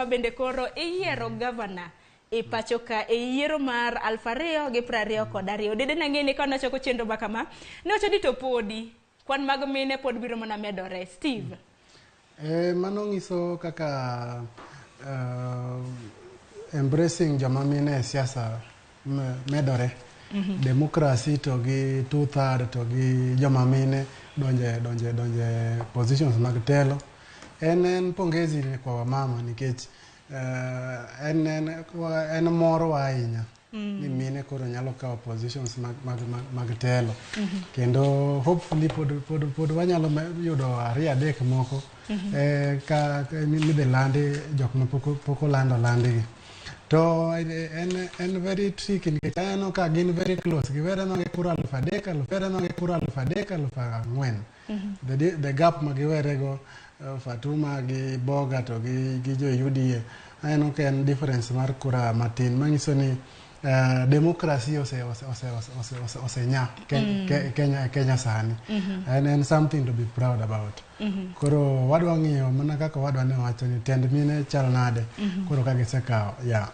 Ma bende koro iyiero gavana e pacho ka e yiero mar 2022. Dede nang'e ni ka nachako chenro ma kama, ne wacho ni to podi kwan mag mine pod biro mana medore. Steve. Mano nyiso kaka embracing joma mine e siasa medore. Democracy to gi two third to gi joma mine donje positions mag telo. En pongezi kwa wamama nikech en mor wa ahinya ni mine koro nyalo kawo positions mag telo. Kendo hopefully pod wanyalo yudo ariyo adek moko ka midhi landi jok ma pok oland olandigi. To en very tricky nikech aneno ka gin very close. Giwere mana gi kura 3000, were mana gi kura 3000, 4000. The gap ma giwere go Fatuma gi Boga to gi jo UDA aneno ka en difference mar kura matin manyiso ni democracy ose nya Kenya sani. En something to be proud about. Koro wadwa ng'iyo mana kaka wadwa ne wacho ni tend mine chal nade koro ka gisekawo, yeah.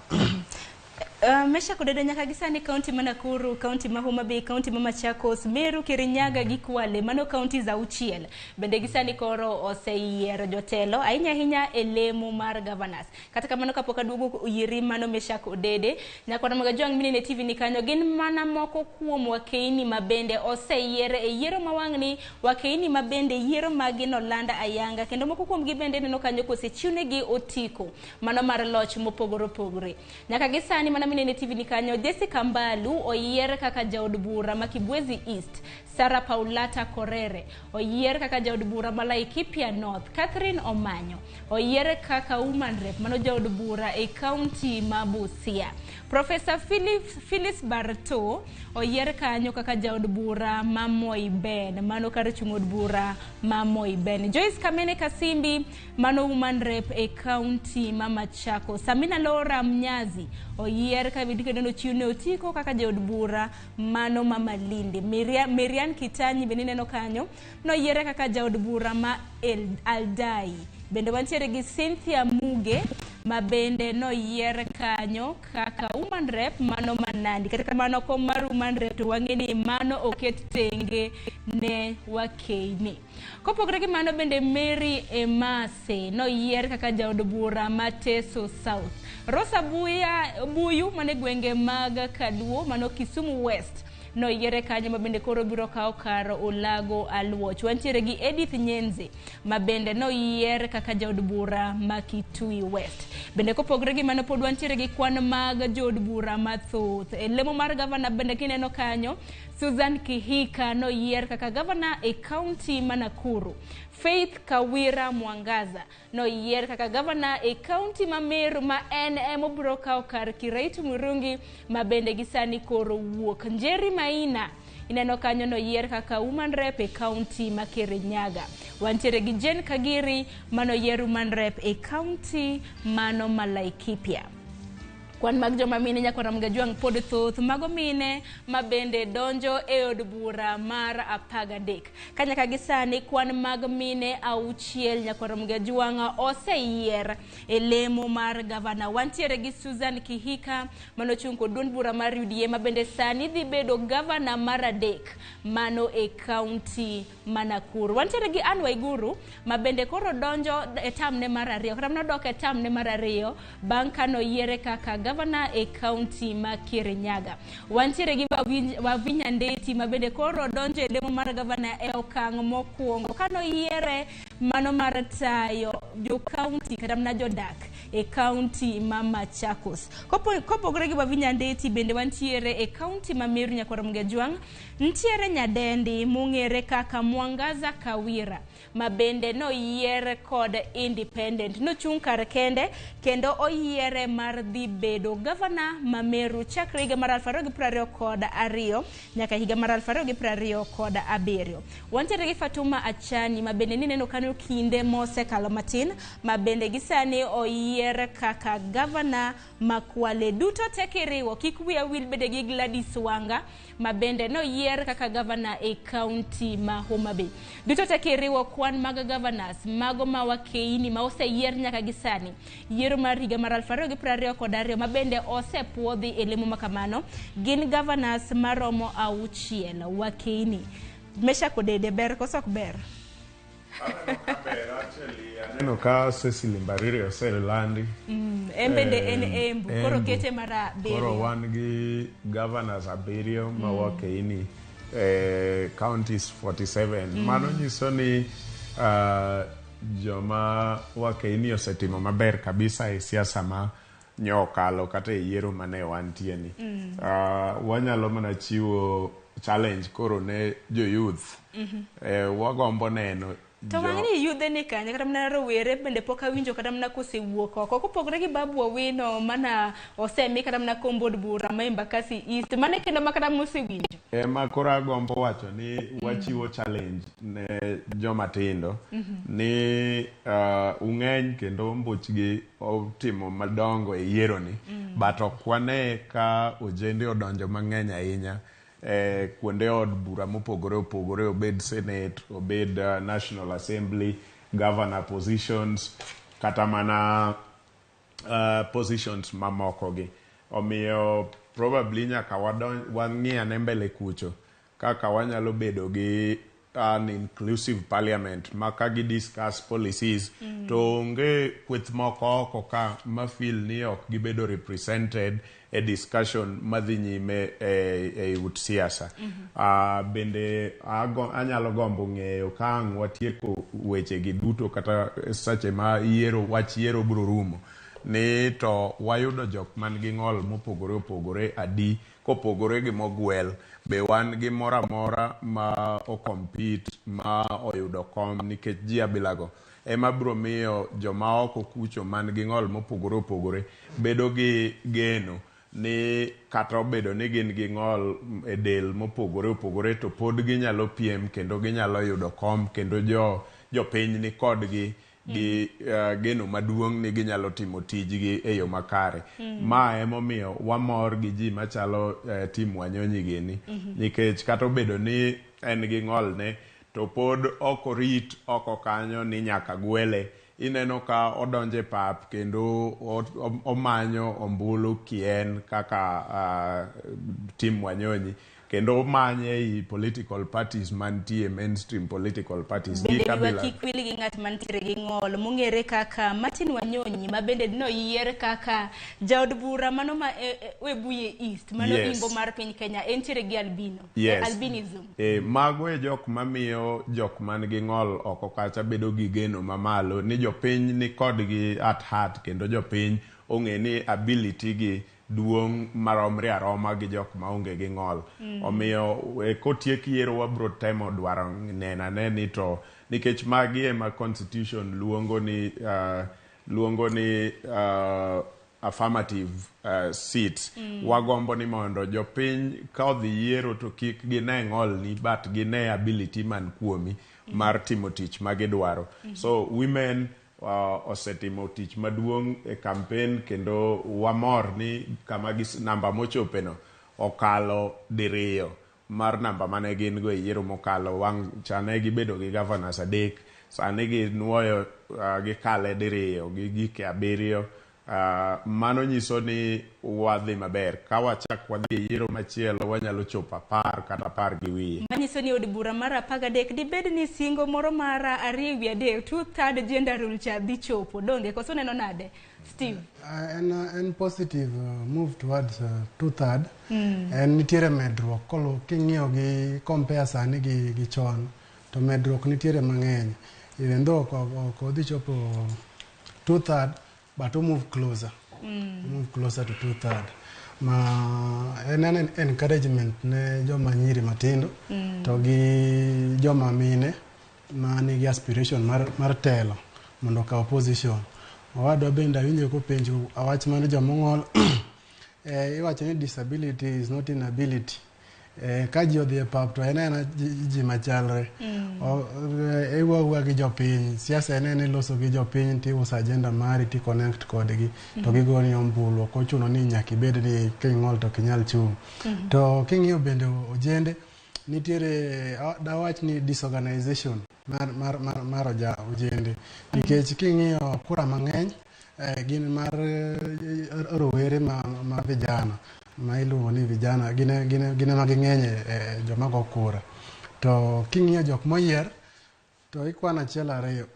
Meshack Odede, nyaka gi sani kaunti ma Nakuru, kaunti ma Homa Bay, kaunti ma Machakos, Meru, Kirinyaga gi Kwale, mano kaunti 6. Bende gi sani koro oseyiero jotelo ahinya ahinya e lemo mar governors. Kata kamano kapok aduogo iri mano Meshack Odede, nyakwara mag Ajwang' minene TV ni kanyo gin mana moko kuom wakeini ma bende oseyier e yiero ma wang'ni, wakeini ma bende yiero maggi noland ayanga kendo moko kuomgi bende neno kanyo kosechiwnegi otiko mano mar loch mopogore opogore. Nyaka gi sani mana minene TV ni kanyo, Jessica Mbalu oyier kaka jaod bura ma Kibwezi East, Sarah Paulata Korere oyier kaka jaod bura ma Laikipia North, Catherine Omanyo oyier kaka woman rep mano jaod bura e kaunti ma Busia. Professor Phyllis Barto oyier kanyo kaka jaod bura ma Moiben, mano kar chung' od bura ma Moiben. Joyce Kamene Kasimbi mano woman rep e kaunti ma Machakos. Amina Laura Mnyazi oyier ka kendo nochiwne otiko kaka jaod bura mano ma Malindi. Miriam Kitanyi bende ineno kanyo noyiere kaka jaod bura ma Aldai. Bende wantiere gi Cynthia Muge ma bende noyier kanyo kaka woman rep mano ma Nandi. Kata kamano kom mar woman rep to wang'e ni mano oket tenge ne wakeini. Kopogore gi mano bende Mary Emase noyier kaka jaod bura ma Teso South. Rosa Buya, Buyu mane gwenge mag Kaluo mano Kisumu West noyiere kanyo ma bende koro biro kawo kar Olago Aluoch. Wantiere gi Edith Nyenze ma bende noyier kaka jaod bura ma Kitui West. Bende kopogore gi mano pod wantiere gi kwan mag jood bura mathoth. E lemo mar gavana bende kineno kanyo Susan Kihika noyier kaka gavana e kaunti ma Nakuru. Faith Kawira Mwangaza noyier kaka gavana e kaunti ma Meru ma en emobiro kawo kar Kiraitu Murungi ma bende gi sani koro wuok. Njeri Maina ineno kanyo noyier kaka woman rep e kaunti ma Kirinyaga. Wantiere gi Jane Kagiri manoyier woman rep e kaunti mano ma Laikipia. Kwan mag joma mine nyakwar Mgajwang' pod thoth. Mago mine ma bende donjo e od bura mar 13. Ka nyaka gi sani kwan mag mine 6 nyakwar Mgajwang' oseyier e lemo mar gavana. Wantiere gi Susan Kihika manochung' kod duond bura mar UDA ma bende sani dhi bedo gavana mar adek mano e kaunti ma Nakuru. Wantiere gi Anne Waiguru ma bende koro donjo e term ne mar ariyo kata nodok e term ne mar ariyo bang' ka noyiere kaka gavana e kaunti ma Kirinyaga. Wantiere gi Wavinya Ndeti ma bende koro donjo e lemo mar gavana e okang' mokwongo ka noyiere mano mar tayo jo kaunti kata mana jodak e kaunti ma Machakos. Kopogore gi Wavinya Ndeti bende wantiere e kaunti ma Meru nyakwar Mgajwang' nitiere nyadendi mong'ere kaka Mwangaza Kawira ma bende noyier kod independent nochung' kar kende kendo oyiere mar dhi bedo osebedo gavana ma Meru chakre higa mar 2022 nyaka higa mar 2027. Wantiere gi Fatuma Achani ma bende nineno kanyo kinde mosekalo matin, ma bende gisani oyier kaka gavana ma Kwale. Duto te kiriwo, kik wiya wil bende gi Gladys Wanga ma bende noyier kaka gavana e kaunti ma Homa Bay. Duto te kiriwo kwan mag governors mago ma wakeini ma oseyier nyaka gi sani, yiero mar higa mar 2022 ma bende osepuodhi e lemo makamano, gin governors maromo 6 wakeini. Mesha Kodede, ber koso ok ber? Aneno ka Cecily Mbarire oselandi. En bende en Embu, koro kete mar abiriyo. Koro wan gi governors 7 ma wakeini counties 47. Mano nyiso ni joma wakeini osetimo maber kabisa e siasa ma nyo okalo kata e yiero mane wantie ni. Wanyalo mana chiwo challenge koro ne jo youth. Wagombo neno to wang'ni yudhe ni kanye, kata mana rowere bende pok awinjo kata mana kosewuok oko kopogore gi Babu Owino mana osemi kata mana komb od bura ma Embakasi East, mane kendo ma kata mosewinjo. Ema koro agombo wacho ni wachiwo challenge ne joma tindo ni ung'eny kendo ombuchgi otimo madongo e yiero ni, but ok wane ka ojende odonjo mang'eny ahinya kuonde od bura mopogore opogore, obed Senate, obed National Assembly, governor positions, kata mana positions mamoko gi. Omiyo probably nyaka wang'i ane mbele kucho kaka wanyalo bedo gi an inclusive parliament ma ka gi discuss policies to onge kweth moko oko ka ma feel ni ok gibedo represented e discussion madhi nyime e ut siasa. Bende anyalo gombo ng'eyo ka ang' watieko weche gi duto kata seche ma yiero wach yiero biro rumo ni to wayudo jok man gi ng'ol mopogore opogore adi kopogore gi mogwel, be wan gi moro amora ma okompete ma oyudo kom, nikech ji abilago ema biro miyo joma oko kucho man gi ng'ol mopogore opogore bedo gi geno ni kata obedo ni gin gi ng'ol e del mopogore opogore to pod ginyalo piem kendo ginyalo yudo kom kendo jopiny ni kodgi gi geno maduong' ni ginyalo timo tijgi e yo makare. Ma emomiyo wamor gi ji machalo Tim Wanyonyi gini, nikech kata obedo ni en gi ng'olne to pod ok orit oko kanyo ni nyaka gwele. Ineno ka odonje pap kendo omanyo ombulu kien kaka Tim Wanyonyi, kendo omanye ei political parties mantie, mainstream political parties. Bende wiwa kik wil gi ng'at mantiere gi ng'ol mong'ere kaka Martin Wanyonyi, ma bende noyier kaka jaod bura mano ma Webuye East, mano imbo mar piny Kenya, entiere gi albino, albinism. Mago e jok mamiyo jok man gi ng'ol oko kacha bedo gi geno mamalo ni jopiny ni kodgi at heart, kendo jopiny ong'e ni ability gi duong' maromre aroma gi jok maonge gi ng'ol. Omiyo kotiek yiero wabro temo dwaro neno ane ni to nikech magi ema constitution luongo ni affirmative seats. Wagombo ni mondo jopiny ka odhi yiero to kik gine ng'olni but gine ability man kuomi mar timo tich magidwaro. So women osetimo tich maduong' e campaign kendo wamor ni kama namba mochopeno okalo diriyo mar namba mane gin go e yiero mokalo. Wang' cha ne gibedo gi governors 3, sani ginuoyo gikale diriyo gi gike 7. Mano nyiso ni wadhi maber. Ka wachak wadhi e yiero machielo wanyalo chopo 10 kata 10 gi wiye. Manyiso ni od bura mar 13 dibed ni singo moro mar 2/3 2/3 gender rule cha dhi chopo, donge koso neno nade Steve? En positive move towards 2/3. En nitiere medruok kolo king'iyo gi compare sani gi chon to medruok nitiere mang'eny, even though ok odhi chopo 2/3, but we move closer. Move closer to 2/3. Ma en encouragement ne joma nyiri matindo to gi joma mine ma nigi aspiration mar telo mondo okaw position. Owadwa bende awinjo kopenjo wach mar joma ong'ol. Iwacho ni disability is not inability. Ka ji odhi e pap to en aena ji machalre. Iwuo awuoya gi jopiny. Siasa en aena iloso gi jopiny tiuso agenda mari ti connect kodgi to gigoni ombulu. Ok ochuno ni nyaka ibed ni king'ol to ok inyal chung'. To king'iyo bende ojende nitiere dawach ni disorganization mar ojende nikech king'iyo kura mang'eny gin mar rowere ma vijana ma iluongo ni vijana gin ema ging'eny e joma go kura. To king'iyo jok moyier to ikwano achiel ariyo.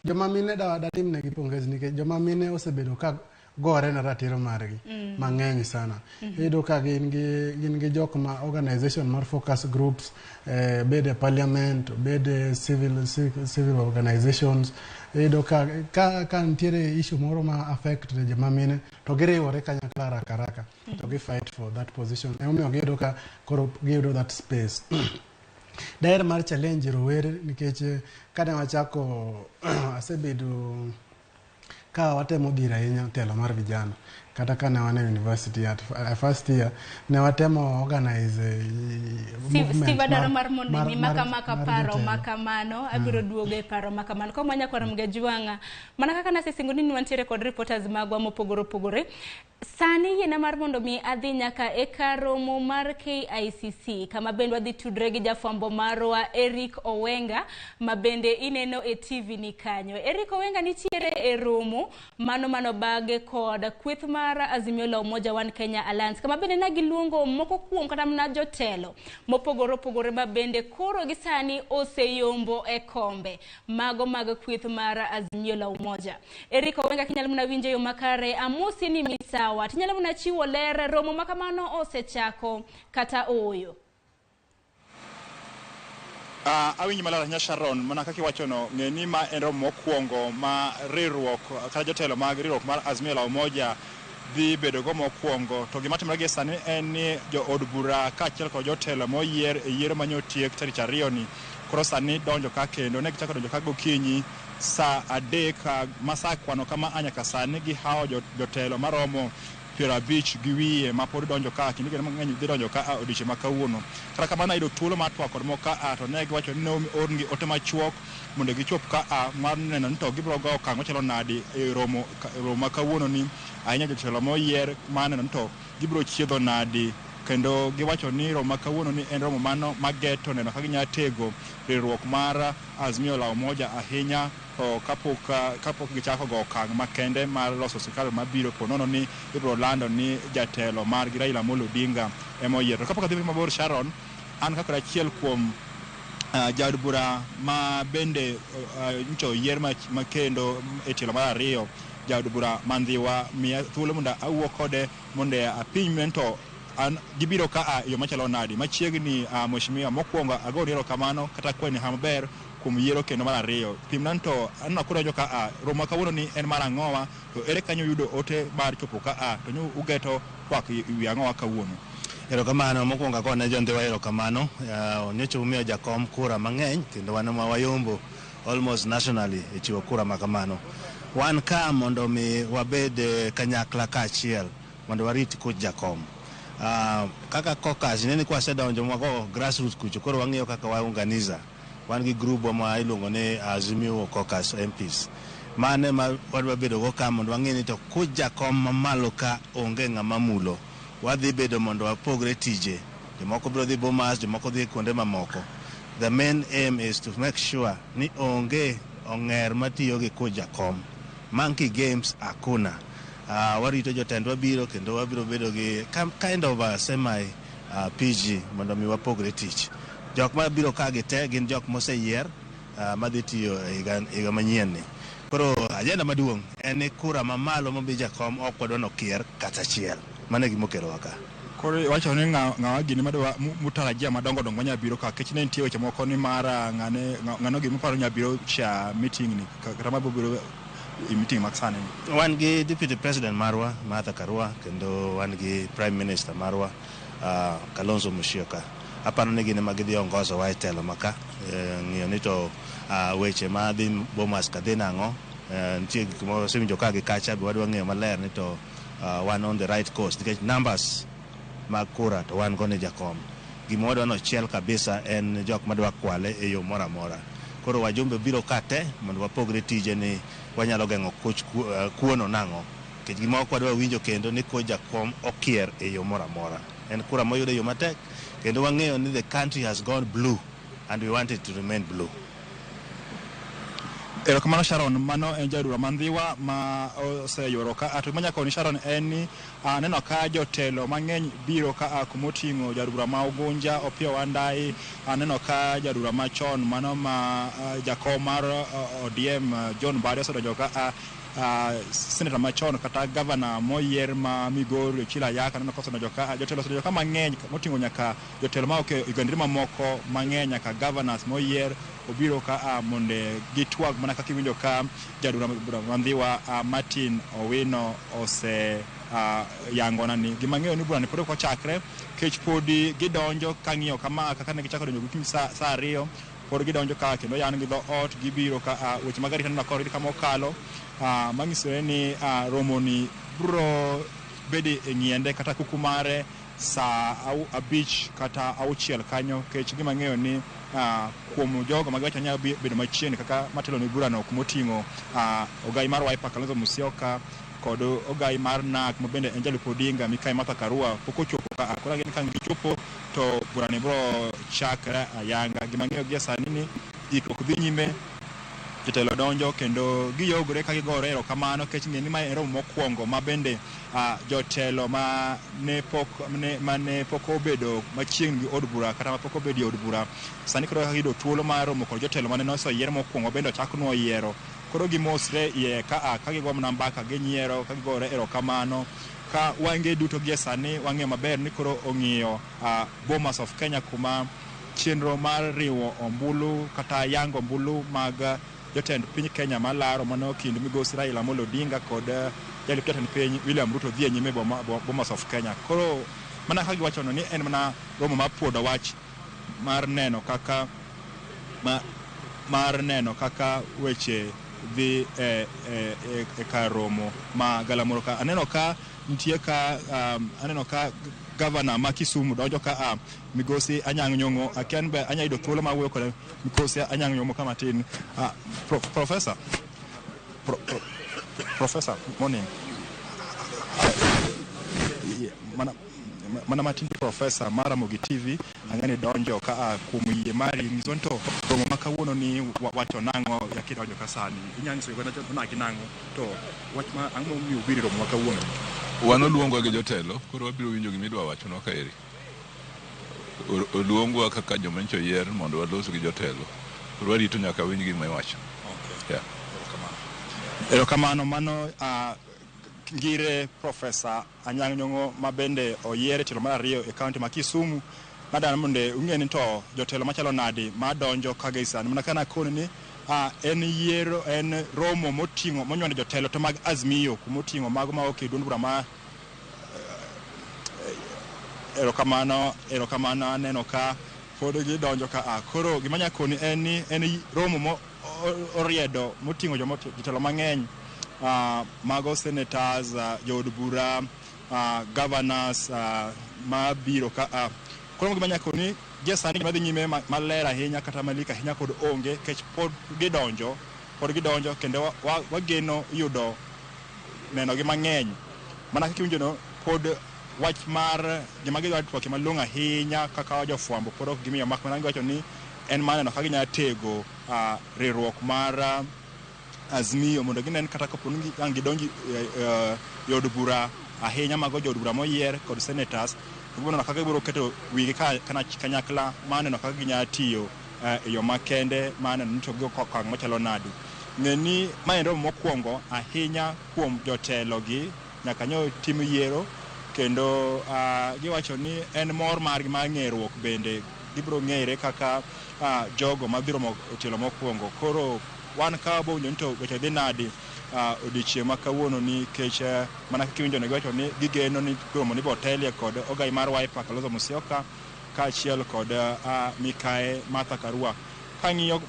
Joma mine datimnegi pongezi nikech joma mine osebedo ka gore ne ratiro margi mang'eny sana. Iyudo ka gin gi jok ma organization mar focus groups, bed e parliament, bed e civil organizations. Iyudo ka nitiere issue moro ma affect joma mine to giriwore kanyakla haraka haraka to gi fight for that position. Emomiyo giyudo ka koro giyudo that space. Daher mar challenge rowere nikech kane wachako asebedo ka watemo dhiro ahinya telo mar vijana. Kata kane wan e university at first year ne watemo organize movement. Steve adwaro mar mondo mi maka paro makamano abiro duogo e paro makamano ka mwanya kwaro Mgajwang'a mana kaka nasesingo ni wantiere kod reporters magwa mopogore opogore. Sani yiena mar mondo mi adhi nyaka e kar romo mar KICC kama bende wadhi tudre gi jafwambo marwa Eric Owenga ma bende ineno e TV ni kanyo. Eric Owenga nitiere e romo mano bage kod kweth mar Azimio la Umoja One Kenya Alliance kama bende ne giluongo moko kuom kata mana jotelo mopogore opogore ma bende koro gi sani oseyombo e kombe mago mag kweth mar Azimio la Umoja. Eric Owenga, kinyalo mana winjo yo makare, amosi ni misawa, tinyalo mana chiwo ler romo ma kamano osechako kata ooyo? Awinji maler ahinya Sharon, mana kaka iwachono, ng'e ni ma en romo mokwongo ma riwruok kata jotelo mag riwruok mar Azimio la Umoja dhi bedo go mokwongo. To gima timore gie sani en ni jo od bura kaachiel kod jotelo moyier e yiero manyotiek tarik 2 ni koro sani donjo ka, kendo ne gichako donjo ka gokinyi sa 3 ma sa kwano kama a nyaka sani gihawo jotelo maromo 50 gi wiye ma pod donjo ka, kendo kendo mang'eny dhi donjo ka odiochieng' ma kawuono. Kata kamano ayudo thuolo mar twak kod moko ka to ne giwacho ni ne oornegi ote machuok mondo gichop ka mar neno ni to gibiro gowo okang' machalo nadi e romo ma kawuono ni, ahinya jotelo moyier mar neno ni to gibiro chiedho nadi. Kendo giwacho ni romo ma kawuono ni en romo mano mageto neno kaka ginyalo tego riwruok mar Azimio la Umoja ahinya to kapok gichako go okang' makende mar loso sirikal mabiro po nono ni ibiro lando ni jatelo margi Raila Amolo Odinga ema oyier. To kapok adhi mabor Sharon, an kaka achiel kuom jaod bura ma bende nyocha oyier ma kendo e tielo mar ariyo, jaod bura ma Ndhiwa, miya thuolo mondo awuo kode mondo apim to an gibiro ka a e yo machalo nadi machiegni. Mheshimiwa, mokwongo agoni erokamano kata kwani ha maber kuom yiero kendo mar ariyo. Pimna to aneno kudonjo ka a romo ma kawuono ni en mar ang'owa, to ere kanyo yudo ote mar chopo ka a to nyo ugeto twak e wi ang'owa kawuono? Erokamano mokwongo akone jo Ndhiwa erokamano. Nyocha umiyo jakom kura mang'eny kendo wan ema wayombo almost nationally e chiwo kura ma kamano. Wan ka mondo mi wabed kanyakla kaachiel mondo warit kuch jakom. Kaka caucus ineni kwasedonjo mwago grassroots kucho, koro wang'iyo kaka waunganiza. Wan gi group ma iluongo ni Azimio Caucus MPs. Mano ema wadwa bedo go ka mondo wang'e ni to kuch jakom mamalo ka onge ng'ama mulo. Wadhi bedo mondo wapogre tije. Jomoko biro dhi Bomas, jomoko dhi kuonde mamoko. The main aim is to make sure ni onge ong'er matiyo gi kuch jakom. Monkey games hakuna. Warito jotendwa biro kendo wabiro bedo gi kind of a semi PG mondo mi wapogre tich. Jok mabiro ka gi te gin jok moseyier madhi tiyo e higa manyien ni. Koro agenda maduong' en ni kura mamalo momi jakom ok wadwa nokier kata achiel. Mano e gima okelowa ka. Koro iwacho ni ng'awa gini madwa mutarajia madongo dongo manya biro ka, nikech ne nitie weche moko ni mar ng'ane ng'ano gima uparo nya biro cha meeting ni kata mabiro biro e meeting mag sani ni. Wan gi deputy president marwa Martha Karua kendo wan gi prime minister marwa Kalonzo Musyoka. Aparo ni gin ema gidhi ongozo wa e telo maka ng'iyo ni to weche madhi Bomas ka dhi nang'o. Nitie gik mosewinjo ka gi kacha be wadwa ng'eyo maler ni to wan on the right course nikech numbers mag kura to wan go ne jakom. Gima wadwa nochiel kabisa en jok madwa kwale e yo moro amora. Koro wajumbe biro ka te mondo wapogre tije ni wanyalo geng'o koch kuono nang'o. Nikech gima ok wadwa winjo kendo ni ko jakom okier e yo moro amora. En kura moyud e yo matek kendo wang'eyo ni the country has gone blue and we want it to remain blue. Erokamano Sharon, mano en jaod bura ma Ndhiwa ma oseyuoro ka. To gima nyaka ni Sharon en ni aneno ka jotelo mang'eny biro ka a kumoting'o jaod bura ma Ugunja Opiyo Wandayi, aneno ka jaod bura machon mano ma jakom mar ODM John Mbadi osedonjo ka a, senator machon kata gavana moyier ma Migori Ochilo Ayaka aneno ka osedonjo ka a, jotelo osedonjo ka mang'eny moting'o nyaka jotelo ma ok e ogendni mamoko mang'eny nyaka governors moyier obiro ka a mondo gitwag mana kaka iwinjo ka jaod bura ma Ndhiwa Martin Owino ose yangona ni gima ng'eyo ni burani pod ok ochakre kech podi gidonjo kang'iyo kama kaka ne gichako donjo gokinyi sa 2 pod gidonjo ka kendo yan gi dho ot gibiro ka weche mag arita neno ka kama okalo manyisore ni romoni biro bedo e ng'iende kata kuku mare sa 5 kata 6 kanyo kech gima ng'eyo ni kuom jogo magiwacho nyalo bedo machiegni kaka matelo ne burano kumoting'o ogai mar Wiper Kalonzo Musyoka kod ogai mar NARC ma bende en jalup Odinga Mikai Martha Karua pok ochopo ka. Koro ageno ka gichopo to burani biro chakre ayanga. Gima ng'eyo gie sani ni ikruok dhi nyime, jotelo donjo kendo giyogore ka gigore erokamano nikech ng'e ni mae en romo mokwongo ma bende jotelo ma ne pok obedo machiegni gi od bura kata ma pok obedo e od bura sani koro kaka giyudo thuolo mar romo kod jotelo mane oseyier mokwongo bende ochak nwo yiero. Koro gimosre iye ka gigo mana mbaka ginyiero ka gigore erokamano ka wange duto gie sani wang'eyo maber ni koro ong'iyo Bomas of Kenya kuma chenro mar riwo ombulu kata yango ombulu mag jotend piny Kenya malaro mano kind migosi Raila Amolo Odinga kod jalup jatend piny William Ruto dhi e nyime Bomas of Kenya. Koro mana kaka giwachono ni en mana romo mar puodo wach mar neno kaka weche dhi e kar romo ma galamoro ka. Aneno ka nitie ka aneno ka gavana ma Kisumu donjo ka migosi Anyang' Nyong'o. Akian be anya yudo thuolo mar wuoyo kod migosi Anyang' Nyong'o ka matin. Professor, Professor, morning. Mana matin Professor mar Ramogi TV ang'eni donjo ka kuom yie mari nyiso to romo ma kawuono ni wacho nang'o yakidonjo ka sani inyalo nyiso oganda onagi nang'o to wach ma ang'o momiyo ubiro romo ma kawuono? Wan oluongwa gi jotelo, koro wabiro winjo gima idwa wachonwa kaeri. Oluongwa kaka joma nyocha oyier mondo walos gi jotelo. Koro warito nyaka winj gima iwacho. Okay. Yeah. Erokamano. Mano ngire Professor Anyang' Nyong'o ma bende oyier e tielo mar 2 e kaunti ma Kisumu. Nadwaro mondo ung'e ni to jotelo machalo nadi madonjo ka gi sani. Mana kana koni ni en yiero en romo moting'o monywando jotelo to mag Azimio kumoting'o mago ma ok e duond bura ma erokamano aneno ka pod gidonjo ka. Koro gima anya koni en ni en romo mo oriedo moting'o jotelo mang'eny mago senators, jood bura, governors mabiro ka. Koro gima anya koni gie sani gima dhi nyime maler ahinya kata malik ahinya pod onge kech pod gidonjo kendo wageno yudo neno gi mang'eny. Mana kaka iwinjo no pod wach mar gima gidwa twak malong'o ahinya kaka jofwambo pod ok gimiyo mak mana giwacho ni en mana neno kaka ginyalo tego riwruok mar Azimio mondo ginen kata kapo ni ang' gidonji e od bura ahinya mago jood bura moyier kod senators to gibiro neno kaka gibiro keto wigi kanyakla mar neno kaka ginyalo tiyo e yo makende mar neno ni to gigo okang' machalo nadi. Ng'e ni mae en romo mokwongo ahinya kuom jotelo gi nyaka nyo tim yiero kendo giwacho ni en mor margi mar ng'eruok bende gibiro ng'ere kaka jogo mabiro romo e tielo mokwongo. Koro wan ka wabowinjo ni to weche dhi nadi odiochieng' ma kawuono nikech mana kaka iwinjo ne giwacho ni gigeno ni romo ni botelie kod ogai mar Wiper Kalonzo Musyoka kaachiel kod Mikae Martha Karua. Kang'iyo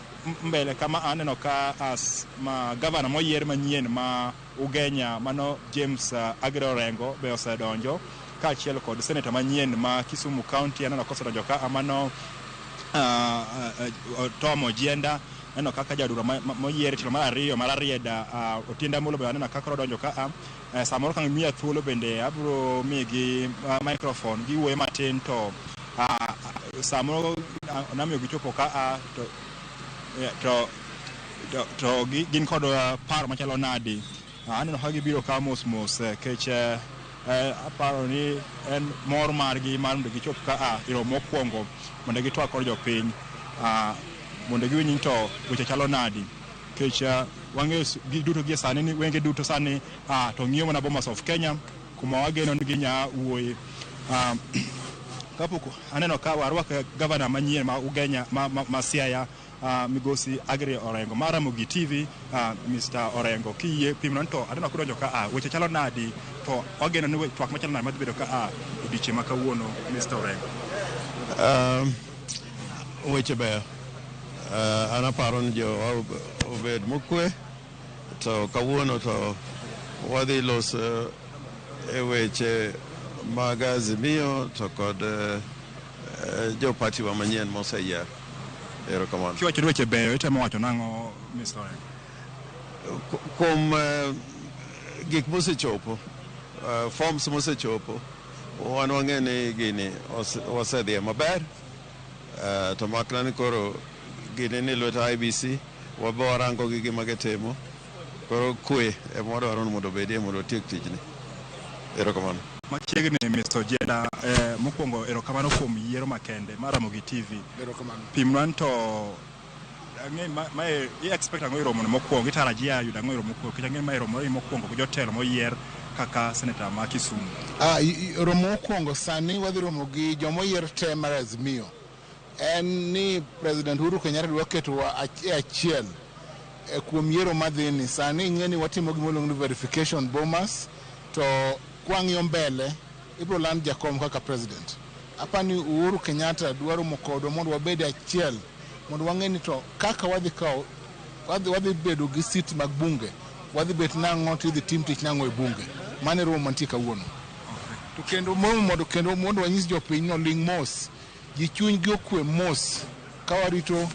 mbele kama aneno ka as ma gavana moyier manyien ma Ugenya mano James Aggrey Orengo be osedonjo, kaachiel kod seneta manyien ma Kisumu County aneno kosedonjo ka mano Tom Ojienda. Aneno kaka jaod bura moyier tielo mar ariyo mar Rarieda, Otiende Amollo be aneno kaka odonjo ka. Samoro ka miya thuolo bende abiro migi microphone giwuoyo matin, to samoro namiyo gichopo ka to gin kod paro machalo nadi. Aneno ka gibiro ka mos mos kech aparo ni en mor margi mar mondo gichop ka e romo mokwongo mondo gitwak kod jopiny, mondo giwinj ni to weche chalo nadi, kech wang'eyo giduto gie sani ni wenge duto sani to ng'iyo mana Bomas of Kenya kuma wageno ni ginya wuoye. Kapok aneno ka warwak gavana manyien ma Ugenya ma Siaya, migosi Aggrey Orengo mar Ramogi TV. Mr. Orengo, kiyie pimna to aneno kudonjo ka, weche chalo nadi, to wageno ni twak machalo nadi madhi bedo ka odiochieng' ma kawuono, Mr. Orengo? Weche beyo. An aparo ni jo obed mokwe, to kawuono to wadhi loso e weche mag Azimio to kod jo party wa manyien moseyier. Erokamano. Kiwacho ni weche beyo, itemo wacho nang'o, Mr. Orengo? Kuom gik mosechopo, forms mosechopo, wan wang'e ni gini wasedhiye maber, to makna ni koro gini ni lwet IEBC, wabe warango gi gima gitimo. Koro kwe ema wadwaro ni mondo obedie mondo watiek tijni. Erokamano. Machiegni, Mr. Ojienda, mokwongo erokamano kuom yiero makende mar Ramogi TV. Erokamano. Pimnwa ni to ang'e mae i expect ang'o e romo no mokwongo, itarajia yudo ang'o e romo mokwongo, nikech ang'e mae romo mokwongo gi jotelo moyier kaka seneta ma Kisumu. Romo mokwongo sani wadhi romo gi jomoyier te mar Azimio. En ni President Uhuru Kenyatta dwa ketowa e achiel kuom yiero madhini. Sani ing'e ni watimo gima iluongo ni verification Bomas, to kwang'iyo mbele ibiro land jakom kaka president. Apani Uhuru Kenyatta dwa romo kodwa mondo wabed e achiel, mondo wang'e ni to kaka wadhi kawo wadhi bedo gi seat mag bunge, wadhi bet nang'o, to idhi tim tich nang'o e bunge. Mano e romo mantie kawuono. To kendo mondo kendo mondo wanyis jopiny ni oling' mos, ji chunygi okwe mos ka warito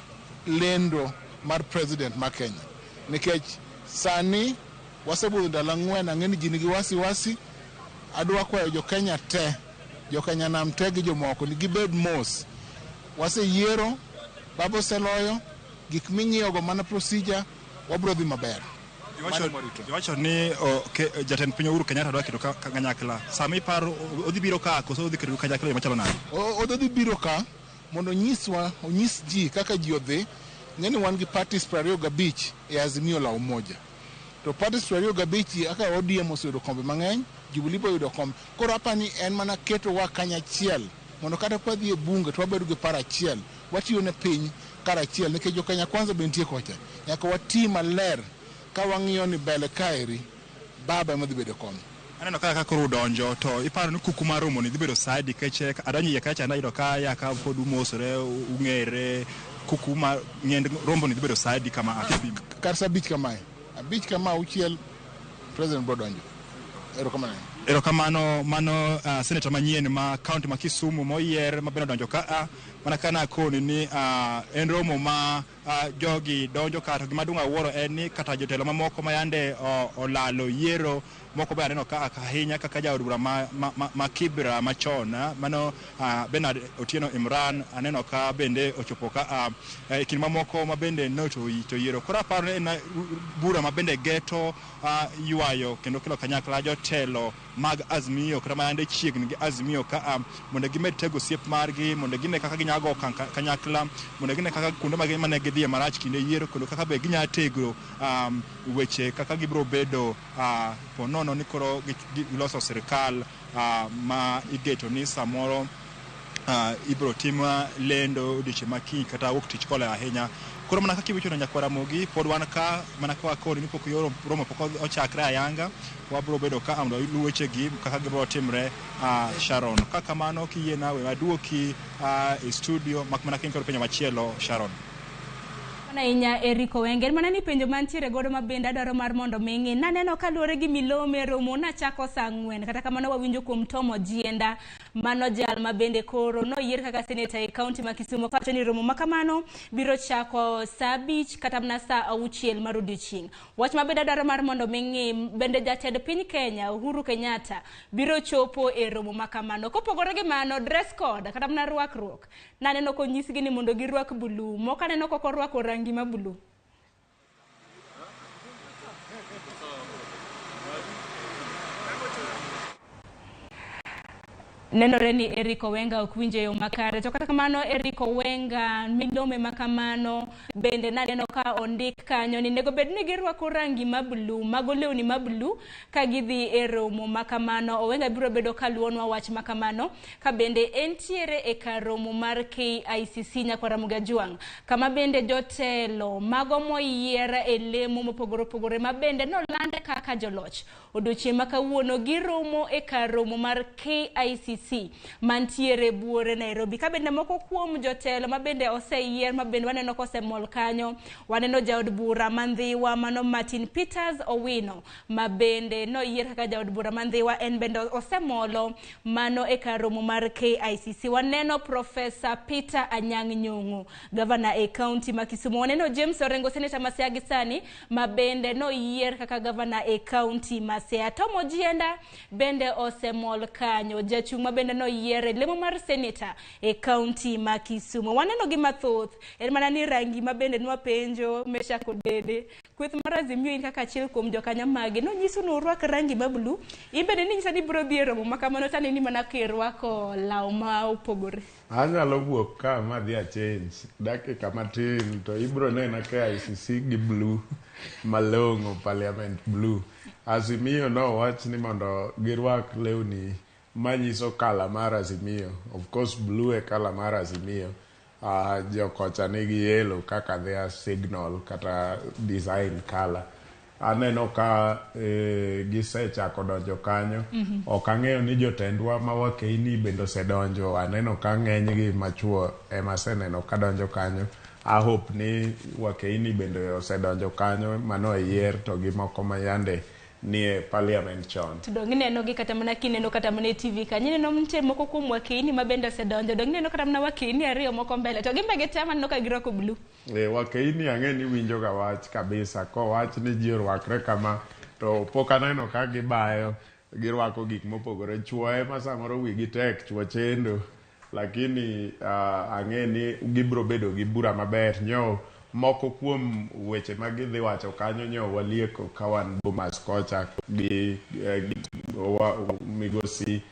lendo mar president ma Kenya. Nikech sani wasebudho ndalo 4, ang'e ni ji nigi wasiwasi. Adwa kwayo jo Kenya te, jo Kenya nam te gi jomoko ni gibed mos. Waseyiero, baba oseloyo, gik ming'iyogo mana procedure, wabiro dhi maber. Iwacho ni jatend piny Uhuru Kenyatta dwa keto kanyakla. Sama iparo odhi biro ka koso odhi keto kanyakla e machalo nade? Odhi biro ka mondo onyiswa, onyis ji kaka ji odhi. Ng'e ni wan gi parties 25 e Azimio la Umoja. To parties 25 kaka ODM oseyudo kombe mang'eny, Jubilee be oyudo kombe. Koro apani en mana ketowa kanyachiel mondo kata kwadhi e bunge to wabedo gi paro achiel, watiyo ne piny karachiel, nikech jo Kenya Kwanza be nitie kocha. Nyaka wati maler ka wang'iyo ni mbele kaeri baba ema dhi bedo kom. Aneno kaka koro udonjo, to iparo ni kuku mar romo ni dhi bedo saa adi? Nikech adonjo iye kacha nayudo ka ya ka pod umosore ung'ere, kuku mar ng'end rombo ni dhi bedo saa adi kama akipimo? Kar saa 5 kamae, 5 kama 6 president biro donjo. Erokamano. Erokamano. Mano seneta manyien ma kaunti ma Kisumu moyier ma bende odonjo ka mana ka nakoni ni en romo ma jogi donjo ka, to gima duong' awuoro en ni kata jotelo mamoko ma yande olalo yiero moko be aneno ka ahinya, kaka jaod bura ma Kibra machon, mano Bernard Otieno Imran, aneno ka bende ochopo ka e kind mamoko ma bende noto to yiero. Koro aparo ni en bura ma bende geto ywayo kendo kelo kanyakla jotelo mag Azimio kata ma yande chiegni gi Azimio ka mondo gimed tego osiep margi, mondo gine kaka ginyalo go kanyakla, mondo gine kaka kuonde mane gidhiye marach kinde yiero, kendo kaka be ginyalo tego weche kaka gibiro bedo po nono ni koro giloso sirikal ma igeto ni samoro ibiro tim lendo odiochieng' ma kiny kata wuok tich kolewo ahinya. Koro mana kaka iwacho nyakwar Ramogi, pod wan ka mana ka wakoni ni pok romo pok ochakre ayanga, wabiro bedo ka mondo walu wechegi kaka gibiro timre. Sharon, ka kamano kiyiena we aduoki e studio, mak mana ka in kod penjo machielo, Sharon. Mana ahinya Eric Owenga, en mana ni penjo mantiere godo ma bende adwaro mar mondo mi ng'i. Naneno kaluwore gi milome romo nachako saa 4, kata kamano wawinjo kuom Tom Ojienda, mano jal ma bende koro noyier kaka seneta e kaunti ma Kisumu, kawacho ni romo ma kamano biro chako saa 5 kata mana saa 6 mar odiochieng'. Wach ma bende adwaro mar mondo mi ng'i, bende jatend piny Kenya Uhuru Kenyatta biro chopo e romo ma kamano. Kopogore gi mano, dress code kata mana rwakruok, naneno konyisgi ni mondo girwak buluu, moko aneno kok orwako rangi ma buluu. Nenore ni Eric Owenga ok winje yo makare, to kata kamano Eric Owenga milome ma kamano bende naneno ka ondik kanyo ni nego bed ni girwako rangi ma buluu, mago lewni ma buluu ka gidhi e romo ma kamano. Owenga biro bedo kaluwonwa wach ma kamano ka bende entiere e kar romo mar KICC Nyakwar Ramogi Ajwang', kama bende jotelo mago moyier e lemo mopogore opogore ma bende nolande kaka joloch odiochieng' ma kawuono giromo e kar romo mar KICC mantiere buore Nairobi. Ka bende moko kuom jotelo ma bende oseyier ma bende waneno kosemol kanyo, waneno jaod bura ma Ndhiwa mano Martin Peters Owino ma bende noyier kaka jaod bura ma Ndhiwa, en bende osemolo mano e kar romo mar KICC. Waneno Professor Peter Anyang' Nyong'o, gavana e kaunti ma Kisumu. Waneno James Orengo, seneta ma Siaya gi sani ma bende noyier kaka gavana e kaunti ma Siaya. Tom Ojienda bende osemol kanyo, jachung' ma bende noyier e lemo mar seneta e kaunti ma Kisumu. Waneno gi mathoth, en mana ni rangi ma bende nwapenjo Meshack Odede, kweth mar Azimio in kaka achiel kuom jokanyo mage nonyiso ni urwak rangi ma buluu, in bende ninyisa ni ibiro dhi e romo ma kamano to aneni mana kirwako law ma opogore. Anyalo wuok ka madhi a change dakika matin to ibiro nena KICC gi blue malong'o, parliament blue. Azimio nowach ni mondo girwak lewni manyiso kala mar Azimio. Of course blue e kala mar Azimio. Jokocha nigi yellow kaka their signal kata design color. Aneno ka gisechako donjo kanyo. Ok ang'eyo ni jotendwa ma wakeini bende osedonjo. Aneno ka ng'enygi machuo ema aseneno ka donjo kanyo. I hope ni wakeini bende osedonjo kanyo mano e yier to gi moko ma yande nie parliament chon. To dong' ineno gi kata mana kineno kata mana e TV kanyo, ineno nitie moko kuom wakeini ma bende osedonjo, dong' ineno kata mana wakeini ariyo moko mbele, to gin be gite aneno ka girwako blue. Wakeini ang'e ni winjo ga wach kabisa, kowach ni ji orwakre kama to pok aneno ka gibayo, girwako gik mopogore. Chuo ema samoro wigi tek, chuo chendo, lakini ang'e ni gibiro bedo gi bura maber. Nyo moko kuom weche ma gidhi wacho kanyo nyo walieko ka wan Bomas kocha gi migosi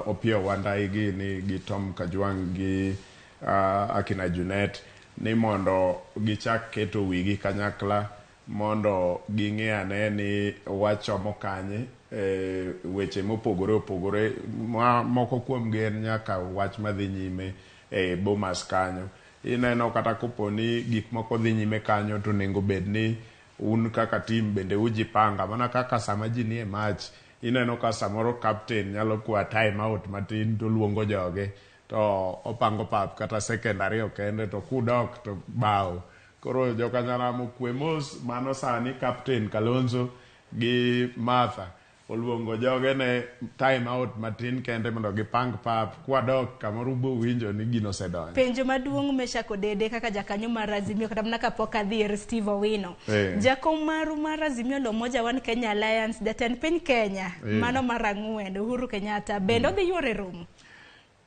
Opiyo Wandayi gi ni gi Tom Kajwang' gi akina Junet ni mondo gichak keto wigi kanyakla mondo ging'e ane ni wachomo kanye weche mopogore opogore ma moko kuom gi en nyaka wach madhi nyime e Bomas kanyo. Ineno kata kopo ni gik moko dhi nyime kanyo to onego bed ni un kaka team bende ujipanga mana kaka sama ji nie match. Ineno ka samoro captain nyalo kwa time out matin to luongo joge to opango pap kata second ariyo kende to kudok to bao. Koro joka Nyaramo kwe mos, mano sani captain Kalonzo gi Martha oluongo joge ne time out matin kende mondo gipang pap. Kwadok kamoro ubo winjo ni gino osedonjo. Penjo maduong' Meshack Odede kaka jakanyo mar Azimio kata mana kapok adhi ir Steve Owino. Jakom maru mar Azimio la Umoja One Kenya Alliance, jatend piny Kenya mano mar 4 Uhuru Kenyatta bende odhi yuoro e romo?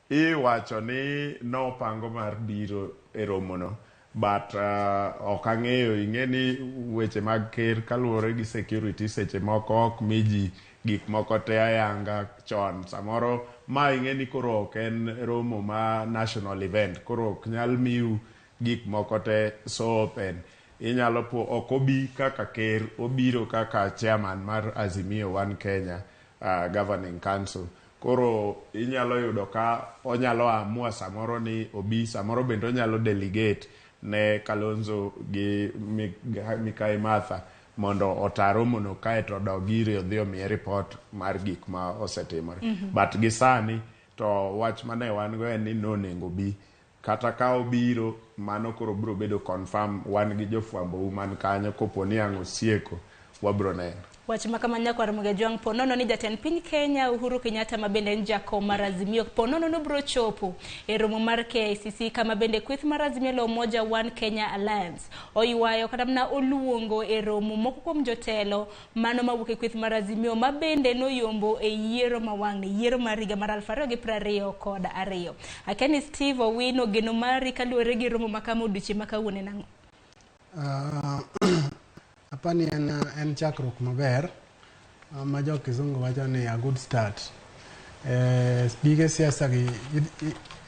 Iwacho ni nopango mar biro e romono, but ok ang'eyo. Ing'e ni weche mag ker kaluwore gi security seche moko ok mi ji gik moko te ayanga chon. Samoro ma ing'e ni koro ok en romo ma national event, koro ok nyal miu gik moko te so open. Inyalo po ok obi kaka ker, obiro kaka chairman mar Azimio One Kenya Governing Council. Koro inyalo yudo ka onyalo amua samoro ni obi, samoro bende onyalo delegate ne Kalonzo gi Mikai Martha mondo ota romono kaeto odog ire odhi omiye report mar gik ma osetimore. But gi sani to wach mane wan go en ni nonego bi. Kata ka obiro, mano koro biro bedo confirm. Wan gi jofwambo u man kanyo, kopo ni ang' osieko, wabro neno. Wach ma kama, nyakwar Mugajwang', po nono ni jatend piny Kenya Uhuru Kenyatta, ma bende en jakom mar Azimio, po nono nobiro chopo e romo mar KICC, kama bende kweth mar Azimio la Umoja One Kenya Alliance oywayo kata mana oluongo e romo moko kuom jotelo mano mawuok e kweth mar Azimio ma bende noyombo e yiero ma wang'ni, yiero mar higa mar 2022. Akia ni Steve Owino, geno mari kaluwore gi romo ma kama odiochieng' ma kawuono en ang'o? Apani en chakruok maber, ma jo kizungu wacho ni a good start. Gige siasa gi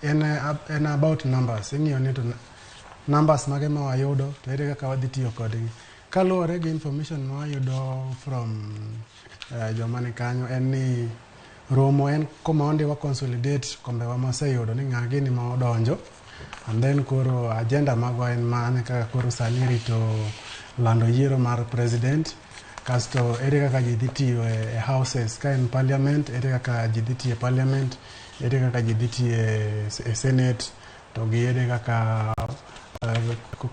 en about numbers. Ing'iyo ni to numbers mage ma wayudo, to ere kaka wadhi tiyo kodgi. Kaluwore gi information ma wayudo from joma ni kanyo, en ni romo en kuma ondi wa consolidate kombewa maseyudo, ni ng'a gini ma odonjo, and then koro agenda magwa en mane, kaka koro sani rito lando yiero mar president. Kasto ere kaka ji dhi tiyo e houses, ka en parliament, ere kaka ji dhi tiyo e parliament, ere kaka ji dhi tiyo e senate, to gi ere kaka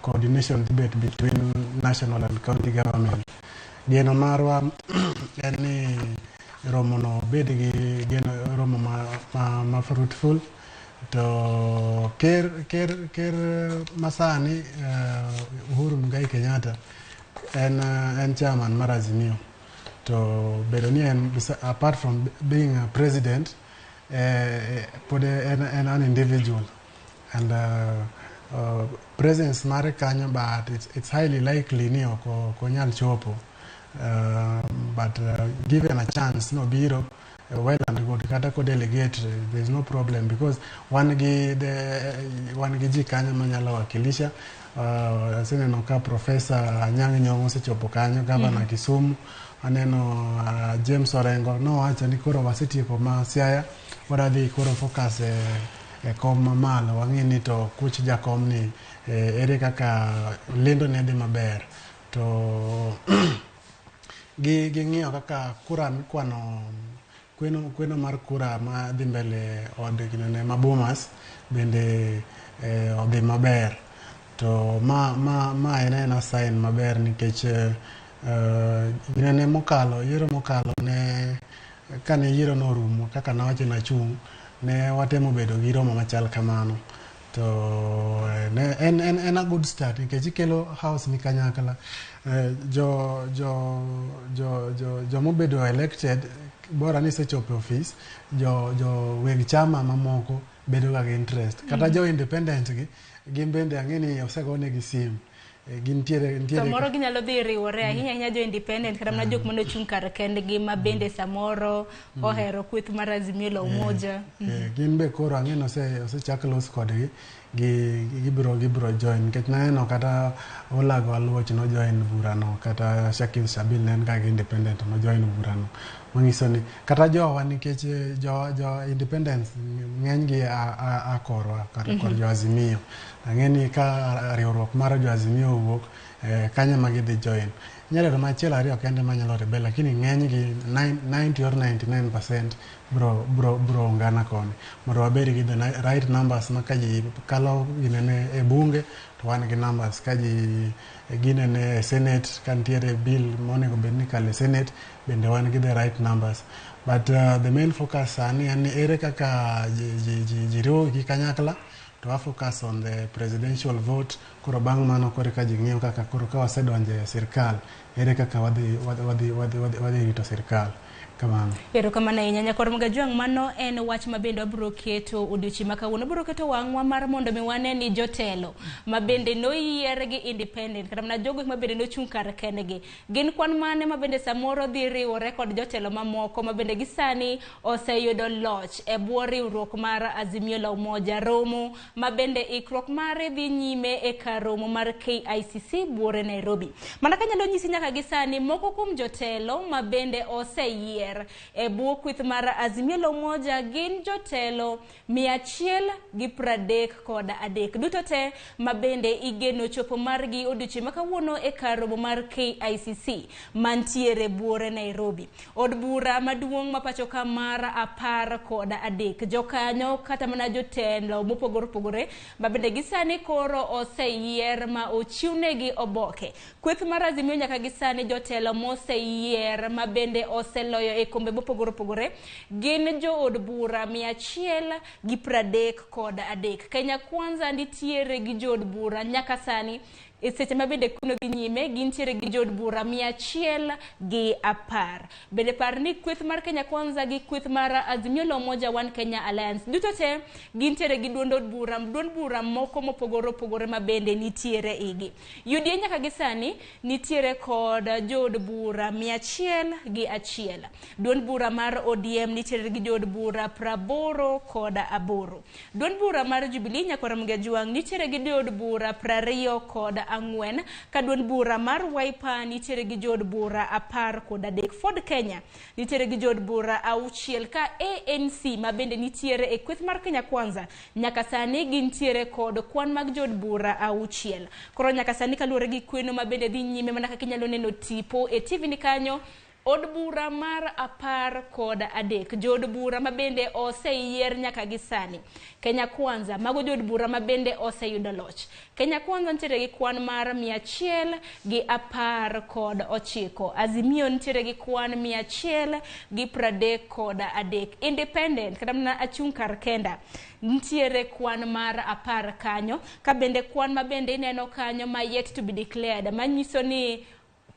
coordination dhi bet between national and county government. Geno marwa en ni romo no bed gi geno, romo ma fruitful. To ker masani, Uhuru Muigai Kenyatta, en chairman mar Azimio, to bedo ni en, apart from being a president, pod en an individual and presence mare kanyo, but it's highly likely ni ok onyal chopo, but given a chance nobiro, well and good. Kata ko delegate, there is no problem, because wan gi ji kanyo manyalo wakilisha. Aseneno ka Professor Anyang' Nyong'o osechopo kanyo, gavana Kisumu. Aneno James Orengo nowacho ni koro wasetieko ma Siaya, wadhi koro focus e kom mamalo, wang'i ni to kuch jakom ni ere kaka lendo ne dhi maber, to gi ging'iyo kaka kura mikwano, kweno mar kura ma dhi mbele od ginene ma Bomas bende odhi maber. To ma en ena sign maber, nikech ginene mokalo, yiero mokalo ne, kane yiero norumo, kaka nawacho nachung' ne watemo bedo gi romo machal kamano, to ne en a good start, nikech ikelo house ni kanyakla. Jo jomobedo elected, bora ni isechopo e office, jo weg chama mamoko bedo ga gi interest, kata jo independent gi gin bende ang'e ni osegonegi sim. Gintiere nitiere. Samoro ginyalo dhi riwore, ahinya ahinya jo independent, kata mana jok manochung' kar kendgi ma bende samoro ohero kweth mar Azimio la Umoja. Gin be koro ang'e ni osechak los kodgi, gi gibiro join, nikech naneno kata Olago Aluoch no join burano, kata Shakil Shabil ne en ga gi independent, no join burano, manyiso ni kata jowa, nikech jo independence ng'eny gi a korwa kata kor jo Azimio. Ang'e ni ka riwruok mar jo Azimio owuok, kanyo ma gidhi join, inyalo yudo machiel ariyo kende manyalo rebel, lakini ng'eny gi 90 or 99% bro ungana koni mondo wabed gi the right numbers, ma ka ji kalo ginene e bunge to wan gi numbers, ka ji ginene e senate, ka nitiere bill monego bed ni kalo e senate bende wan gi the right numbers. But the main focus sani en ni ere kaka ji riwo gi kanyakla to wa focus on the presidential vote. Koro bang' mano koro ka ji ng'iyo kaka koro ka wasedonjo e sirkal, ere kaka wadhi rito sirkal kamano. Erokamano ahinya, nyakwar Mugajwang'. Mano en wach ma bende wabiro keto odiochieng' ma kawuono. Wabiro keto wang'wa mar mondo mi wane ni jotelo ma bende noyier gi independent, kata mana jogo ma bende nochung' kar kendgi, gin kwan mane ma bende samoro dhi riwore kod jotelo mamoko ma bende gisani oseyudo loch e bwo riwruok mar Azimio la Umoja. Romo ma bende ikruok mare dhi nyime e kar romo mar KICC buore Nairobi. Mana kanyalo nyisi, nyaka gi sani moko kuom jotelo ma bende oseyier moseyier e bwo kweth mar Azimio la Umoja gin jotelo 133 duto te ma bende igeno chopo margi odiochieng' ma kawuono e kar romo mar KICC mantiere buore Nairobi. Od bura maduong' ma pacho ka mar 13 jokanyo kata mana jotelo mopogore opogore ma bende gisani koro oseyier ma ochiwnegi oboke. Kweth mar Azimio nyaka gisani jotelo moseyier ma bende oseloyo e kombe mopogore opogore gin jood bura 133. Kenya Kwanza nitiere gi jood bura nyaka sani e seche ma bende kuno dhi nyime gintiere gi jood bura 110. Bende par ni kweth mar Kenya Kwanza gi kweth mar Azimio la Umoja One Kenya Alliance duto te gintiere gi duond od bura, duond bura moko mopogore opogore ma bende nitiere igi. UDA nyaka gi sani nitiere kod jood bura 101. Duond bura mar ODM nitiere gi jood bura 88. Duond bura mar Jubilee Nyakwar Mgajwang' nitiere gi jood bura 24, ka duond bura mar Wiper nitiere gi jood bura 13. Ford Kenya nitiere gi jood bura 6, ka ANC ma bende nitiere e kweth mar Kenya Kwanza nyaka sani gintiere kod kwan mag jood bura 6. Koro nyaka sani kaluwore gi kweno ma bende dhi nyime mana kaka inyalo neno tipo e TV ni kanyo, od bura mar 13 jood bura ma bende oseyier nyaka gi sani. Kenya Kwanza mago jood bura ma bende oseyudo loch. Kenya Kwanza nitiere gi kwan mar 119. Azimio nitiere gi kwan 133. Independent kata mana achung' kar kenda nitiere kwan mar 10 kanyo, ka bende kwan ma bende ineno kanyo ma yet to be declared manyiso ni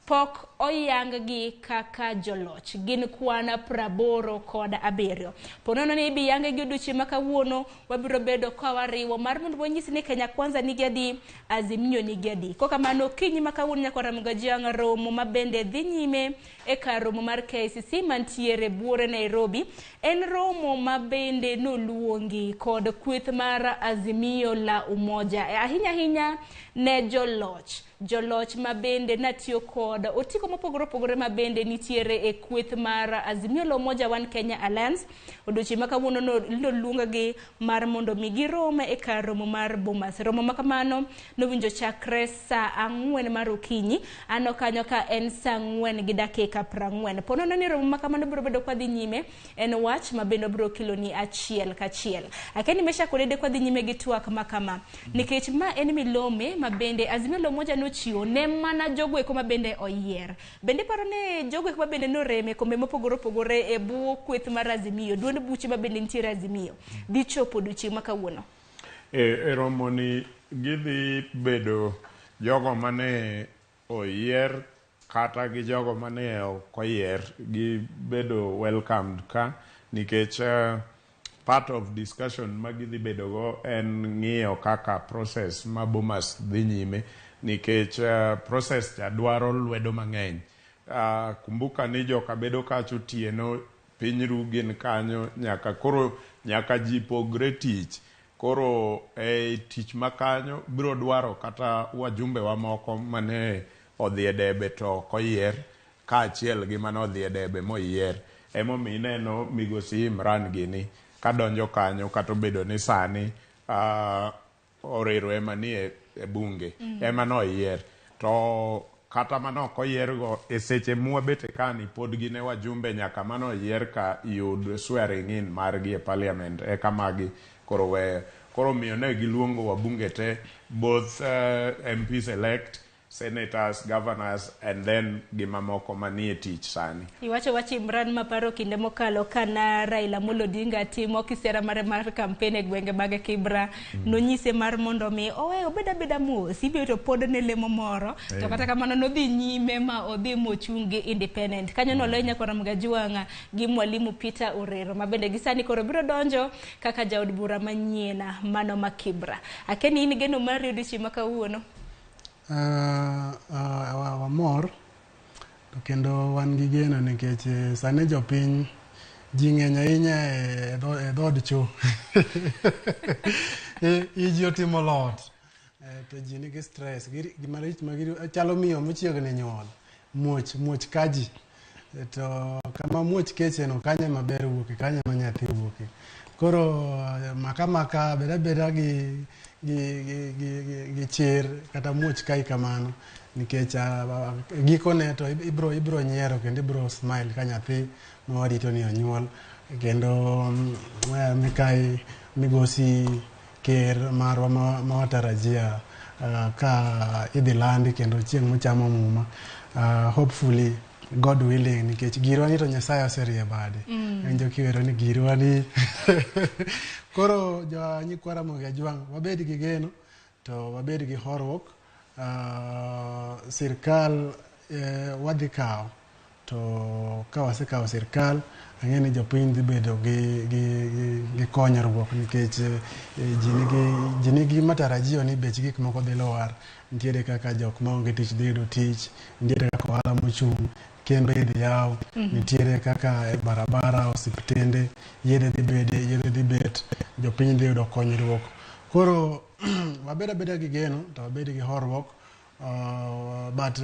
pok oyang gi kaka joloch gin kwan 87. Ponono ni ibi yange gi odiochieng' ma kawuono, wabiro bedo ka wariwo mar mondo wanyis ni Kenya Kwanza nigi adi, Azimio nigi adi. Kokamano okinyi ma kawuono Nyakwar Mgajwang' romo ma bende dhi nyime e kar romo mar KICC mantiere buore Nairobi en romo ma bende noluongi kod kweth mar Azimio la Umoja ahinya ahinya ne joloch. Joloch ma bende natiyo kod otiko mopogore opogore ma bende nitiere e kweth mar Azimio la Umoja One Kenya Alliance. Odiochieng' ma kawuono noluong gi mar mondo mi girom e kar romo mar Bomas. Romo ma kamano nowinjo chakre saa 4 mar okinyi, ano kanyo ka en saa 4:40. Ponono ni romo ma kamano biro bedo kwa dhi nyime en wach ma bende biro keloni achiel kachiel. Akeni Mesha Kodede kwa dhi nyime gi twak ma kama nikech ma en milome ma bende Azimio la Umoja nochiwo ne mana jogo eko ma bende oyier. Bende paro ni jogo eko ma bende noreme kombe mopogore opogore e bwo kweth mar Azimio, duond buche ma bende nitiere Azimio dhi chopo odiochieng' ma kawuono. E romo ni gidhi bedo jogo mane oyier kata gi jogo mane ok oyier gibedo welcomed ka nikech part of discussion ma gidhi bedo go en ng'iyo kaka process ma Bomas dhi nyime nikech process cha dwaro lwedo mang'eny. Kumbuka ni joka bedo kacha otieno piny ru gin kanyo nyaka koro nyaka ji pogre tich. Koro e tich makanyo biro dwaro kata wajumbe wa moko mane odhi e debe to ok oyier kaachiel gi mane odhi e debe moyier. Emomiyo ineno migosi Imran gini kadonjo kanyo kata obedo ni sani Orero ema nie e bunge ema noyier to kata mane ok oyiergo e seche mwabete kani pod gin e wajumbe nyaka mane oyier ka yud swearing in margi e parliament eka magi koro weyo. Koro omiyo ne giluongo wabunge te both MPs elect, senators, governors and then gi mamoko manie tich sani. Iwacho wach Imran maparo kinde mokalo kana Raila Amolo Odinga timo kisera mare mar kampen e gwenge mag Kibra. Nonyise mar mondo mi owe obed abeda mos, ibiro to pod ne lemo moro to kata kamano nodhi nyime ma odhi mochung' gi independent. Kanyo noloyo Nyakwar Mgajwang' gi Mwalimu Peter Orero ma bende gisani koro biro donjo kaka jaod bura manyien mano ma Kibra. Akeni in geno mari odiochieng' ma kawuono? Wamor to kendo wan gi geno nikech sani jopiny ji ng'eny ahinya e dhood cho. I ji otimo lot to ji nigi stress. Gima lich ma chalo miyo mochiegni nyuol muoch muoch ka ji. To kama muoch keche no kanye maber wuoke, kanye ma nyathi wuoke. Koro maka maka beda beda gi chir kata muoch kai kamano nikech gikone to ibro nyiero kendo ibro smile ka nyathi ma warito ni onyuol kendo mikai migosi ker marwa ma watarajia ka idhi landi kendo chieng' mochamo muma, hopefully, God willing, nikech girwa ni to Nyasaye oserie bade. Winjo kiwero ni girwa ni koro jo nyikwa Ramogi Ajwang' wabed gi geno to wabed gi horuok. Sirkal wadhi kawo to ka wasekawo sirkal, ang'e ni jopiny dhi bedo gi konyruok nikech ji nigi matarajio ni bech gik moko dhi lwar. Nitiere kaka jok maonge tich dhi yudo tich, nitiere kaka ohala mochung' kembe idhi yaw, nitiere kaka e barabara, osiptende, yedhe dhi bede, yedhe dhi bet, jopiny dhi yudo konyruok. Koro wabed abeda gi geno to wabed gi horuok, but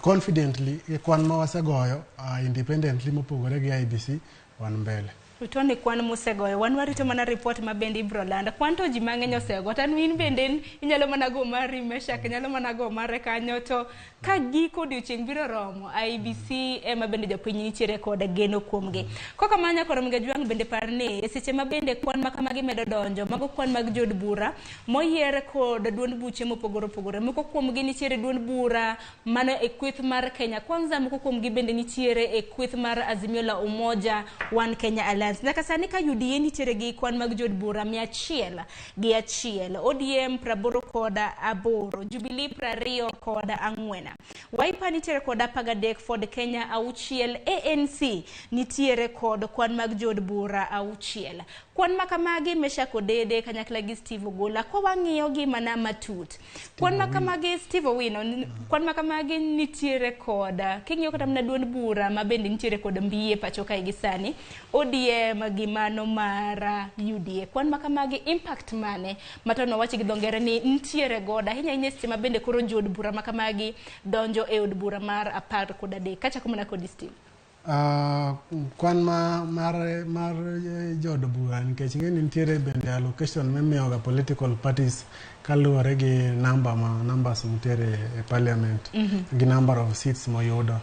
confidently gi kwan ma wasegoyo independently mopogore gi IEBC wan mbele. To ni kwan mosegoyo, wan warito mana report ma bende ibro lando. Kwan to ji mang'eny osego, to in bende inyalo mana go mari, Meshak nyalo mana go mare kanyo. To ka giko odiochieng' biro romo, IEBC ema bende jopiny nitiere kod geno kuomgi. Kokamano nyakoro Jwang' bende par ni e seche ma bende kwan ma kamagi medo donjo, mago kwan mag jood bura moyier kod duond buche mopogore opogore. Moko kuomgi nitiere duond bura mano e kweth mar Kenya Kwanza, moko kuomgi bende nitiere e kweth mar Azimio la Umoja One Kenya Alliance. Nyaka sani ka UDA nitiere gi kwan mag jood bura 101, ODM 88, Jubilee 24, Wiper nitiere kod 13, Ford Kenya 6, ANC nitiere kod kwan mag jood bura 6. Kwan ma kamagi, Meshak Odede kanyakla gi Steve Ogola, kwa wang'iyo gi mana matut. Kwan ma kamagi, Steve Owino, kwan ma kamagi nitiere kod, king'iyo kata mana duond bura ma bende nitiere kod mbiye pacho kae gi sani, ODM gi mano mar UDA. Kwan ma kamagi impact mane? Matono wach gi dho ngere ni nitiere godo ahinya ahinya seche ma bende koro jood bura ma kamagi donjo e od bura mar 13. Kachako mana kodi, Steve. Kwan ma mar jood bura, nikech ing'e ni nitiere bende allocation mimiyo ga political parties kaluwore gi number ma numbers nitiere e parliament gi number of seats moyudo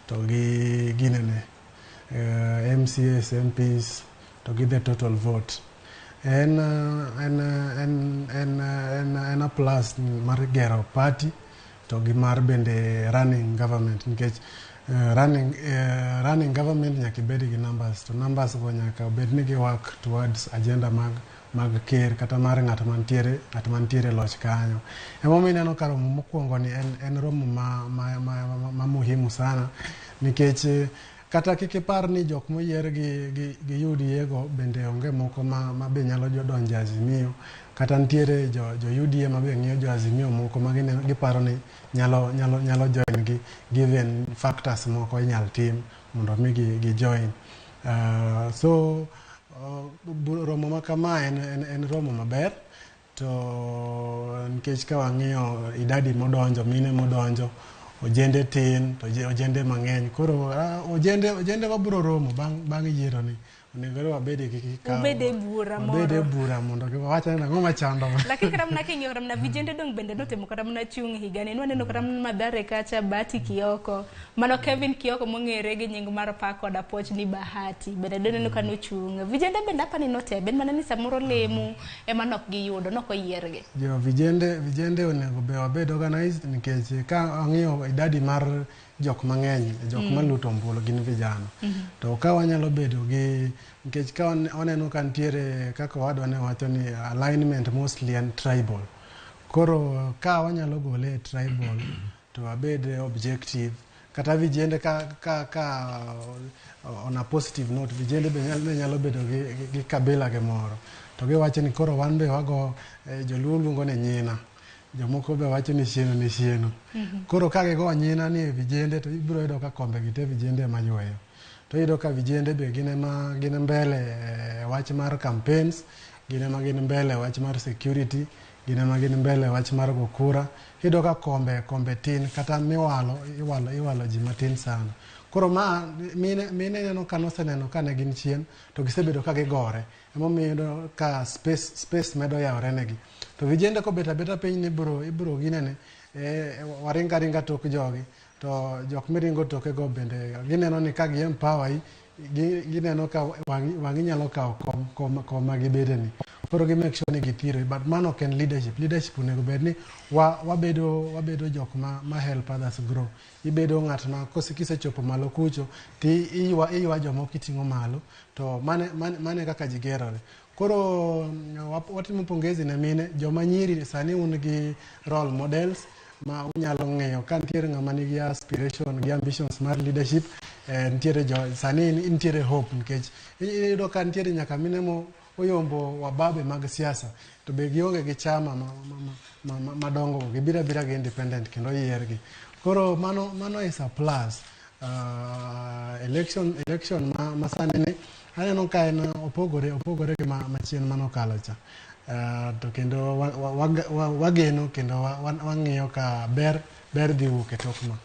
to gi ginene MCAs, MPs to gi the total vote en a plus mar gero party to gi mar bende running government, nikech running government nyaka ibed gi numbers, to numbers go nyaka bed ni gi work towards agenda mag ker kata mar ng'at mantiere loch kanyo. Emomiyo ineno ka romo mokwongo ni en romo ma muhimu sana, nikech kata kik ipar ni jok moyier gi UDA go bende onge moko ma be nyalo donjo Azimio, kata nitiere jo UDA ma be ng'iyo jo Azimio moko ma giparo ni nyalo join gi, given factors moko inyal tim mondo mi gi join. So romo ma kama en romo maber, to nikech ka wang'iyo idadi modonjo, mine modonjo, ojende tin to ojende mang'eny. Koro ojende wabiro romo bang' yiero ni onego wabed gi Ubed e bura wabed e moro. bura mondo wawach ni ang'o machando. Lakini kata mana king'iyo kata mana vijende dong bende notemo kata mana chung' higani. Nwaneno kata mana Mathare kacha, Bahati Kioko, mano Kevin Kioko mong'ere gi nying mar pak kod apoch ni Bahati bende doneno ka nochung'. Vijende bende apani notemo, en mana ni samoro lemo ema nok giyudo, nok oyiergi. Jo vijende onego be wabed organized, nikech ka ang'iyo idadi mar jok mang'eny, jok maluto ombulu gin vijana. To ka wanyalo bedo gi, nikech ka waneno ka nitiere kaka owadwa ne wacho ni alignment mostly en tribal. Koro ka wanyalo gole e tribal to wabed objective, kata vijende ka on a positive note, vijende be nyalo bedo gi kabila gi moro to giwacho ni koro wan be wago joluo luongo ni nyina, jomoko be wacho ni chieno ni chieno. Koro ka gigo nyina ni e vijende to ibiro yudo ka kombe gi te vijende ema yweyo, to iyudo ka vijende be gin ema gin mbele e wach mar campaigns, gin ema gin mbele e wach mar security, gin ema gin mbele e wach mar go kura. Iyudo ka kombe tin kata miwalo iwalo ji matin sana. Koro ma mine mine neno ka noseneno ka ne gin chien to gisebedo ka gigore. Emomiyo iyudo ka space medo yawore negi. To vijende kobet abeta piny ni ibro ginene waringa ringa tok jogi to jok miringo toke go bende gineno ni ka gi empower yi gineno ka wang'i nyalo kawo kom ma gibede ni. Koro gi make sure ni githiro, but mano ok en leadership. Leadership onego bed ni wabedo jok ma help others grow. Ibedo ng'at ma kisechopo malo kucho ti iywa jomoko iting'o malo to mane kaka ji gerore. Koro watimo pongezi ne mine joma nyiri sani un gi role models ma unyalo ng'eyo ka nitiere ng'ama nigi aspiration gi ambitions mar leadership, nitiere jo sani nitiere hope nikech iyudo ka nitiere nyaka mine mo oyombo wababe mag siasa to be gionge gi chama madongo go gibiro abira gi independent kendo oyiergi. Koro mano is a plus. Election ma sani ni aneno ka en opogore gi machien manokalo cha. To kendo wageno kendo wang'iyo ka ber dhi wuok e tok ma.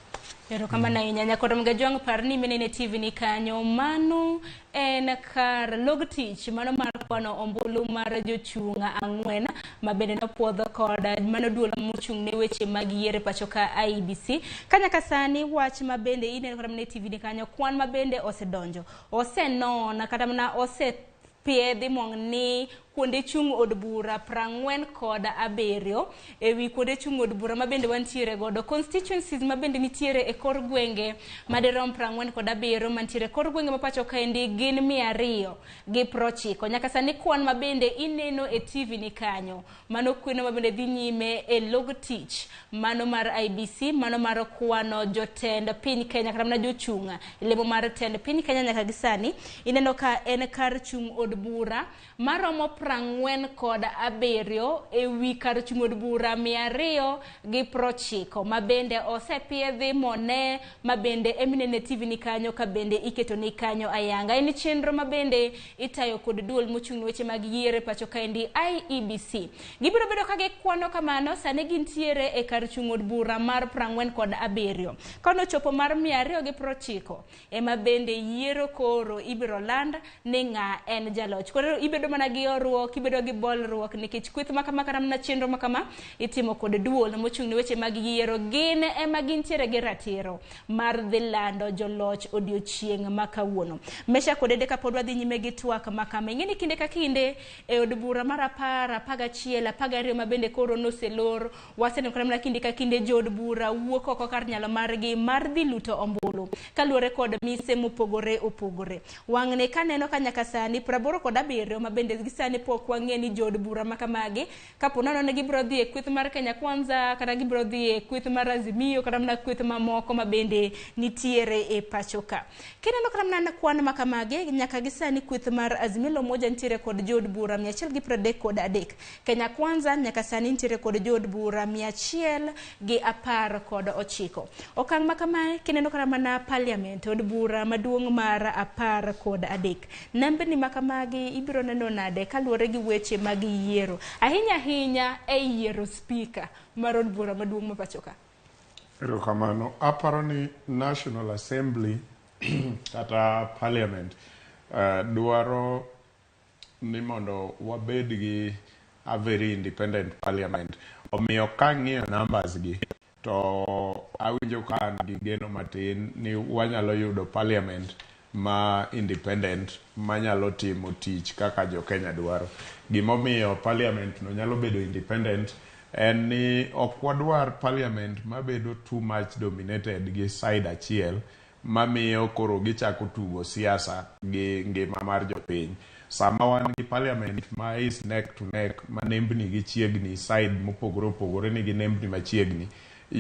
Erokamano ahinya nyakoro Mgajwang' par ni minene TV ni kanyo mano en kar log tich mano mar kwano ombulu mar jochung' 4 ma bende nopuodho kod mano duol mochung' ne weche mag yiero e pacho ka IEBC. Ka nyaka sani wach ma bende ineno kata mana e TV ni kanyo kwan ma bende osedonjo osenon kata mana osepiedhi mong'ni kuonde chung' od bura 47 ewi kuonde chung' od bura mabende wantiere godo constituencies mabende nitiere e kor gwenge madirom 47 mantiere kor gwenge ma pacho kaendi gin 290. Nyaka sani kwan mabende ineno e TV ni kanyo mano kweno mabende dhi nyime e log tich mano mar IEBC mano mar kwano jotend piny Kenya kata mana jochung' lemo mar tend piny Kenya nyaka gi sani ineno ka en kar chung' od bura maromo 47 ewi kar chung' od bura 290 mabende osepiedhi mone mabende eminene TV ni kanyo ka bende iketo ni kanyo ayanga. En chenro mabende itayo kod duol mochung' ne weche mag yiero e pacho kaendi IEBC. Gibiro bedo ka gikwano kamano sani gintiere e kar chung' od bura mar 47. Kanochopo mar 290 ema bende yiero koro ibiro land ni ng'a en jaloch. Koro ibedo mana gi horuok, ibedo gi bolruok nikech kweth makama kata mana chenro makama itimo kod duol mochung' ne weche mag yiero gin ema gintiere gi ratiro mar dhi lando joloch odiochieng' ma kawuono. Mesha kod Ede kapod wadhi nyime gi twak makama. Ing'e ni kinde ka kinde e od bura mar 10, 11, 12 ma bende koro noselor waseneno kata mana kinde ka kinde jood bura wuok oko kar nyalo margi mar dhi luto ombulu kaluwore kod mise mopogore opogore. Wang'ni kaneno ka nyaka sani 87 ma bende gi sani pok wang'e ni jood bura makamagi kapo nono ni gibiro dhi e kweth mar Kenya Kwanza kata gibiro dhi e kweth mar Azimio kata mana kweth mamoko ma bende nitiere e pacho ka. Kineno kata mana kwan makamagi nyaka gi sani kweth mar Azimio la Umoja nitiere kod jood bura 133. Kenya Kwanza nyaka sani nitiere kod jood bura 119. Okang' makamae kineno kata mana parliament od bura maduong' mar 13. Nembni makamagi ibiro neno nade kaluwore gi weche mag yiero ahinya ahinya e yiero speaker mar od bura maduong' ma pacho ka? Erokamano. Aparo ni National Assembly kata parliament dwaro ni mondo wabed gi a very independent parliament. Omiyo kang'iyo numbers gi to awinjo ka an gi geno matin ni wanyalo yudo parliament ma independent manyalo timo tich kaka jo Kenya dwaro. Gimomiyo parliament no nyalo bedo independent en ni ok wadwar parliament mabedo too much dominated gi side achiel mamiyo koro gichako tugo siasa gi ngima mar jopiny. Sama wan gi parliament ma is neck to neck ma nembni gi chiegni side mopogore opogore nigi nembni machiegni,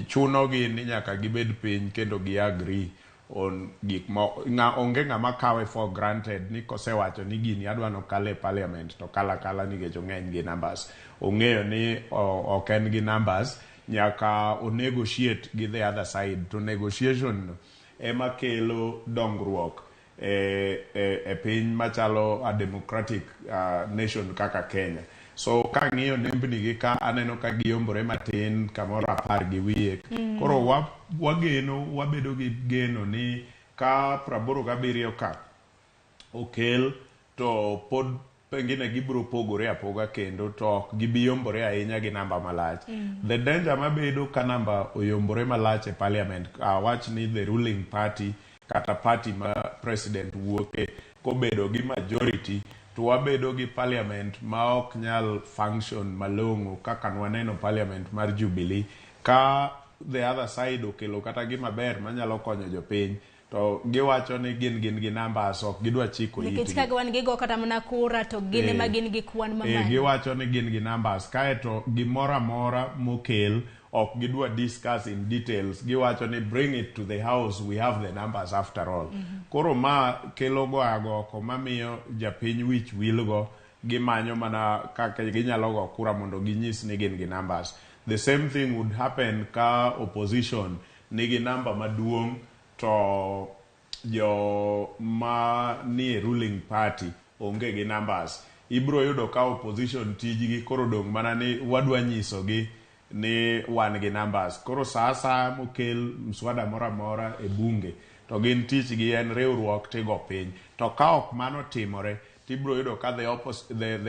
chuno gi ni nyaka gibed piny kendo gi agree on gik ma onge ng'ama kawe for granted ni kosewacho ni gini adwa nokal e parliament to kala kala nikech ong'eny gi numbers. Ong'eyo ni ok en gi numbers, nyaka o negotiate gi the other side to negotiation no ema kelo dongruok e piny machalo a democratic nation kaka Kenya. So kang'iyo nembni gi ka aneno ka giyombore matin kamoro 10 gi wiye. Koro wageno wabedo gi geno ni Ka 87 ka okel to pod pengine gibiro pogore apoga kendo to ok gibi yombore ahinya gi namba malach. The danger mabedo ka namba oyombore malach e parliament, awach ni the ruling party kata party ma president wuoke kobedo gi majority, to wabedo gi parliament ma ok nyal function malong'o kaka nwaneno parliament mar Jubilee. Ka the other side okelo kata gima ber manyalo konyo jopiny, to giwacho ni gin gi numbers, ok gidwa chiko nikech itgi. Ka wan gigo kata mana kura to gin ema gin gi kwan mamalo. Giwacho ni gin gi numbers, kaeto gimoro amora mokel ok gidwa discuss in details. Giwacho ni bring it to the house, we have the numbers after all. Koro ma kelo go agoko mamiyo japiny wich wilgo, gimanyo mana kaka ginyalo go kura mondo ginyis ni gin gi numbers. The same thing would happen ka opposition nigi namba maduong' to jo ma nie ruling party onge gi numbers. Ibro yudo ka opposition tijgi koro dong' mana ni wadwa nyisogi ni wan gi numbers. Koro sa asaya mokel mswada moro amora e bunge to gin tichgi en riwruok tigo piny. To ka ok mano timore, tibro yudo ka the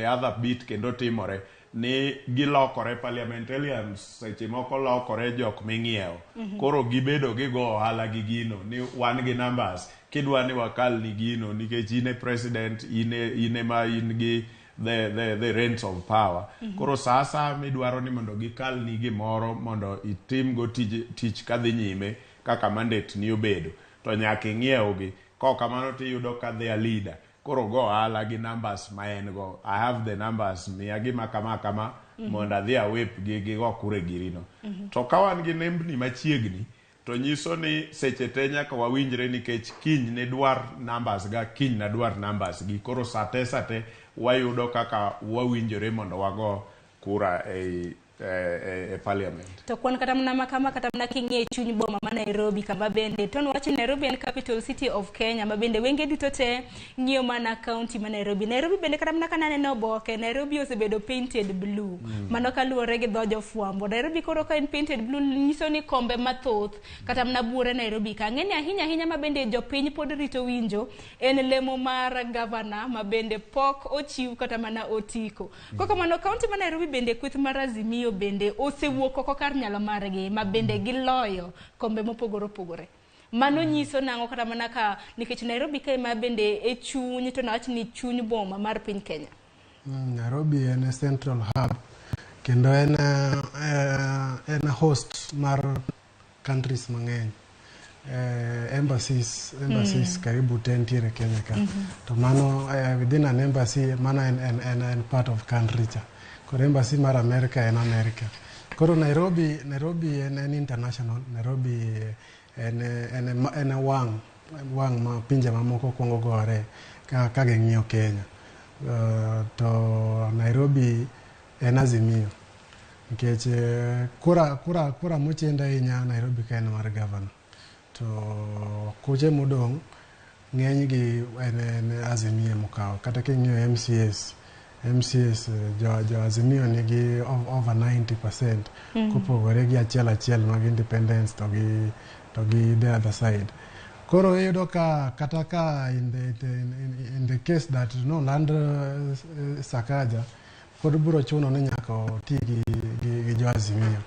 other bit kendo timore ni gilokore parliamentarians seche moko lokore jok ming'iewo. Koro gibedo gigo ohala gi gino ni wan gi numbers, kidwa ni wakal ni gino nikech in e president, in ema in gi the reins of power. Koro sa asaya midwaro ni mondo gikal ni gimoro mondo itim go tich kadhi nyime kaka mandate ni obedo, to nyaka ing'iewgi. Kok kamano tiyudo ka their leader koro go ohala gi numbers ma en go. I have the numbers, miya gima kama kama mondo adhi awep gi gigo kura e girino. To ka wan gi nembni machiegni to nyiso ni seche te nyaka wawinjre, nikech kiny ne dwar numbers ga, kiny na dwar numbers gi. Koro sate sate wayudo kaka wawinjore mondo wago kura e parliament. To kwan kata mana makama, kata mana king'iyo e chuny boma ma Nairobi, kama bende to nwach ni Nairobi en capital city of Kenya, ma bende wenge duto te ng'iyo mana county ma Nairobi. Nairobi bende kata mana kananeno oboke, Nairobi osebedo painted blue. Mano kaluwore gi dho jofwambo. Nairobi koro ka en painted blue nyiso ni kombe mathoth kata mana buore Nairobi ka ng'eni ahinya ahinya, ma bende jopiny pod rito winjo en lemo mar gavana ma bende pok ochiw kata mana otiko. Kokamano county ma Nairobi bende kweth mar Azimio bende osewuok oko kar nyalo margi ma bende giloyo kombe mopogore opogore. Mano nyiso nang'o kata mana ka nikech Nairobi ka ema bende e chuny, to nawach ni chuny boma mar piny Kenya. Nairobi en e central hub kendo en host mar countries mang'eny. Embassies karibu te nitiere Kenya ka. To mano within an embassy mano en part of country cha. Koro embassy mar America en America. Koro Nairobi en international. Nairobi en wang' ma pinje mamoko kuongo gore ka ging'iyo Kenya. To Nairobi en Azimio. Nikech kura mochendo ahinya Nairobi ka en mar gavana. To kuche modong' ng'eny gi en Azimio mokawo. Kata king'iyo MCAs jo Azimio nigi over 90% kopogore gi achiel achiel mag independence to gi the other side. Koro iyudo ka kata ka in the case that no land Sakaja pod biro chuno ni nyaka oti gi jo Azimio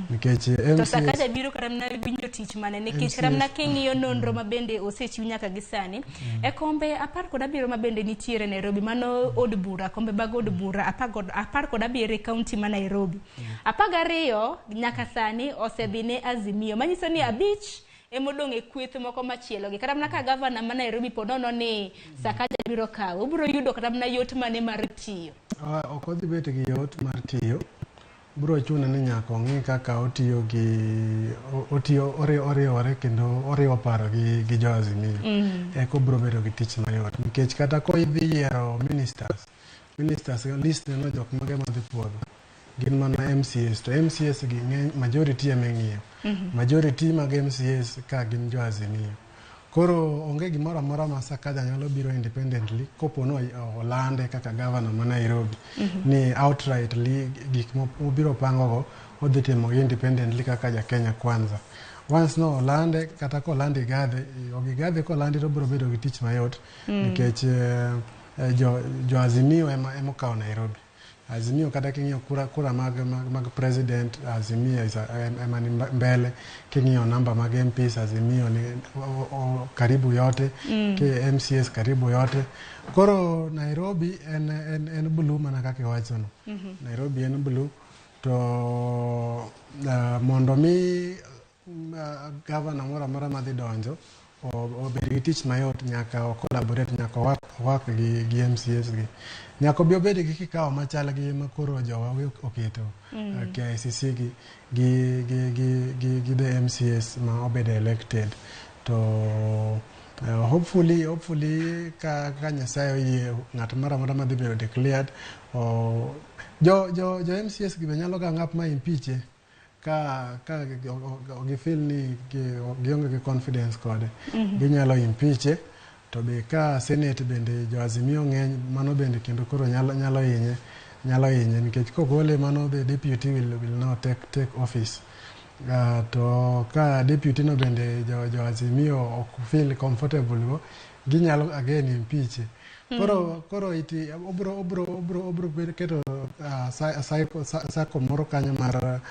nikech To MCAs Sakaja biro kata mana winjo tich mane nikech kata mana king'iyo nonro ma bende osechiw nyaka gi sani e kombe 17 ma bende nitiere Nairobi, mano od bura, kombe mag od bura 17 e county ma Nairobi, 12 nyaka sani osedhi ne Azimio, manyiso ni abich emodong' e kweth moko machielo gi. Kata mana ka gavana ma Nairobi po nono ni Sakaja biro kawe, obiro yudo kata mana yot mane mar tiyo? Ok odhi bet gi yot mar tiyo. Biro chuno ni nyaka ong'i kaka otiyo gi otiyo oriwore kendo oriwo paro gi jo Azimio. Eka obiro bedo gi tich mayot nikech kata kodhi yiero ministers list neno jok mage madhi puodho gin mana MCAs, to MCAs gi ng'eny majority ema ing'iyo. Majority mag MCAs ka gin jo Azimio. Koro onge gimoro amora ma Sakaja nyalo biro independently kopo no olande kaka gavana ma Nairobi ni outrightly gik mobiro pango go odhi timo independently kaka ja Kenya Kwanza. Once no olande kata kolandi Igathe, Igathe kolandi to biro bedo gi tich mayot nikech jo Azimio ema okawo Nairobi. Azimio kata king'iyo kura mag president, Azimio ema ni mbele. King'iyo namba mag MPs, Azimio ni karibu yote, ki MCAs karibu yote. Koro Nairobi en blue mana kaka iwachono. Nairobi en blue to mondo mi governor moro amora madhi donjo obed gi tich mayot, nyaka o collaborate, nyaka owak gi MCAs gi. Nyaka obi obed gi kikao machal gi makoro jowa oketo KICC gi the MCAs ma obedo elected. To hopefully ka Nyasaye oyie, ng'at moro amora madhi bedo declared, jo MCAs gi be nyalo gang up ma impeach ka gifeel ni gionge gi confidence kode, ginyalo impeach. To be ka Senate bende jo Azimio ng'eny, mano bende kendo koro nyalo hinye nikech kogole mano the deputy will now take office. To ka deputy no bende jo Azimio ok feel comfortable go, ginyalo again impeach. Koro iti obro keto cycle moro kanyo mar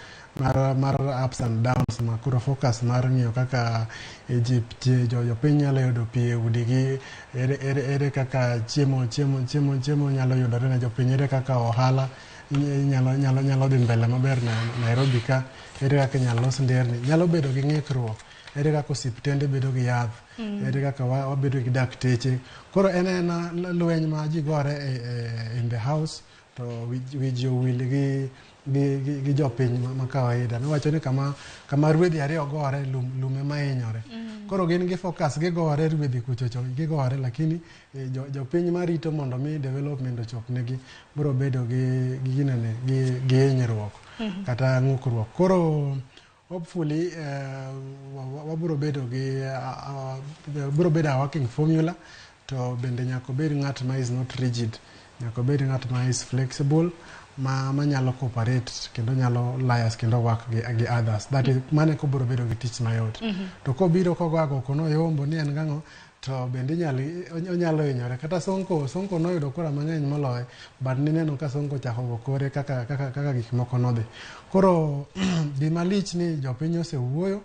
ups and downs ma koro focus mar ng'iyo kaka jopiny nyalo yudo pi e udigi, ere kaka chiemo nyalo yudore ne jopiny, ere kaka ohala nyalo dhi mbele maber Nairobi ka, ere kaka inyalo los nderni, nyalo bedo gi ng'ikruok, ere kaka osiptende bedo gi yath, ere kaka wabedo gi dakteche. Koro en lweny ma ji gore in the house, to wi ji owil gi jopiny ma kawaida. Miwacho ni kama rwedhi ariyo gore, lum ema hinyore. Koro gin gi focus, gigore rwedhi kuchocho, gigore, lakini jopiny marito mondo mi development ochop negi biro bedo gi hinyruok kata ng'ukruok. Koro hopefully wabiro bedo gi biro bedo a working formula. To bende nyaka obed ng'at ma is not rigid, nyaka obed ng'at ma is flexible, ma nyalo cooperate kendo nyalo liars kendo work gi others. That is mane kobiro bedo gi tich mayot. To kobiro kogo kono yombo ni en gang'o, to bende onyalo hinyore. Kata Sonko noyudo kura mang'eny moloye, but nineno ka Sonko ochako go kore kaka gik moko nodhi. Koro gima lich ni jopiny osewuoyo,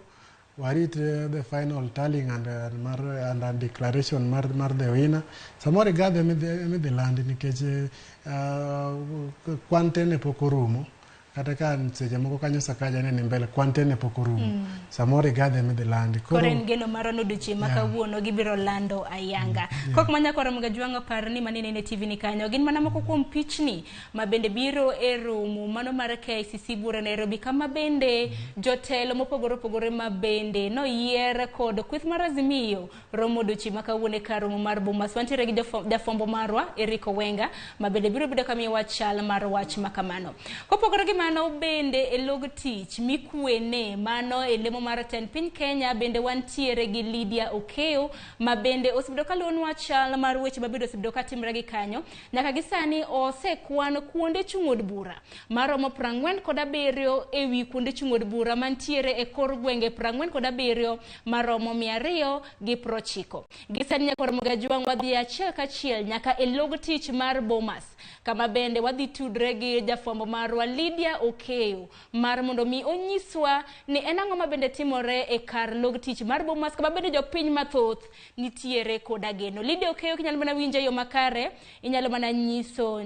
warit the final tallying and declaration mar the winner. Samoro Igathe emidhi landi nikech kwan te ne pok orumo. Kata ka seche moko kanyo Sakaja ne ni mbele, kwan te ne pok orumo. Samoro Igathe emidhi landi. Koro en geno marwa ni odiochieng' ma kawuono gibiro lando ayanga. Kok manya koro Mgajwang'o par ni manene TV ni kanyo gin mana moko kuom pichni ma bende biro e romo mano mar KICC bura Nairobi, kama bende jotelo mopogore opogore ma bende noyier kod kweth mar Azimio romo odiochieng' ma kawuono e kar romo mar Bomas. Wantiere gi jafwambo marwa Eric Owenga ma bende biro bedo kamiyowa chal mar wach ma kamano. Kopogore gi mano bende e log tich mikwene mano e lemo mar tend piny Kenya bende wantiere gi Lydia Okeyo ma bende osebedo kaluwonwa chal mar weche mabende osebedo katimre gi kanyo. Nyaka gi sani osekwan kuonde chung' od bura maromo 47 ewi kuonde chung' od bura mantiere e kor gwenge 47 maromo 290. Gi sani nyaka Mgajwang' wadhi achiel kachiel nyaka e log tich mar Bomas, kama bende wadhi tudre gi jafwambo marwa Lydia Okeyo mar mondo mi onyiswa ni en ang'o ma bende timore e kar log tich mar Bomas, kama bende jopiny mathoth nitiere koda geno. Lydia Okeyo, kinyalo mana winjo e yo makare, inyalo mana nyiso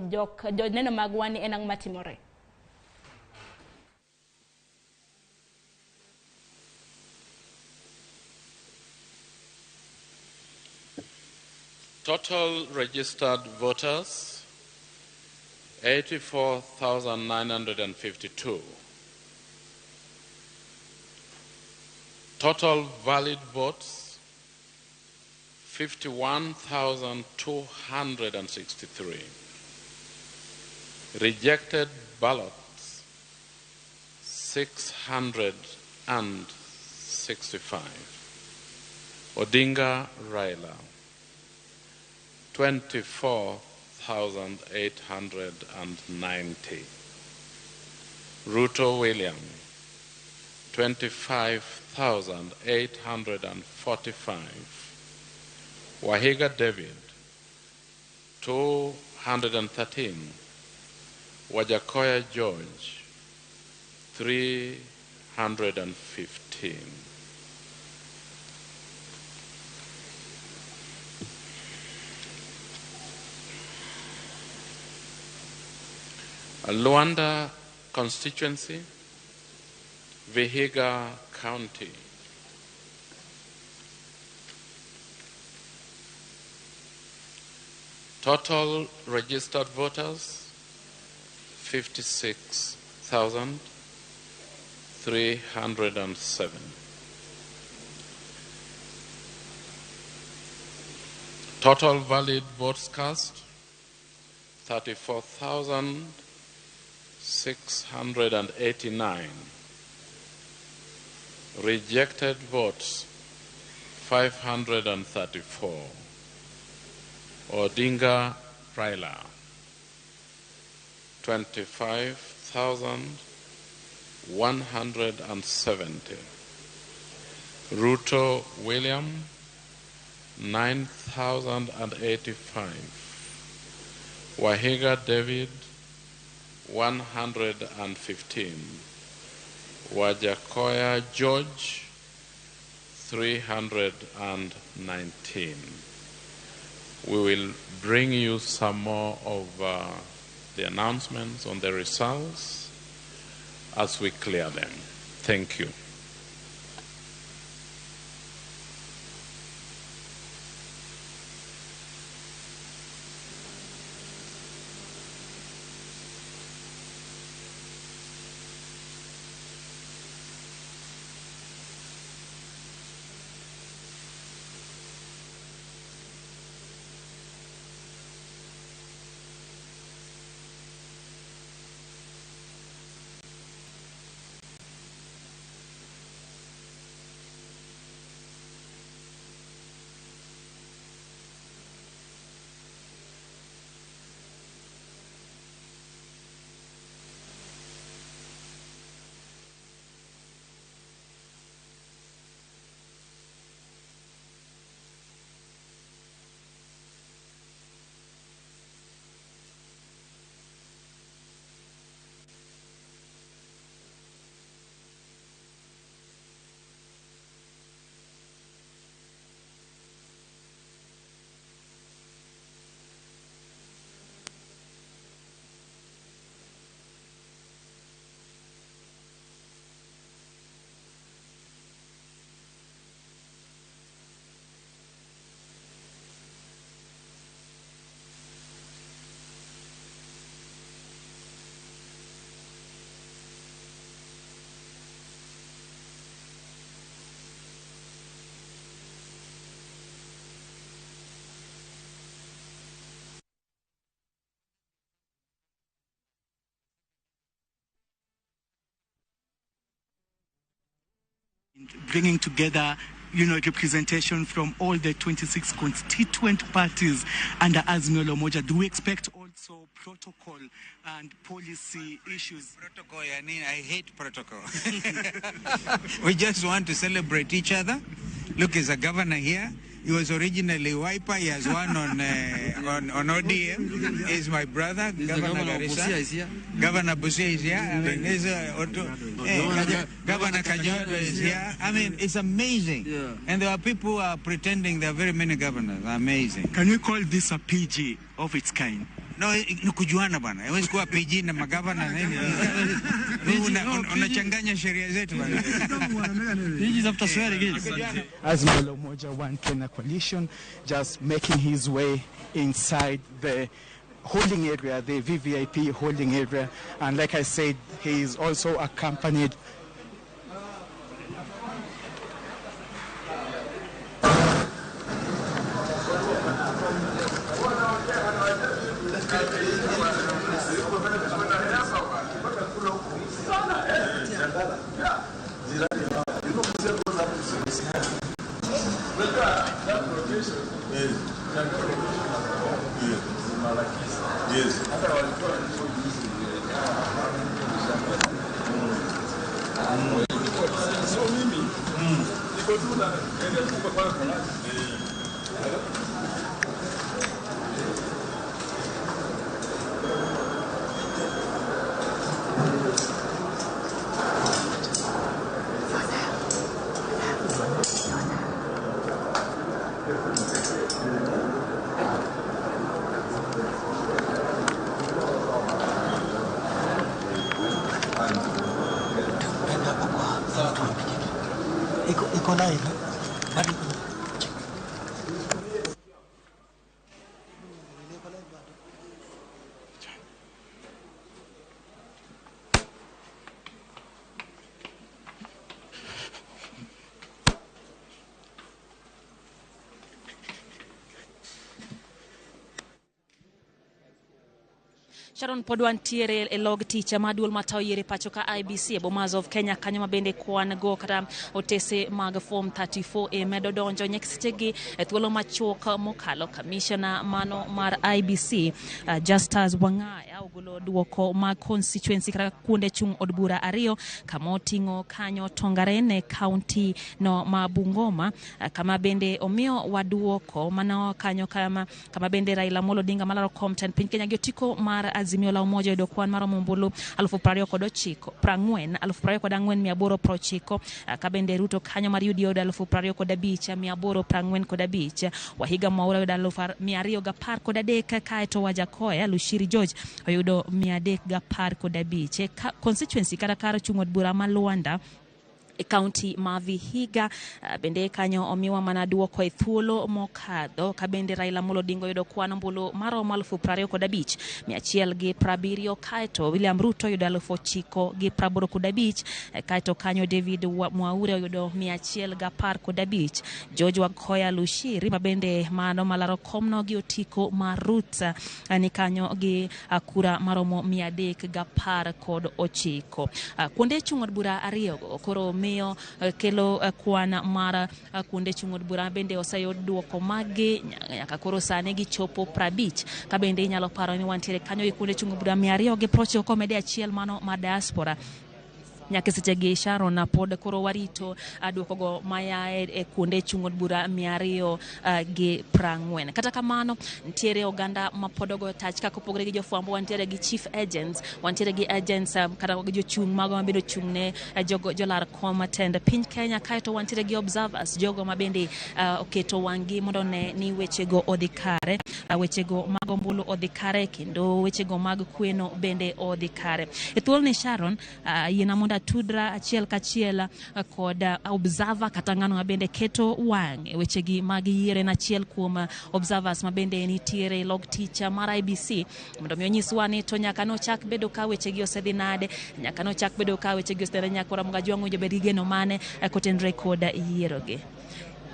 joneno magwa ni en ang'o matimore. Total registered voters, 84,952. Total valid votes, 51,263. Rejected ballots, 665. Odinga Raila, 24,890. Ruto William, 25,845. Wahiga David, 213. Wajakoya George, 315. Luanda constituency, Vihiga County. Total registered voters, 56,307. Total valid votes cast, 34,689. Rejected votes, 534. Odinga Raila, 25,170. Ruto William, 9,085. Wahiga David, 115. Wajakoya George, 319. We will bring you some more of the announcements on the results as we clear them. Thank you. Bringing together, you know, representation from all the 26 constituent parties under Azimio la Umoja. Do we expect also protocol and policy issues? Protocol, I mean, I hate protocol. We just want to celebrate each other. Look, there's a governor here. He was originally Wiper. He has won on ODM. He's my brother, Governor Garissa. Busia is here. Governor Busia is here. I mean, there's Governor Kajiado is here. I mean, it's amazing. Yeah. And there are people who are pretending there are very many governors. Amazing. Can we call this a PG of its kind? No, ni kujuana bana. Haiwezi kuwa PG na magavana nini. Unachanganya sheria zetu bana. PG is after swearing in. Azimio la Umoja One Kenya Coalition just making his way inside the holding area, the VVIP holding area. And like I said, he is also accompanied Yes. Iko live bado. Sharon, pod wantiere e log tich ma duol matayo yiero e pacho ka IEBC e Bomas of Kenya kanyo ma bende kwan go kata otese mag form 34A medo donjo nyaka sechegi e thuolo machuok mokalo. Kamishna mano mar IEBC, Justus Wang'aya, ogolo duoko mag constituency kata kuonde chung' od bura ariyo kama oting'o kanyo Tongaren e county no ma Bungoma, kama bende omiyo waduoko mano kanyo kama bende Raila Amolo Odinga malaro kom tend piny Kenya gi otiko mar Azimio la Umoja yudo kwan maromo ombulu 29,000 40, 24,890, ka bende Ruto kanyo mar UDA yudo 25,845, Wahiga Mwaura yudo 213, kaeto Wajackoyah Lushiri George oyudo 315. E constituency kata kar chung' od bura ma Luanda e kaunti ma Vihiga, bende kanyo omiwa mana duoko e thuolo mokadho, ka bende Raila Amolo Odinga oyudo kwan ombulu maromo 25,170, kaeto William Ruto oyudo 9,085, kaeto kanyo David Mwaure oyudo 115, George Wajackoyah Lushiri ma bende mano malaro komno gi otiko mar Roots ni kanyo gi kura maromo 319. Kuonde chung' od bura ariyogo koro miyo kelo kwan mar kuonde chung' od bura bende oseyud duoko maggi nyaka koro sani gichopo 50, ka bende inyalo paro ni wantiere kanyo gi kuonde chung' od bura 290 komedi achiel mano mar diaspora. Nyaka sechegi, Sharon, pod koro warito duokogo maya e kuonde chung' od bura 240. Kata kamano, nitiere oganda ma pod ogoyo tach kaka opogore gi jofwambo, wantiere gi chief agents, wantiere gi agents, kata gi jochung' mago mabende ochung' ne jogo jolar kom tend piny Kenya, kaeto wantiere gi observers, jogo mabende oketo wang'gi mondo one ni wechego odhi kare, wechego mag ombulu odhi kare, kendo wechego mag kweno bende odhi kare. E thuoloni, Sharon, yiena mondo atudra achiel kachiel kod observer kata ng'ano mabende keto wang' e wechegi mag yiero, en achiel kuom observers mabende nitiere e log tich mar IEBC, mondo mi onyiswa ni to nyaka nochak bedo ka wechegi osedhi nade, nyaka nochak bedo ka wechegi osedhi, nyaka Ramogi Ajwang' owinjo bed gi geno mane kotenore kod yierogi.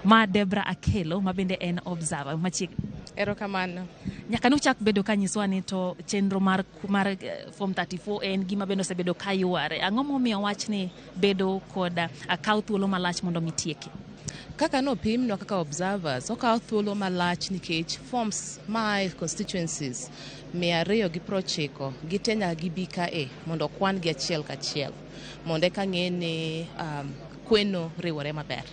Ma Debra Akelo ma bende en observer machiegni. Erokamano. Nyaka nochak bedo ka nyiswa ni to chenro mar form 34 en gima bende osebedo ka yware. Ang'o momiyo wachni bedo kod kaw thuolo malach mondo mi tieki? Kaka nopimnwa kaka observers, okawo thuolo malach nikech forms maa e constituencies 290 gite nyaka gibi kae mondo okwan gi achiel kachiel mondo eka ng'e ni kweno riwore maber.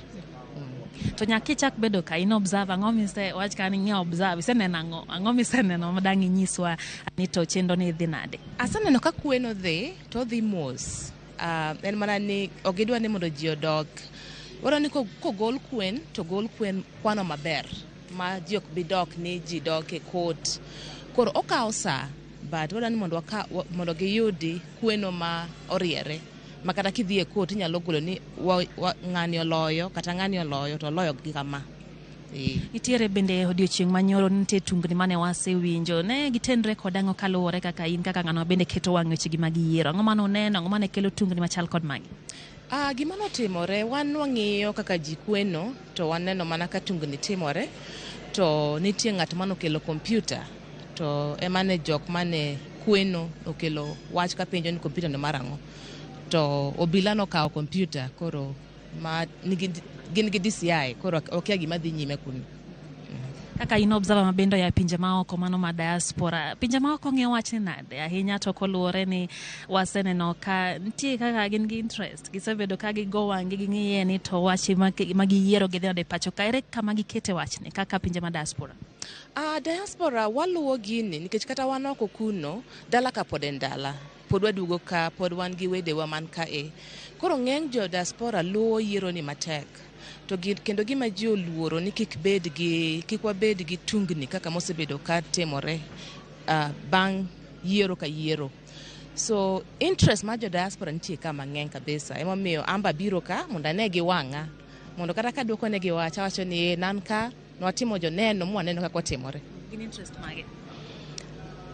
To nyaka ichak bedo ka in observer, ang'o mise wach ka ni ng'e observe, iseneno ang'o? Ang'o miseneno ma dang' inyiswa ni to chenro ni dhi nade? Aseneno ka kweno dhi to odhi mos. En mana ni ok gidwa ni mondo ji odog. Wadwa ni kogol kwen to gol kwen kwano maber ma ji ok bi dok ni ji dok e court. Koro okawo sa, but wadwa ni mondo giyudi kweno ma oriere ma kata kidhi e court inyalo golo ni ng'ani oloyo kata ng'ani oloyo to oloyo gi kama. Nitiere bende odiochieng' manyoro nitie tungni mane wasewinjo, ne gitenre kod ang'o kaluwore kaka in kaka ng'ano bende keto wang' wechegi mag yiero? Ang'o mane uneno, ang'o mane kelo tungni machal kod magi? Gima notimore, wan wang'iyo kaka ji kweno to waneno mana ka tungni timore, to nitie ng'at manokelo kompyuta to emane jok mane kweno okelo wach kapenjo ni kompyuta no mar ang'o, to obila nokawo kompyuta, koro ma nigi, gin gi DCI, koro okia gima dhi nyime kuno. Kaka in observer mabende oya e pinje maoko, mano ma diaspora, pinje maoko ng'iyo wachni nade ahinya, to koluwore ni waseneno ka nitie kaka gin gi interest, gisebedo ka gigo wang'gi ging'iye ni to wach ma giyiero gidhi nade pacho ka, ere kama gikete wachni kaka pinje ma diaspora? Diaspora waluwo gini nikech kata wan oko kuno, dala ka pod en dala. Pod waduogo ka, pod wan gi wedewa man kae. Koro ng'eny jo diaspora luwo yiero ni matek. To kendo gima ji oluoro ni kik wabed gi tungni kaka mosebedo ka timore bang' yiero ka yiero. So interest mar jo diaspora nitie ka mang'eny kabisa. Emomiyo amba biro ka mondo ane gi wang'a. Mondo kata ka duoko negi wach, awacho ni nan ka nwatimo joneno mwaneno kaka otimore. Gin interest mage?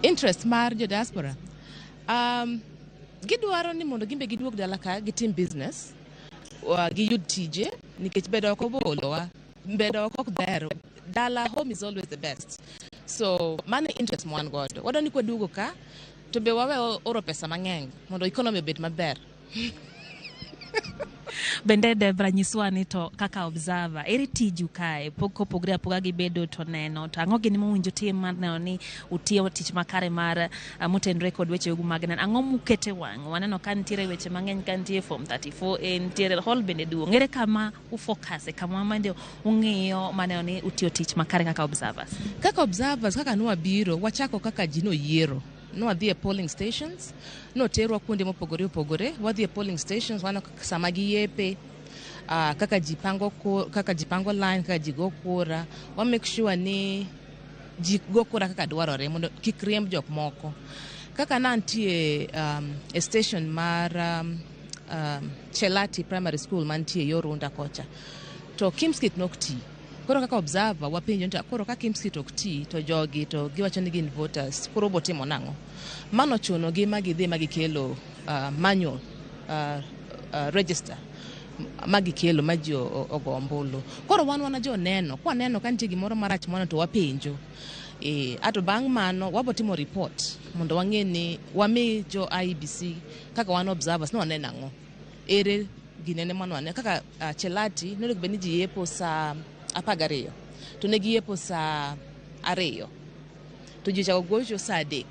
Interest mar jo diaspora? Gidwaro ni mondo gimbe giduog dala ka gitim business, giyud tije, nikech bedo oko bolowa, bedo oko ok ber. Dala, home is always the best. So mano interest mwan godo. Wadwa ni kwaduogo ka, to be wawe oro pesa mang'eny mondo economy obed maber. Bende Debra, nyiswa ni to kaka observer, ere tiju kae pok kopogre apoga gi bedo to neno, to ang'o gini mowinjo tim mar neno ni utiyo tich makare mar motenore kod weche mag neno, ang'o mukete wang'? Waneno ka nitiere weche mang'eny, ka nitie form 34A, nitiere hall bende duong', ere kama ufocus, kama mande ung'iyo maneno ni utiyo tich makare kaka observers? Kaka observers, kaka nwabiro, wachako kaka ji noyiero. Nwadhi e polling stations, noterwa kuonde mopogore opogore, wadhi e polling stations, waneno sama giyepe, kaka ji pango line, kaka ji go kura, wa make sure ni ji go kura kaka dwarore mondo kik riemb jok moko. Kaka nantie e station mar Chelati Primary School mantie yo Runda kocha, to Kimskit nok ti. Koro kaka observer wapenjo ni koro ka Kimskit ok ti to jogi to giwacho ni gin voters, koro obo timo nang'o? Mano chuno gi ma gidhi ma gikelo manual register ma gikelo ma ji ogo ombulu. Koro wan wana joneno, kwaneno ka nitie gimoro marach mano to wapenjo. Ato bang' mano wabo timo report mondo wang'e ni wami jo IEBC kaka wan observers ni waneno ang'o. Ere ginene mano waneno kaka Chelati nonego bed ni ji yepo saa 12 to ne giyepo saa 2 to ji ochako gocho saa 3.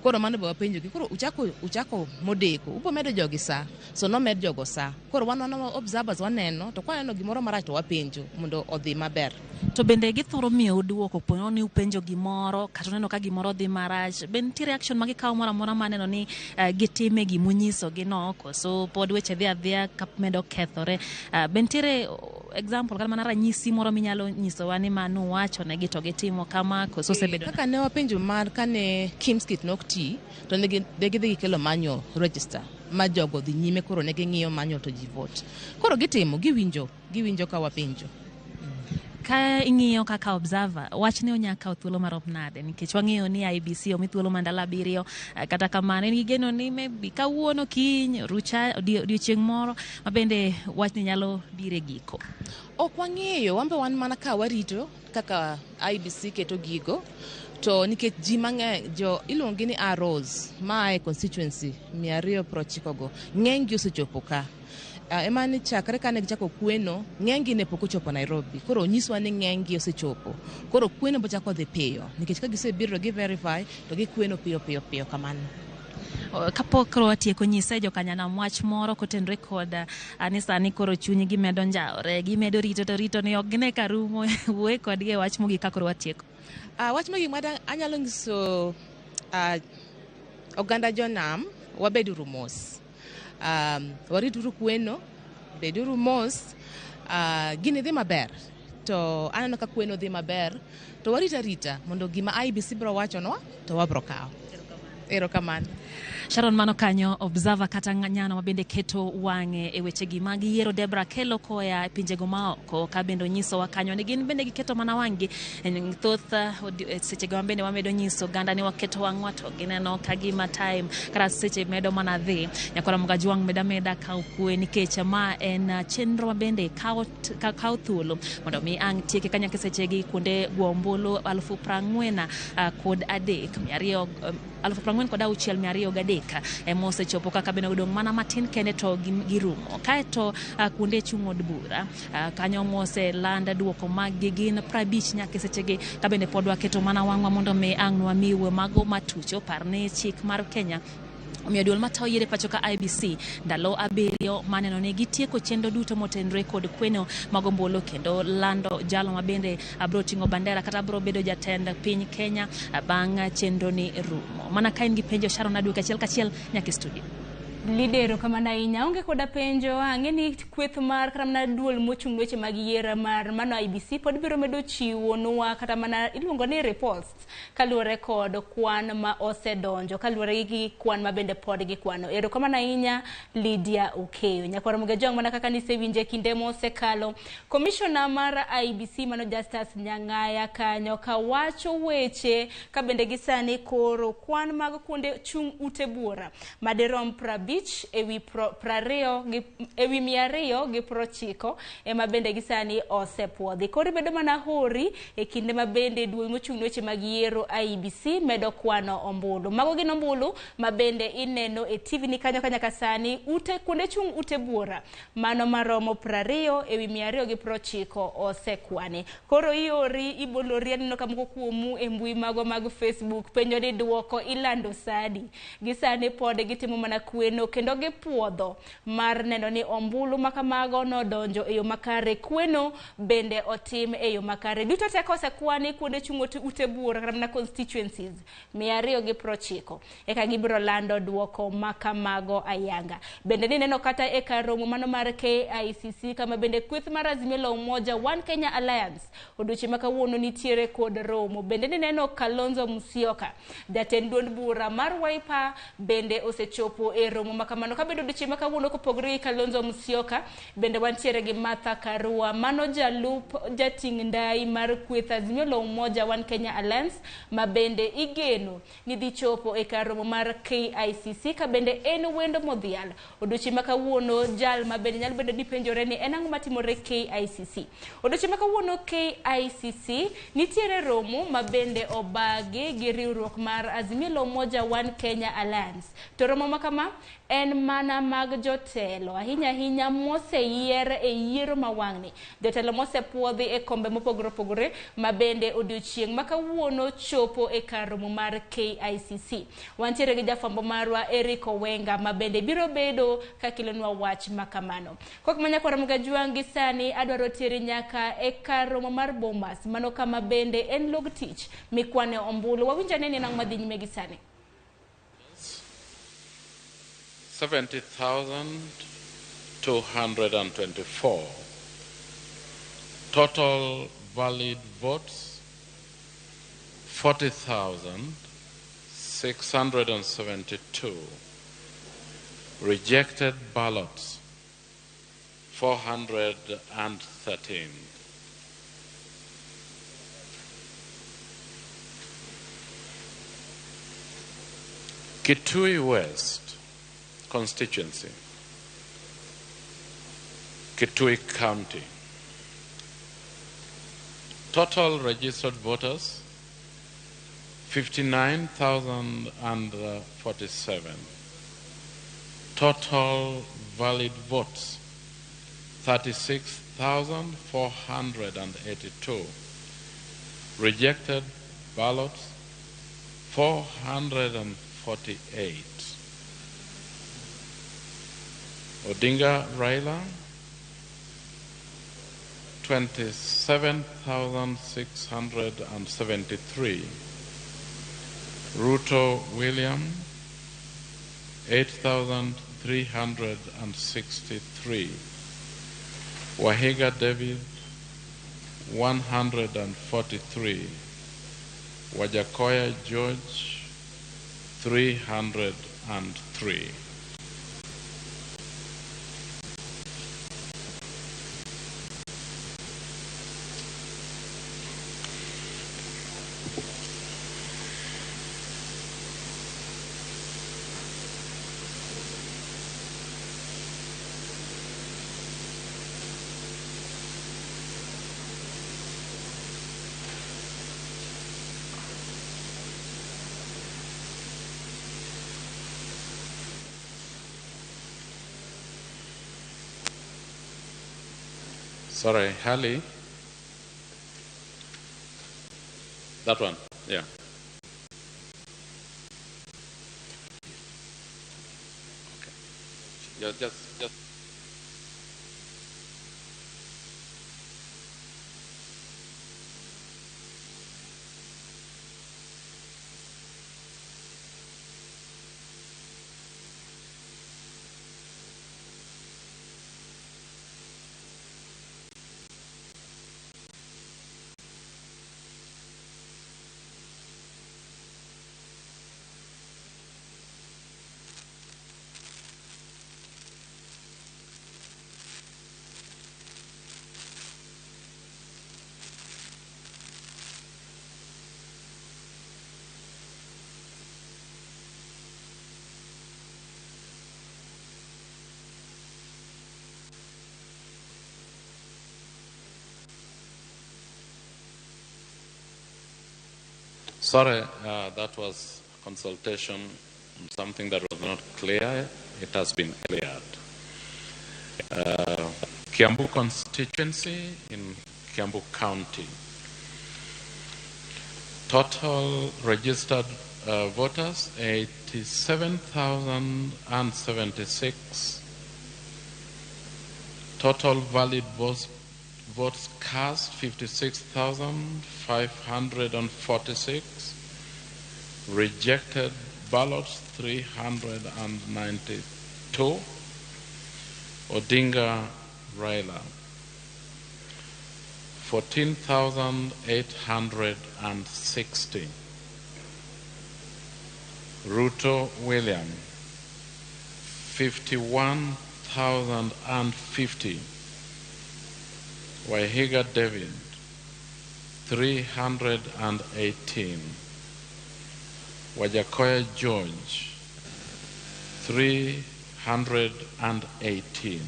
Koro mano be wapenjogi, koro uchako modeko, ubo medo jogi saa, so nomed jogo saa. Koro wan observers waneno, to kwaneno gimoro marach to wapenjo mondo odhi maber. To bende githoro miyo duoko po ni upenjo gimoro kata uneno ka gimoro dhi marach, be nitie reaction ma gikawo moro amora maneno ni gitime gimunyiso gi no, koso pod weche dhi adhiya ka medo kethore? Be nitiere example kata mana ranyisi moro minyalo nyisowa ni mano wacho negi to gitimo kama, koso osebedo? Kaka ne wapenjo mar kane Kimskit nok ti, to ne gidhi gikelo manual register ma jogo dhi nyime, koro ne ging'iyo manual to ji vote. Koro gitimo, giwinjo ka wapenjo. Ka ing'iyo kaka observer, wachni onya kawo thuolo marom nade? Nikech wang'eyo ni IEBC omi thuolo mar ndalo 7, kata kamano en gi geno ni maybe kawuono, kiny, rucha, odiochieng' moro ma bende wachni nyalo biro e giko. Ok wang'eyo, wan be wan mana ka warito kaka IEBC keto gigo, to nikech ji mang'eny, jo iluongo ni ROs ma e constituency 290 go, ng'eny gi osechopo ka. Ema ni chakre kane gichako kweno, ng'eny gi ne pok ochopo Nairobi. Koro onyiswa ni ng'eny gi osechopo. Koro kweno bochako dhi piyo, nikech ka gisebiro gi verify to gikweno piyo piyo piyo kamano. Kapok koro watieko, nyise jokanyanam wach moro kotenore kod ni sani koro chunygi medo njawore, gimedo rito to rito ni ok gine ka rumo. Wuoye kodgi e wach mogik ka koro watieko. Wach mogik ma anyalo nyiso oganda jonam, wabeduru mos. Warituru kweno, beduru mos, gini dhi maber. To aneno ka kweno dhi maber, to warita rita mondo gima IEBC biro wachonwa to wabro kawo. Erokamano. Sharon, mano kanyo observer kata nyano mabende keto wang'e e wechegi mag yiero Debra Kelo koya e pinjego maoko, ka bende onyisowa kanyo ni gin bende giketo mana wang'gi thoth sechego ma bende wamedo nyiso oganda ni waketo wang'wa to gineno ka gima time kata seche medo mana dhi. Nyakwara Mgajwang' meda meda kawo kwe, nikech ma en chenro mabende kawo thuolo mondo mi ang' tieke kanyaka sechegi kuonde go ombulu 43,200 46,203 ema osechopo kaka bende odong' mana matin kende to girumo. Kaeto kuonde chung' od bura kanyo moseland duoko maggi gin 50 nyaka sechegi, ka bende pod waketo mana wang'wa mondo mi ang' nwamiu mago matucho. Par ni chik mar Kenya omiyo duol matayo yiero e pacho ka IEBC ndalo 7 maneno ni gitieko chenro duto motenore kod kweno mag ombulu kendo lando jalo mabende biro ting'o bandera kata biro bedo jatend piny Kenya bang' chenro ni rumo. Mana ka in gi penjo, Sharon, aduoki achiel kachiel nyaka e studio. Lidero kamano ahinya, aonge koda penjo. Ang'e ni kweth mar kata mana duol mochung' ne weche mag yiero mar mano IEBC pod biro medo chiwo nwa kata mana iluongo ni reports kaluwore kod kwan ma osedonjo, kaluwore gi kwan ma bende pod gikwano. Erokamano ahinya Lydia Okeyo. Nyakwar Mugejong, mana kaka nisewinje kinde mosekalo, komishona mar IEBC mano Justus Nyang'aya kanyo kawacho weche ka bende gisani koro kwan mag kuonde chung' ute buora madirom 50 ewi 20 gi ewi 290 ema bende gisani osepuodhi. Koro ibedo mana hori e kinde ma bende duol mochung' ne weche mag yiero IEBC medo kwano ombulu. Mago gin ombulu ma bende ineno e TV ni kanyo ka nyaka sani ute kuonde chung' ute buora mano maromo 20 ewi 290 osekwani. Koro iori ibolori, aneno ka moko kuomu e mbui magwa mag Facebook penjo ni duoko ilando sadi. Gisani pod gitimo mana kweno kendo gipuodho mar neno ni ombulu makamago nodonjo e yo makare, kweno bende otim e yo makare. Duto te kosekwani kuonde chung' ute buora kata mana constituencies 290 eka gibiro lando duoko makamago ayanga. Bende nineno kata e kar romo mano mar KICC kama bende kweth mar Azimio la Umoja One Kenya Alliance odiochieng' ma kawuono nitiere kod romo. Bende nineno Kalonzo Musyoka jatend duond bura mar Wiper bende osechopo e romo makamano. Kabedo odiochieng' ma kawuono kopogore gi Kalonzo Musyoka, bende wantiere gi Martha Karua mano jalup jating' ndai mar kweth Azimio la Umoja One Kenya Alliance ma bende igeno ni dhi chopo e kar romo mar KICC ka bende en wendo modhial. Odiochieng' ma kawuono jal ma bende nyalo bedo ni penjore ni en ang'o matimore KICC. Odiochieng' ma kawuono KICC nitiere romo ma bende obagi gi riwruok mar Azimio la Umoja One Kenya Alliance. To romo ma kama en mana mag jotelo ahinya ahinya moseyier e yiero ma wang'ni, jotelo mosepuodhi e kombe mopogore opogore ma bende odiochieng' ma kawuono chopo e kar romo mar KICC. Wantiere gi jafwambo marwa Eric Owenga ma bende biro bedo ka kelonwa wach makamano. Kok manyakwar Mugajwang' gi sani adwaro teri nyaka e kar romo mar Bomas, mano kama bende en log tich mikwane ombulu. Wawinj ane ni en ang'o madhi nyime gi sani. 70,224. Total valid votes 40,672. Rejected ballots 413. Kitui West constituency, Kitui County. Total registered voters 59,047. Total valid votes 36,482. Rejected ballots 448. Odinga Raila 27,673. Ruto William 8,363. Wahiga David 143. Wajackoyah George 303. Sorry, Hali. That one, yeah. Okay. Yeah, just. Sorry, that was consultation on something that was not clear. It has been cleared. Kiambu constituency in Kiambu County. Total registered voters, 87,076. Total valid votes cast, 56,546. Rejected ballots, 392. Odinga Raila, 14,860. Ruto William, 51,050. Waihiga David, 318. Wajackoyah George, 318.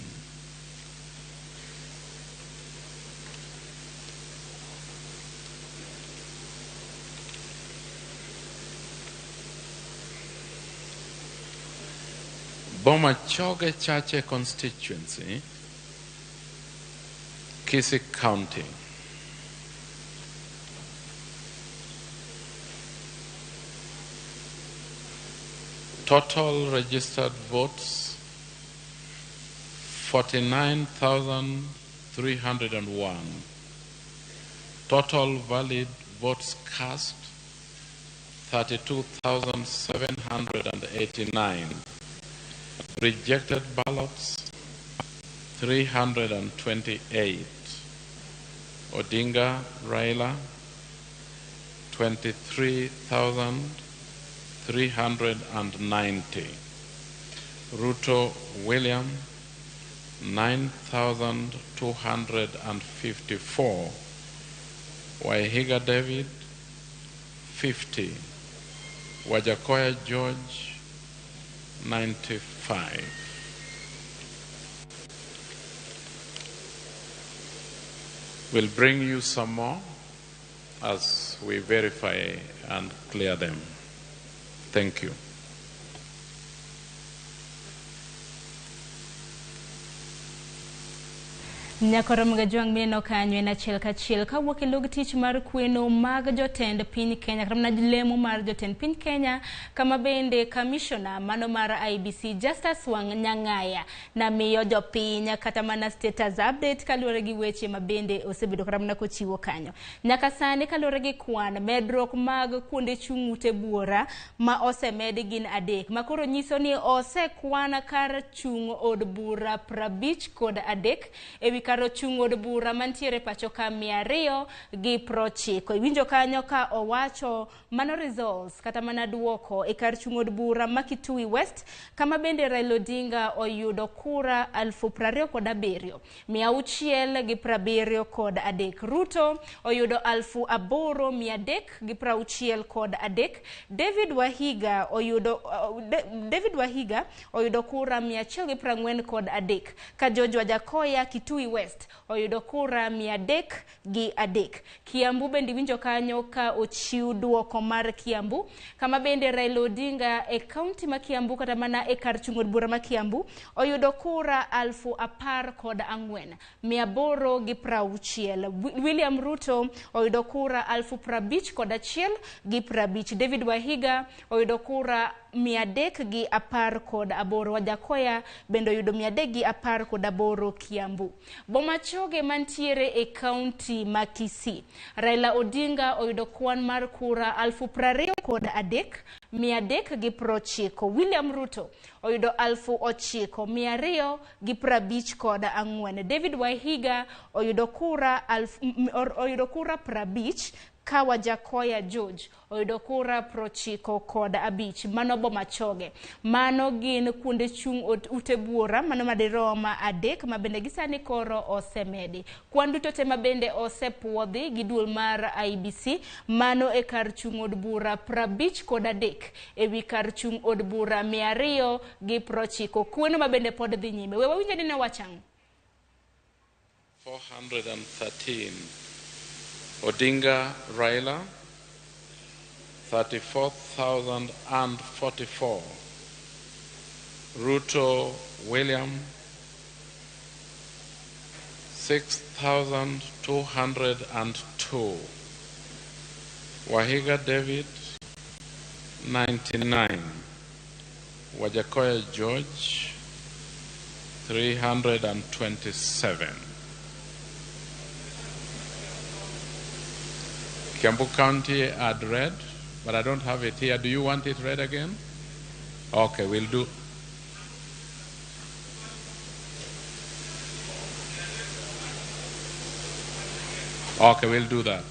Bomachoge Chache constituency, Kisii County. Total registered votes, 49,301. Total valid votes cast, 32,789. Rejected ballots, 328. Odinga Raila, 23,390. Ruto William, 9,254. Waihiga David, 50. Wajackoyah George, 95. We'll bring you some more as we verify and clear them. Thank you. Nyakoro Mgajwang' mineno kanyo en achiel kachiel kawuok e log tich mar kweno mag jotend piny Kenya kata mana lemo mar jotend piny Kenya, kama bende kamishona mano mar IEBC Justus Nyang'aya namiyo jopiny kata mana status update kaluwore gi weche ma bende osebedo kata mana kochiwo kanyo. Nyaka sani kaluwore gi kwan medruok mag kuonde chung' ute buora ma osemed gin 3 ma koro nyiso ni osekwan kar chung' od bura 53 ewi kar chung' od bura mantiere pacho ka 290. Iwinjo kanyo ka owacho mano results kata mana duoko e kar chung' od bura ma Kitui West, kama bende Raila Odinga oyudo kura 27,673. Ruto oyudo 8,363. David Wahiga oyudo kura 143, ka George Wajackoyah Kitui West West oyudo kura 303. Kiambu bende winjo kanyo ka ochiw duoko mar Kiambu, kama bende Raila Odinga e kaunti ma Kiambu kata mana e kar chung' od bura ma Kiambu oyudo kura 14,860. William Ruto oyudo kura 51,050. David Wahiga oyudo kura 318. Wajakoya bende oyudo 318 Kiambu. Bomachoge mantiere e kaunti ma Kisii, Raila Odinga oyudo kwan mar kura 23,390. William Ruto oyudo 9,254. David Wahiga oyudo kura 50, ka Wajakoya George oyudo kura 95. Mano Bomachoge. Mano gin kuonde chung' ute buora mano madirom 3 ma bende gisani koro osemedi. Kwan duto te ma bende osepuodhi gi duol mar IEBC, mano e kar chung' od bura 53 ewi kar chung' od bura 290. Kweno ma bende pod dhi nyime. We wawinjo ni ne wachang'. 413. Odinga Raila 34,044. Ruto William 6,202. Wahiga David 99. Wajakoya George 327. Kiambu County I'd read, but I don't have it here. Do you want it read again? Okay, we'll do. Okay, we'll do that.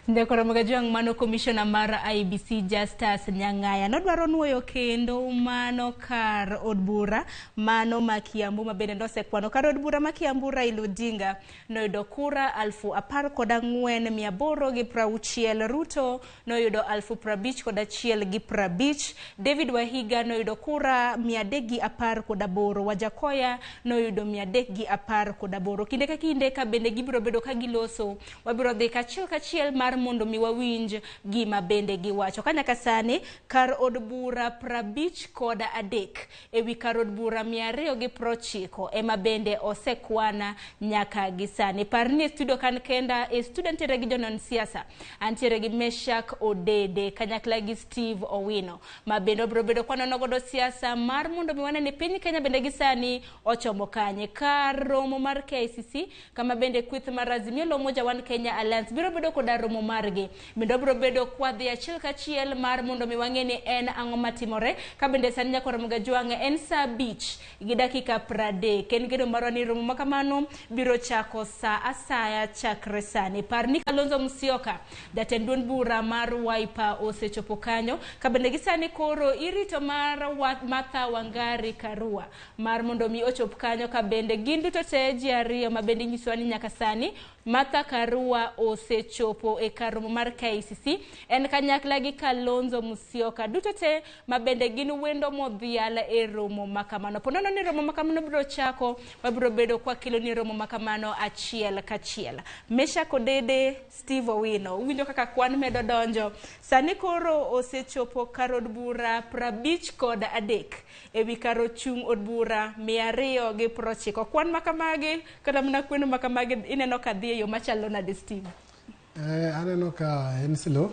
Ndekoro Magajuang' mano commissioner mar IEBC Justus Nyang'aya nodwaro nuoyo kendo mano kar od bura mano ma Kiambu ma bende nosekwano kar od bura ma Kiambu. Raila Odinga noyudo kura 14,860. Ruto noyudo 51,050. David Wahiga noyudo kura 318. Wajakoya noyudo 318. Kinde ka kinde ka bende gibiro bedo ka giloso, wabiro dhi kachiel kachiel mar mondo mi wawinj gima bende giwacho. Ka nyaka sani kar od bura 53 ewi kar od bura 290 ema bende osekwana nyaka gi sani. Par ni e studio kan kenda, e studio ntiere gi jonon siasa, antiere gi Meshak Odede kanyakla gi Steve Owino ma bende obiro bedo kwanono godo siasa mar mondo mi wane ni piny Kenya bende gi sani ochomo kanye. Kar romo mar KICC kama bende kweth mar Azimio la Umoja One Kenya Alliance biro bedo koda romo margi, bende obiro bedo kwadhi achiel kachiel mar mondo mi wang'e ni en ang'o matimore. Ka bende sani nyaka romo ga jwang'e en saa 5:30. En geno marwa ni romo makamano biro chako saa asaya chakre sani. Par ni Kalonzo Musyoka jatend duond bura mar Wiper osechopo kanyo, ka bende gi sani koro irito mar Martha Wangari Karua mar mondo mi ochop kanyo, ka bende gin duto te ji ariyo ma bende inyisowa ni nyaka sani Martha Karua osechopo e kar romo mar KICC en kanyakla gi Kalonzo Musyoka, duto te ma bende gin wendo modhial e romo makamano. Ponono ni romo makamano biro chako, wabiro bedo kwa kelo ni romo makamano achiel kachiel. Meshack Odede, Steve Owino, uwinjo kaka kwan medo donjo. Sani koro osechopo kar od bura 53 ewi kar ochung' od bura 290. Kwan makamagi kata mana kweno makamagi ineno ka dhi e yo machalo nade, Steve? Aneno ka en slow.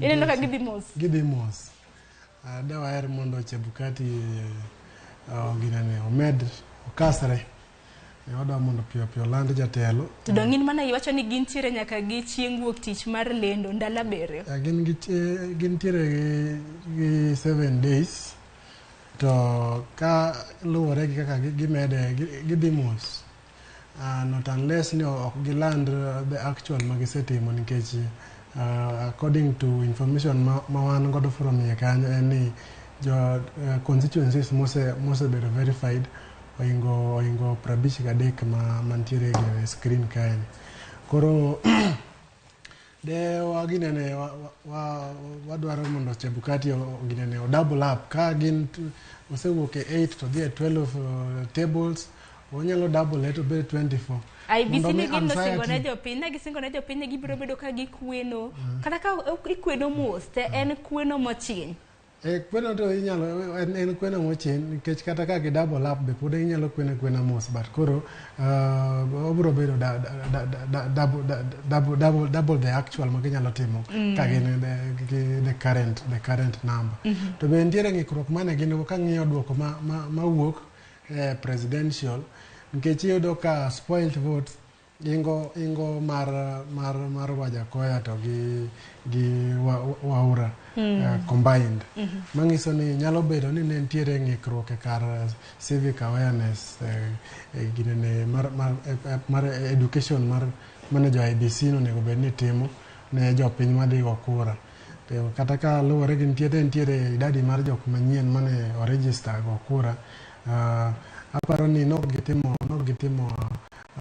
Ineno ka gidhi mos. Gidhi mos. Dawaher mondo Chebukati ginene omed okasre. Wadwa mondo piyo piyo land jatelo. To dong' in mana iwacho ni gintiere nyaka gi chieng' wuok tich mar lendo ndalo 7. Gintiere gi 7 days to ka luwore gi kaka gimede gidhi mos. Not unless ni ok giland the actual magisetimo, nikech according to information ma wan godo from iye kanyo en ni jo constituencies mosebedo verified oingo 53 ma mantiere e screen kae. Koro de waginene wadwaro mondo Chebukati ginene o double up ka gin osewuok e 8 to dhi e 12 tables, onyalo double it obed 24. IEBC Mondo mi ni gin nosingo ne anxiety- jopiny, ne gisingo ne jopiny ni gibiro bedo ka gikweno. Kata ka ok ikweno mos, te en kweno mochiny. E, kweno to inyalo en kweno mochin nikech kata ka gi double up be pod inyalo kweno kwena mos, but koro obiro bedo da, double, da, double, double, double the actual ma ginyalo timo ka gin gi the current number. To be nitiere ng'ikruok mane gin go kang'iyo duoko ma wuok presidential, nikech iyudo ka spoiled votes ingo mar Wajackoyah to gi Waura combined, manyiso ni nyalo bedo ni ne nitiere ng'ikruok e kar civic awareness, ginene mar education mar mane jo IEBC nonego bed ni timo ne jopiny madhi go kura. To kata ka luwore gi nitiere idadi mar jok manyien mane oregister go kura, aparo ni nok gitimo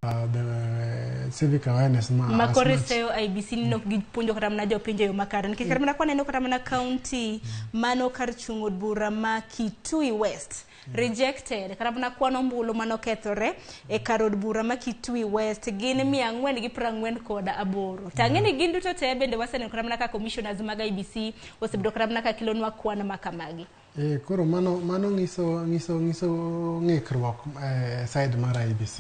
the civic awareness ma ma as koro much. Iseyo IEBC ni nok gipuonjo kata mana jopiny e yo makare, nikech kata mana kwaneno kata mana county mano kar chung' od bura ma Kitui West rejected kata mana kwan ombulu manokethore e kar od bura ma Kitui West gin 448. To ang'e ni gin duto te bende waseneno kata mana ka commissioners mag IEBC osebedo kata mana ka kelonwa kwan ma kamagi. E, koro mano nyiso ng'ikruok e side mar IEBC,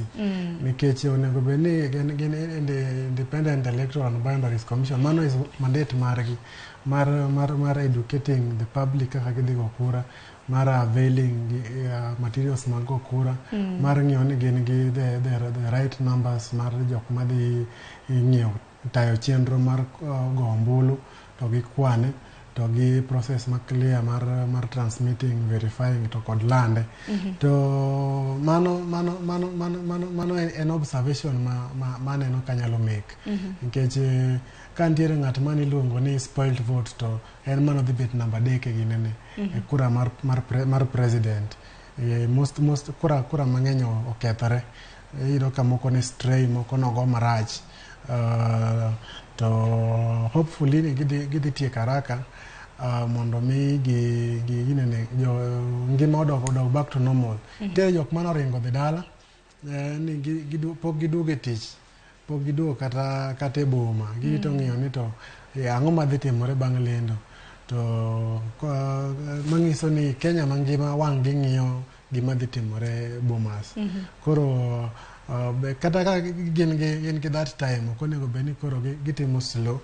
nikech onego bed ni gin Independent Electoral and Boundaries Commission, mano is mandate margi mar educating the public kaka gidhi go kura, mar availing materials mag go kura, mar ng'iyo ni gin gi the right numbers mar jok madhi ng'iyo tayo chenro mar go ombulu to gikwane to gi process ma clear mar transmitting, verifying to kod lande. To mano en observation ma maneno kanyalo make, nikech ka nitiere ng'at mane iluongo ni spoiled vote to en mano dhi bet namba 3 e ginene e kura mar president. Most kura mang'eny okethore, iyudo ka moko ne stray, moko nogo marach. To hopefully ni gidhi tieko haraka mondo mi gi ginene jo ngima odog back to normal. Nitiere jok mane oringo dhi dala, ni pok giduogo e tich, pok giduogo kata e boma. Girito ng'iyo ni to ang'o madhi timore bang' lendo. To manyiso ni Kenya mangima wang' gi ng'iyo gima dhi timore Bomas. Koro kata ka gin gi that time, ok onego bed ni koro gitimo slow.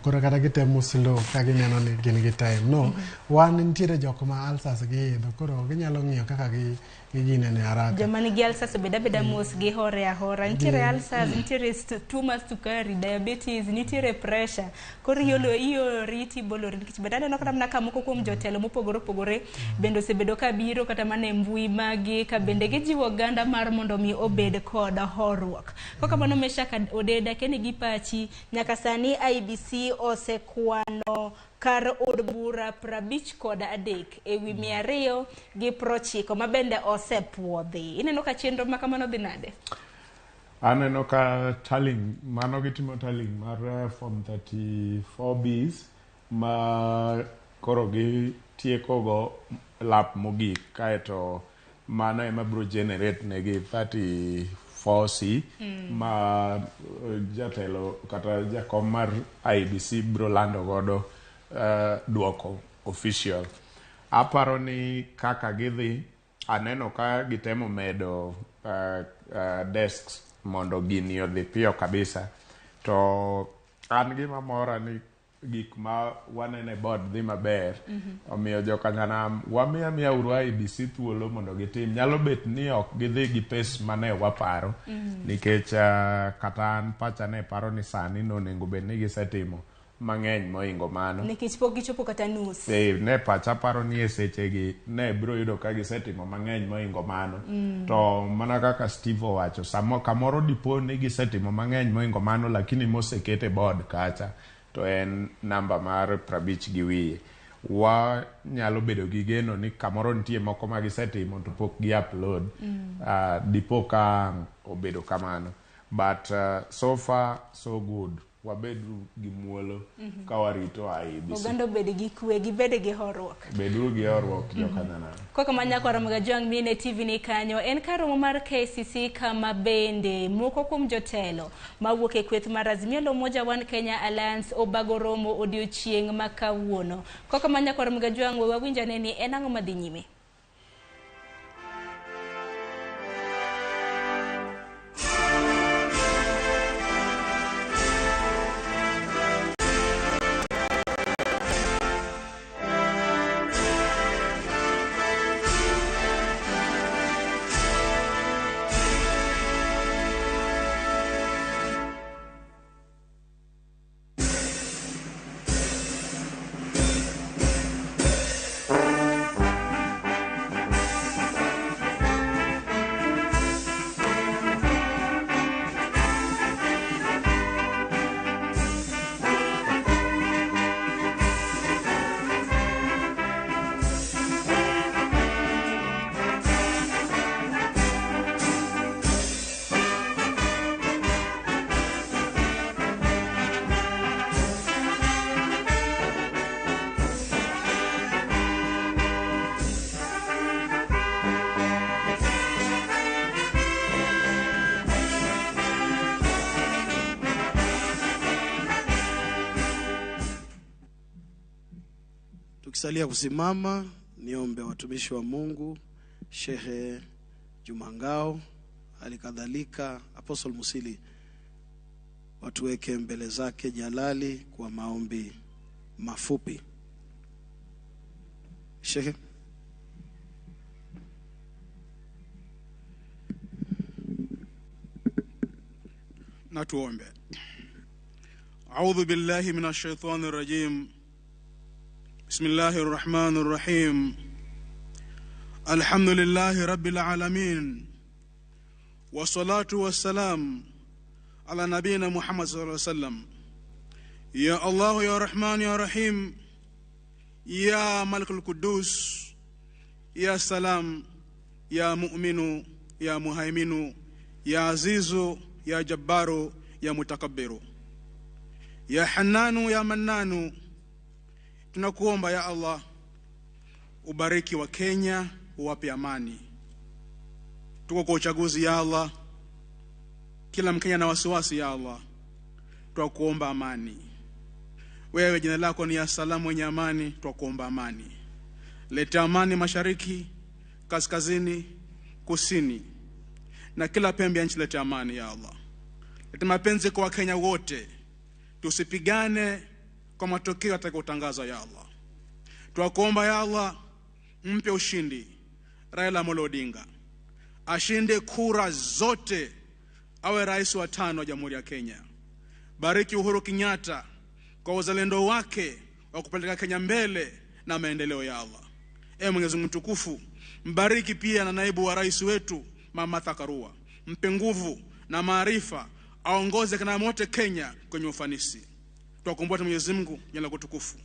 Koro kata gitemo slow ka gineno ni gin gi time. No, wan nitiere jok ma ulcers giidho, koro ginyalo ng'iyo kaka gi ginene haraka. Joma nigi ulcers obed abeda mos, gihore ahora. Nitiere ulcers, nitiere tuo mar sukari, diabetes, nitiere pressure. Koro iolo iori tibolori, nikech bende aneno kata mana ka moko kuom jotelo mopogore opogore bende osebedo ka biro kata mana e mbui magi ka bende gijiwo oganda mar mondo mi obed kod horuok. Kokamano, Meshak Odeda, keni gi pachi, nyaka sani IEBC osekwano kar od bura 53 ewi 290 ma bende osepuodhi. Ineno ka chenro ma kamano dhi nade? Aneno ka tallying mano gitimo tallying mar form 34 Bs ma koro gitieko go lap mogik, kaeto mano ema biro generate negi 34C ma jatelo kata jakom mar IEBC biro lando godo duoko official. Aparo ni kaka gidhi, aneno ka gitemo medo desks mondo gini odhi piyo kabisa. To an gima mora ni gik ma waneno e board dhi maber. Omiyo jokanyanam wamiya miya uru IEBC thuolo mondo gitim. Nyalo bet ni ok gidhi gi pace mane waparo, nikech kata an pacha ne paro ni sani nonego bed ni gisetimo mang'eny mohingo mano. Nikech pok gichopo kata nus. E, ne pacha paro ni e sechegi ne biro yudo ka gisetimo mang'eny mohingo mano. To mana kaka Steve owacho, samo kamoro dipo ni gisetimo mang'eny mohingo mano, lakini moseket e board kacha to en namba mar 50 gi wiye. Wanyalo bedo gi geno ni kamoro nitie moko ma gisetimo to pok gi upload. Dipo ka obedo kamano. But so far so good. Wabedu gi muolo ka warito IEBC. Oganda obed gi kwe, gibed gi horuok. Beduru gi horuok jokanyanam. Kaka manyako Ramogi Ajwang' mine TV ni kanyo en kar romo mar KCC kama bende moko kuom jotelo mawuok e kweth mar Azimio la Umoja One Kenya Alliance obago romo odiochieng' ma kawuono. Kaka manyako Ramogi Ajwang' we wawinj ane ni en ang'o madhi nyime. Tukisalia kusimama, niombe watumishi wa Mungu, Shehe Jumangao, hali kadhalika Apostle Musili, watuweke mbele zake Jalali kwa maombi mafupi. Shehe. Na tuombe. A'udhu billahi minash shaitani rajim. Bismillahir Rahmanir Rahim. Alhamdulillahi Rabbil Alamin. Wassalatu wassalam ala nabina Muhammad sallallahu alaihi wasallam. Ya Allah ya Rahman ya Rahim. Ya Malikul Quddus. Ya Salam. Ya Mu'minu. Ya Muhaiminu. Ya Azizu. Ya Jabbaru. Ya Mutakabbiru. Ya Hannanu ya Mannanu. Tunakuomba ya Allah, ubariki wa Kenya, uwape amani. Tuko kwa uchaguzi ya Allah, kila Mkenya na wasiwasi ya Allah, tunakuomba amani. Wewe jina lako ni ya salamu, mwenye amani, tunakuomba amani. Leta amani mashariki, kaskazini, kusini, na kila pembe ya nchi, leta amani ya Allah. Leta mapenzi kwa Wakenya wote, tusipigane kwa matokeo atakayotangazwa ya Allah. Tunakuomba ya Allah, mpe ushindi Raila Amolo Odinga, ashinde kura zote, awe rais wa 5 wa Jamhuri ya Kenya. Bariki Uhuru Kenyatta kwa uzalendo wake wa kupeleka Kenya mbele na maendeleo ya Allah. Ee Mwenyezi Mungu mtukufu, mbariki pia na naibu wa rais wetu Mama Martha Karua, mpe nguvu na maarifa, aongoze kana mote Kenya kwenye ufanisi. Tuwakumbuke Mwenyezi Mungu jina lako tukufu.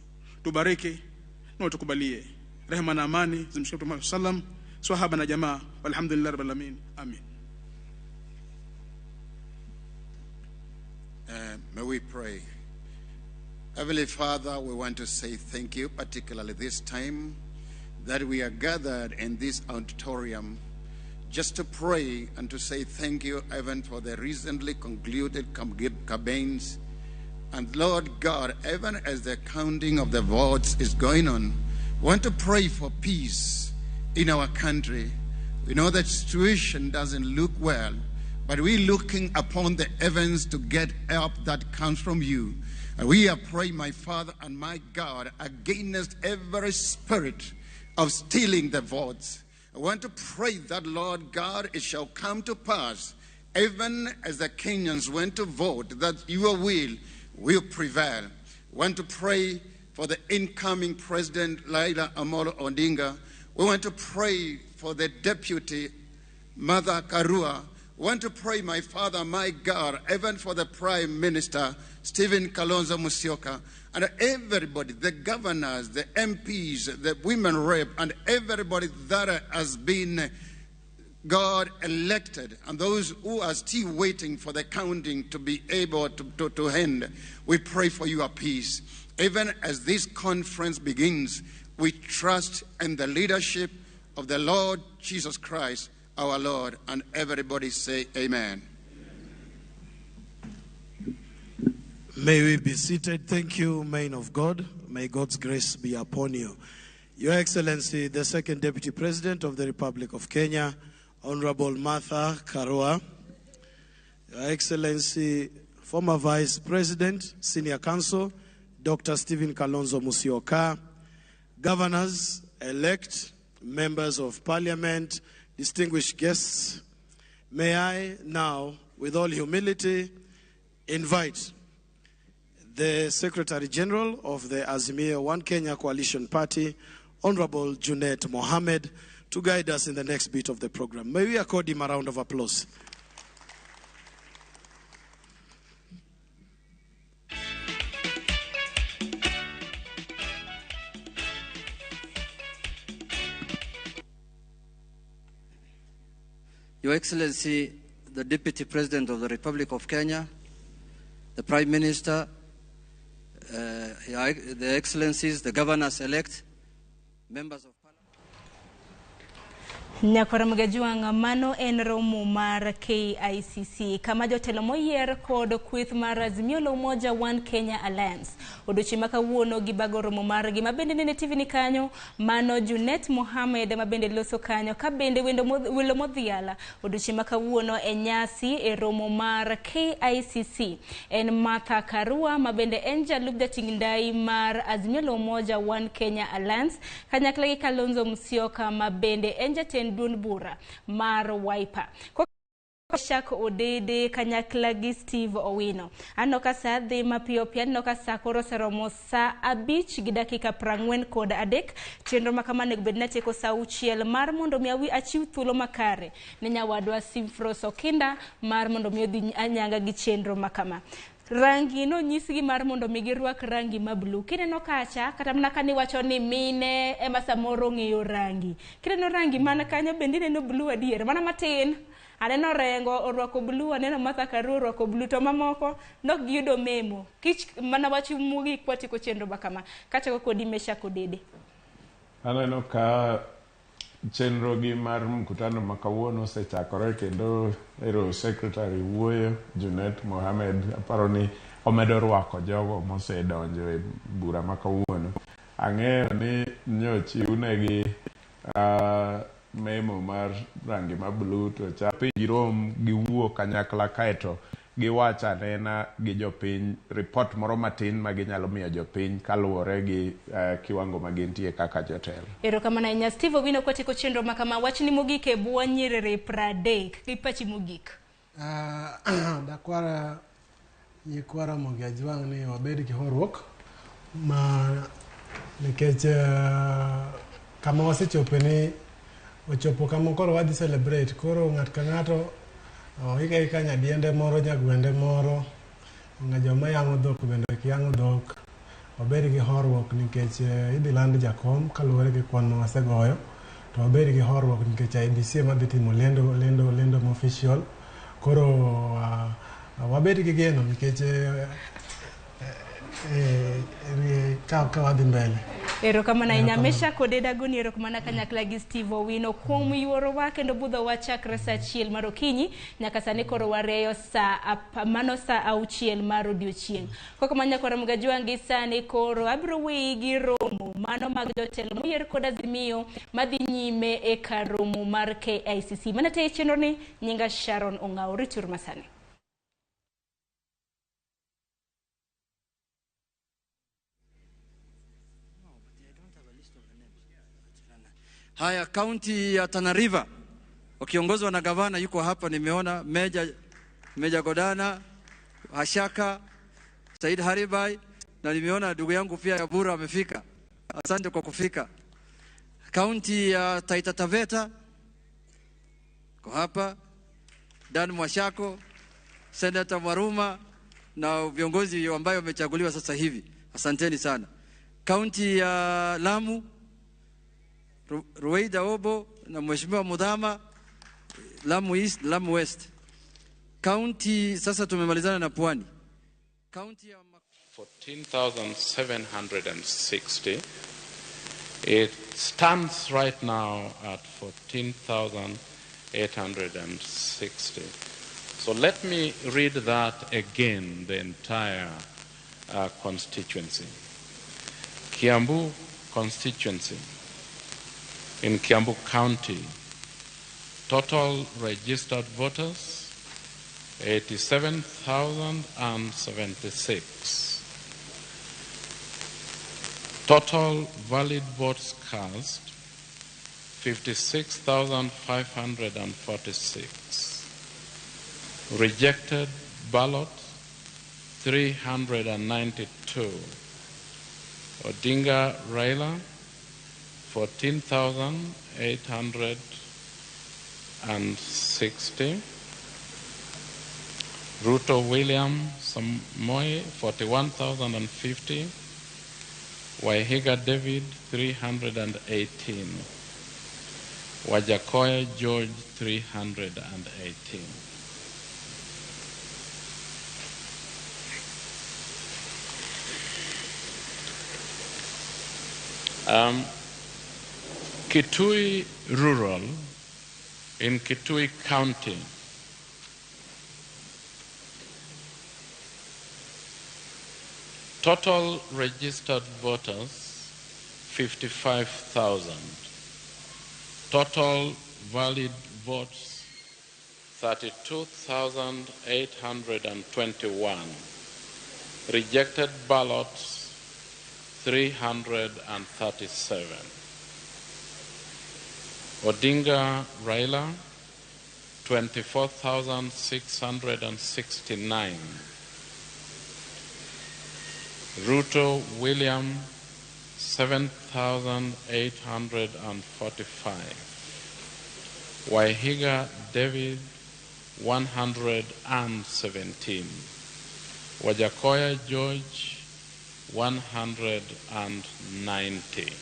Tubariki na utukubalie. Rehema na amani zimshukie Mtume Muhammad sallam, swahaba na jamaa. Walhamdulillah rabbil alamin. Amin. May we pray. Heavenly Father, we want to say thank you, particularly this time that we are gathered in this auditorium just to pray and to say thank you even for the recently concluded campaigns. And Lord God, even as the counting of the votes is going on, we want to pray for peace in our country. We know that situation doesn't look well, but we're looking upon the heavens to get help that comes from you. And we are praying, my Father and my God, against every spirit of stealing the votes. I want to pray that, Lord God, it shall come to pass, even as the Kenyans went to vote, that your will prevail. We want to pray for the incoming President, Raila Amolo Odinga. We want to pray for the deputy, Martha Karua. We want to pray, my Father, my God, even for the Prime Minister, Stephen Kalonzo Musyoka, and everybody, the governors, the MPs, the women rep, and everybody that has been God elected and those who are still waiting for the counting to be able to end, we pray for your peace. Even as this conference begins, we trust in the leadership of the Lord Jesus Christ, our Lord, and everybody say amen. May we be seated. Thank you, man of God. May God's grace be upon you. Your Excellency, the Second Deputy President of the Republic of Kenya, Honorable Martha Karua. Your Excellency, former Vice President, Senior Counsel, Dr. Stephen Kalonzo Musyoka, governors elect, members of parliament, distinguished guests, may I now, with all humility, invite the Secretary General of the Azimio One Kenya Coalition Party, Honorable Junet Mohammed, to guide us in the next bit of the program. May we accord him a round of applause. Your Excellency, the Deputy President of the Republic of Kenya, the Prime Minister, the Excellencies, the Governors-elect, members of Nyakwara Mgajuang' mano en romo mar KICC kama jotelo moyier kod kweth mar Azimio la Umoja One Kenya Alliance odiochieng' ma kawuono gibago romo margi ma bende nene TV ni kanyo mano Junet Mohammed ma bende loso kanyo ka bende welo modhiala odiochieng' ma kawuono e nyasi e romo mar KICC en Martha Karua ma bende en jalup jating' ndai mar Azimio la Umoja One Kenya Alliance kanyakla gi Kalonzo Musyoka ma bende en jatend duond bura mar Wiper. Shak Odede kanyakla gi Steve Owino. Aneno ka sa dhi mapiyo piyo, aneno ka sa koro oseromo sa 5:43. Chenro ma kama onego bed ni atieko sa 6 mar mondo mi achiw thuolo makare ne nyawadwa Simfros Okinda mar mondo mi odhi anyanga gi chenro ma kama. Rangi no nyisgi mar mondo mi girwak rangi ma blue. Kineno kacha kata mana kani wacho ni mine ema samoro ng'iyo rangi. Kineno rangi mana kanyo bende ineno blue adier mana matin. Aneno Rengo orwako blue, aneno Martha Karua orwako blue, to mamoko nok giyudo memo. Kich mana wach mogik kwatieko chenro ma kama. Kachako kodi Meshack Odede. Aneno ka chenro gi mar mkutano ma kawuono osechakore kendo ero secretary wuoyo Junet Mohammed aparo ni omedo rwako jogo mosedonjo e bura ma kawuono. Ang'eyo ni nyochiwnegi memo mar rangi ma blue to cha girom giwuo kanyakla kaeto giwach anena gi jopiny report moro matin ma ginyalo miyo jopiny kaluwore gi kiwango ma gintie kaka jotelo. Erokamano ahinya Steve Owino kwatieko chenro ma kama. Wachni mogik e bwo nyiriri 30 gi pachi mogik. Dakwara nyikwa Ramogi Ajwang' ni wabed gi horuok ma nikech kama wasechope ni ochopo kama koro wadhi celebrate koro ng'at ka ng'ato oika ika nyadiende moro nyagwende moro ng'a joma yang'o dhok bende kiyang'o dhok wabed gi horuok nikech idhi land jakom kaluwore gi kwan ma wasegoyo to wabed gi horuok nikech IEBC ema dhi timo lendo official koro wabed gi geno nikech ka wadhi mbele. Erokamano ahinya Meshack Odede agoni erokamano kanyakla gi Steve Owino kuom yuorowa kendo budhowa chakre sa 1 mar okinyi nyaka sani koro warieyo sa 6 mar odiochieng'. Kok mana nyakwara Mgajwang' gi sani koro abiro weyi gi romo mano mag jotelo moyier kod Azimio madhi nyime e kar romo mar KICC. Mana te chenro ni nyinga Sharon Ong'awo ritur masani. Haya, kaunti ya Tana River wakiongozwa na gavana yuko hapa, nimeona Meja Godana, Hashaka, Said Haribai, na nimeona ndugu yangu pia Yabura amefika. Asante kwa kufika. Kaunti ya Taita Taveta kwa hapa Dan Mwashako, Senator Mwaruma na viongozi ambao wamechaguliwa sasa hivi. Asanteni sana. Kaunti ya Lamu, Ruweida Obo na Mheshimiwa Mudhama Lamu East, Lamu West. County sasa tumemalizana na Pwani. County ya 14,760. It stands right now at 14,860. So let me read that again, the entire constituency. Kiambu constituency in Kiambu County, total registered voters 87,076. Total valid votes cast 56,546. Rejected ballots 392. Odinga Raila 14,860. Ruto William Samoei 41,050. Waihiga David 318. Wajakoya George 318. Kitui Rural in Kitui County, total registered voters 55,000. Total valid votes 32,821. Rejected ballots 337. Odinga Raila 24,669. Ruto William 7,845. Waihiga David 117. Wajakoya George 190.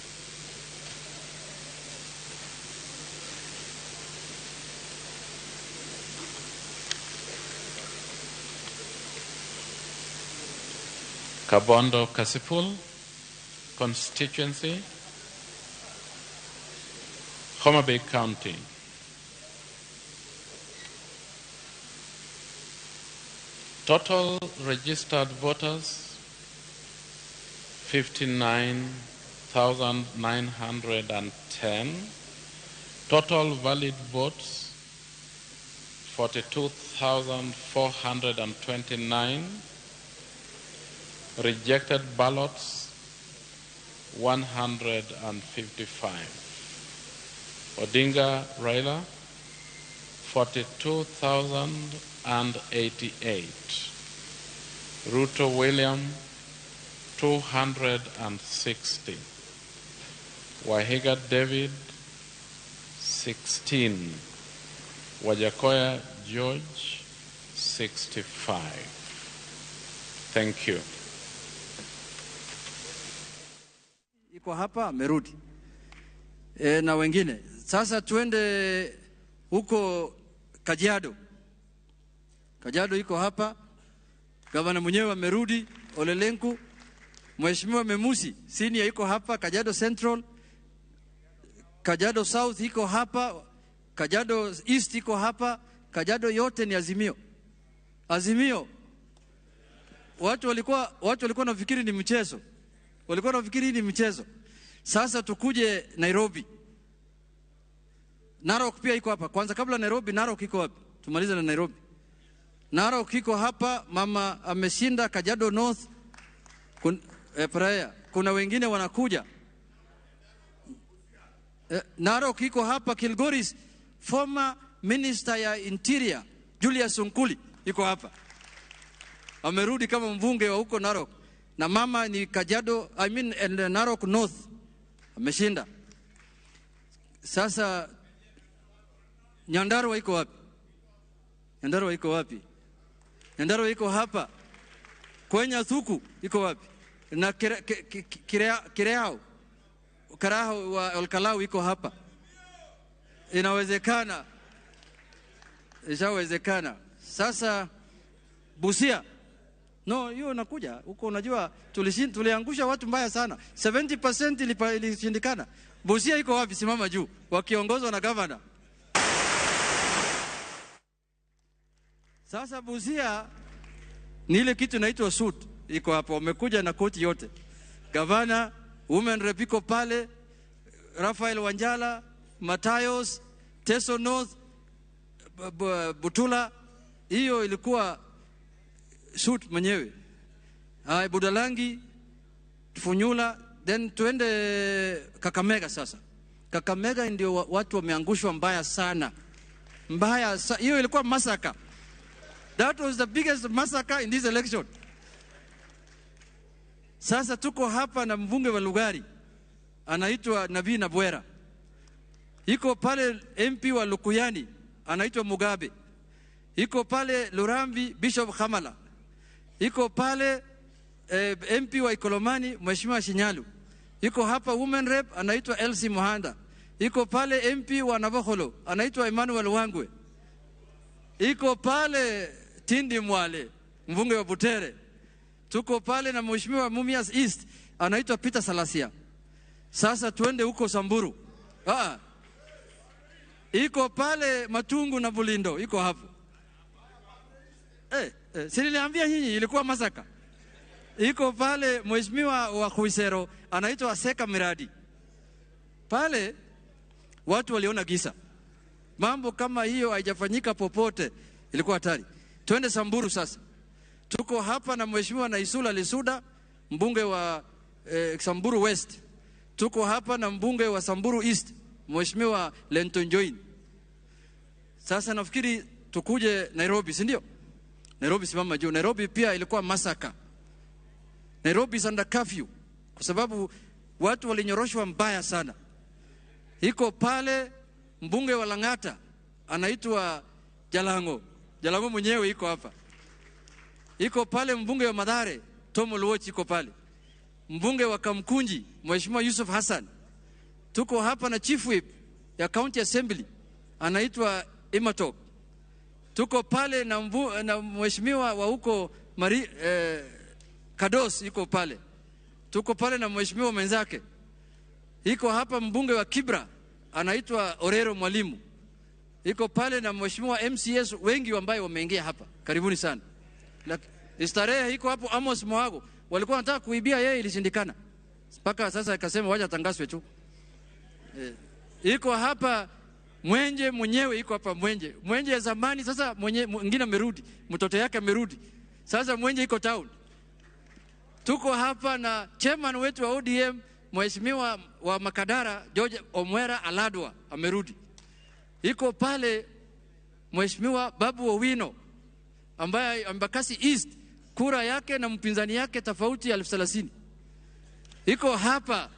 Kabondo Kasipul constituency, Homa Bay County. Total registered voters 59,910. Total valid votes 42,429. Rejected ballots 155. Odinga Raila 42,088. Ruto William 260. Waihiga David 16. Wajakoya George 65. Thank you. Iko hapa amerudi. Na wengine. Sasa tuende huko Kajiado. Kajiado iko hapa. Gavana mwenyewe amerudi, Olelenku. Mheshimiwa Memusi senior iko hapa Kajiado Central. Kajiado South iko hapa, Kajiado East iko hapa, Kajiado yote ni Azimio. Azimio. Watu walikuwa nafikiri ni mchezo. Walikuwa nafikiri ni mchezo. Sasa tukuje Nairobi. Narok pia iko hapa. Kwanza kabla Nairobi, Narok iko wapi? Tumalize na Nairobi. Narok iko hapa, mama ameshinda Kajiado North. Prayer. Kuna wengine wanakuja. Narok iko hapa, Kilgoris, former minister ya Interior Julius Unkuli iko hapa. Amerudi kama mbunge wa huko Narok. Na mama ni Kajiado, Narok North. Ameshinda. Sasa Nyandarua iko wapi? Nyandarua iko wapi? Nyandarua iko hapa. Kwenya Thuku iko wapi? Na Kireao Karaho wa Olkalau iko hapa. Inawezekana. Ishawezekana. Sasa Busia. No, hiyo nakuja huko, unajua tuliangusha watu mbaya sana. 70% ilishindikana. Busia iko wapi? Simama juu, wakiongozwa na governor. Sasa Busia ni ile kitu inaitwa suit iko hapo, wamekuja na koti yote. Governor, women rep iko pale, Rafael Wanjala, Matayos, Teso North, Butula, hiyo ilikuwa suit mwenyewe. Hai Budalangi, Funyula, then tuende Kakamega sasa. Kakamega ndio watu wameangushwa mbaya sana. Mbaya, hiyo ilikuwa massacre. That was the biggest massacre in this election. Sasa tuko hapa na mbunge wa Lugari anaitwa Nabii Nabwera. Iko pale MP wa Lukuyani anaitwa Mugabe. Iko pale Lurambi Bishop Khamala. Iko pale MP wa Ikolomani Mheshimiwa Shinyalu. Iko hapa women rep anaitwa Elsie Muhanda. Iko pale MP wa Navakholo anaitwa Emmanuel Wangwe. Iko pale Tindi Mwale mbunge wa Butere. Tuko pale na Mheshimiwa Mumias East anaitwa Peter Salasia. Sasa tuende huko Samburu. Iko pale Matungu na Bulindo iko hapo. Si niliambia nyinyi ilikuwa masaka. Iko pale Mheshimiwa wa Kuisero anaitwa Seka Miradi. Pale watu waliona gisa. Mambo kama hiyo haijafanyika popote, ilikuwa hatari. Twende Samburu sasa. Tuko hapa na Mheshimiwa Naisula Lisuda, mbunge wa Samburu West. Tuko hapa na mbunge wa Samburu East, Mheshimiwa Lenton Join. Sasa nafikiri tukuje Nairobi, si ndio? Nairobi simama juu. Nairobi pia ilikuwa masaka. Nairobi is under curfew kwa sababu watu walinyoroshwa mbaya sana. Iko pale mbunge wa Lang'ata anaitwa Jalango. Jalango mwenyewe iko hapa. Iko pale mbunge wa Mathare Tom Oluoch iko pale. Mbunge wa Kamkunji Mheshimiwa Yusuf Hassan. Tuko hapa na Chief Whip ya County Assembly anaitwa Imatok. Tuko pale na mheshimiwa wa huko Kados iko pale. Tuko pale na mheshimiwa mwenzake. Iko hapa mbunge wa Kibra anaitwa Orero Mwalimu. Iko pale na mheshimiwa MCS wengi ambao wameingia hapa. Karibuni sana. Starehe iko hapo Amos Moago. Walikuwa wanataka kuibia yeye, ilishindikana. Mpaka sasa akasema waje tangazwe tu. Iko hapa Mwenje mwenyewe iko hapa Mwenje. Mwenje ya zamani sasa mwingine amerudi, mtoto yake amerudi. Sasa Mwenje iko town. Tuko hapa na chairman wetu wa ODM Mheshimiwa wa Makadara George Omwera Aladwa amerudi. Iko pale Mheshimiwa Babu Owino ambaye Embakasi East kura yake na mpinzani yake tofauti 1030. Iko hapa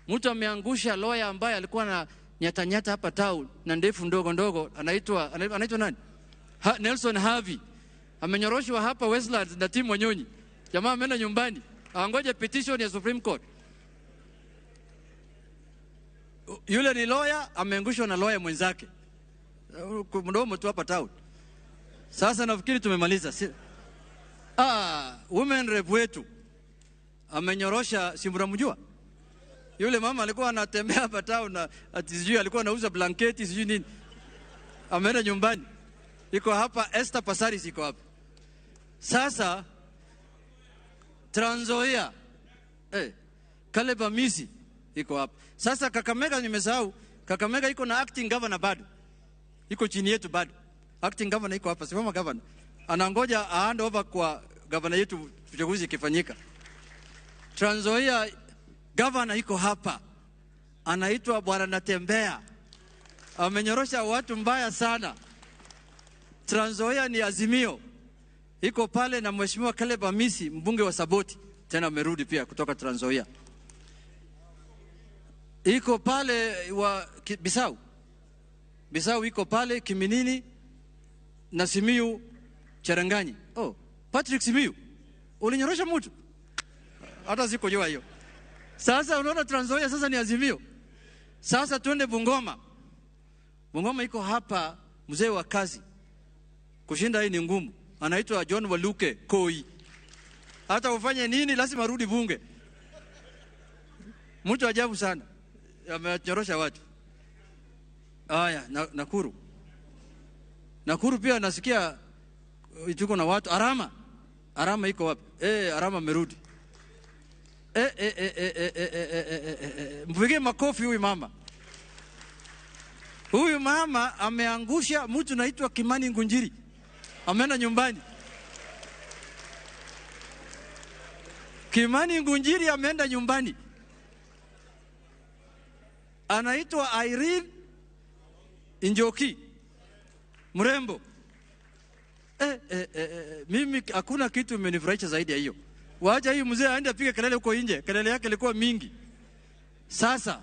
mtu ameangusha lawyer ambaye alikuwa na nyata nyata hapa town na ndefu ndogo ndogo, anaitwa nani? Nelson Harvey. Amenyoroshwa hapa Westlands na timu Wanyonyi. Jamaa ameenda nyumbani, angoje petition ya Supreme Court. Yule ni lawyer, ameangushwa na lawyer mwenzake. Mdomo tu hapa town. Sasa nafikiri tumemaliza. Women rep wetu amenyorosha, si mnamjua? Yule mama alikuwa anatembea hapa town na sijui alikuwa anauza blanketi sijui nini. Ameenda nyumbani. Iko hapa Esther Passaris iko hapa. Sasa Trans Nzoia, Caleb Amisi iko hapa. Sasa Kakamega nimesahau, Kakamega iko na acting governor bado. Iko chini yetu bado. Acting governor iko hapa, simama governor. Anangoja hand over kwa governor yetu uchaguzi ikifanyika. Trans Nzoia governor iko hapa. Anaitwa Bwana Natembea. Amenyorosha watu mbaya sana. Trans Nzoia ni Azimio. Iko pale na Mheshimiwa Caleb Amisi mbunge wa Saboti, tena amerudi pia kutoka Trans Nzoia. Iko pale wa Bisau. Bisau iko pale Kiminini na Simiyu Cherenganyi. Oh, Patrick Simiyu. Ulinyorosha mtu. Hata sikujua hiyo. Sasa unaona Trans Nzoia sasa ni Azimio. Sasa tuende Bungoma. Bungoma iko hapa mzee wa kazi. Kushinda hii ni ngumu. Anaitwa John Waluke Koi. Hata ufanye nini lazima arudi bunge. Mtu ajabu sana. Amenyorosha watu. Haya, Nakuru. Nakuru pia nasikia tuko na watu. Arama. Arama iko wapi? Arama amerudi. Mpigie makofi huyu mama. Huyu mama ameangusha mtu naitwa Kimani Ngunjiri. Ameenda nyumbani. Kimani Ngunjiri ameenda nyumbani. Anaitwa Irene Njoki. Mrembo. Mimi hakuna kitu imenifurahisha zaidi ya hiyo. Waacha hii mzee aende apige kelele huko nje. Kelele yake ilikuwa mingi. Sasa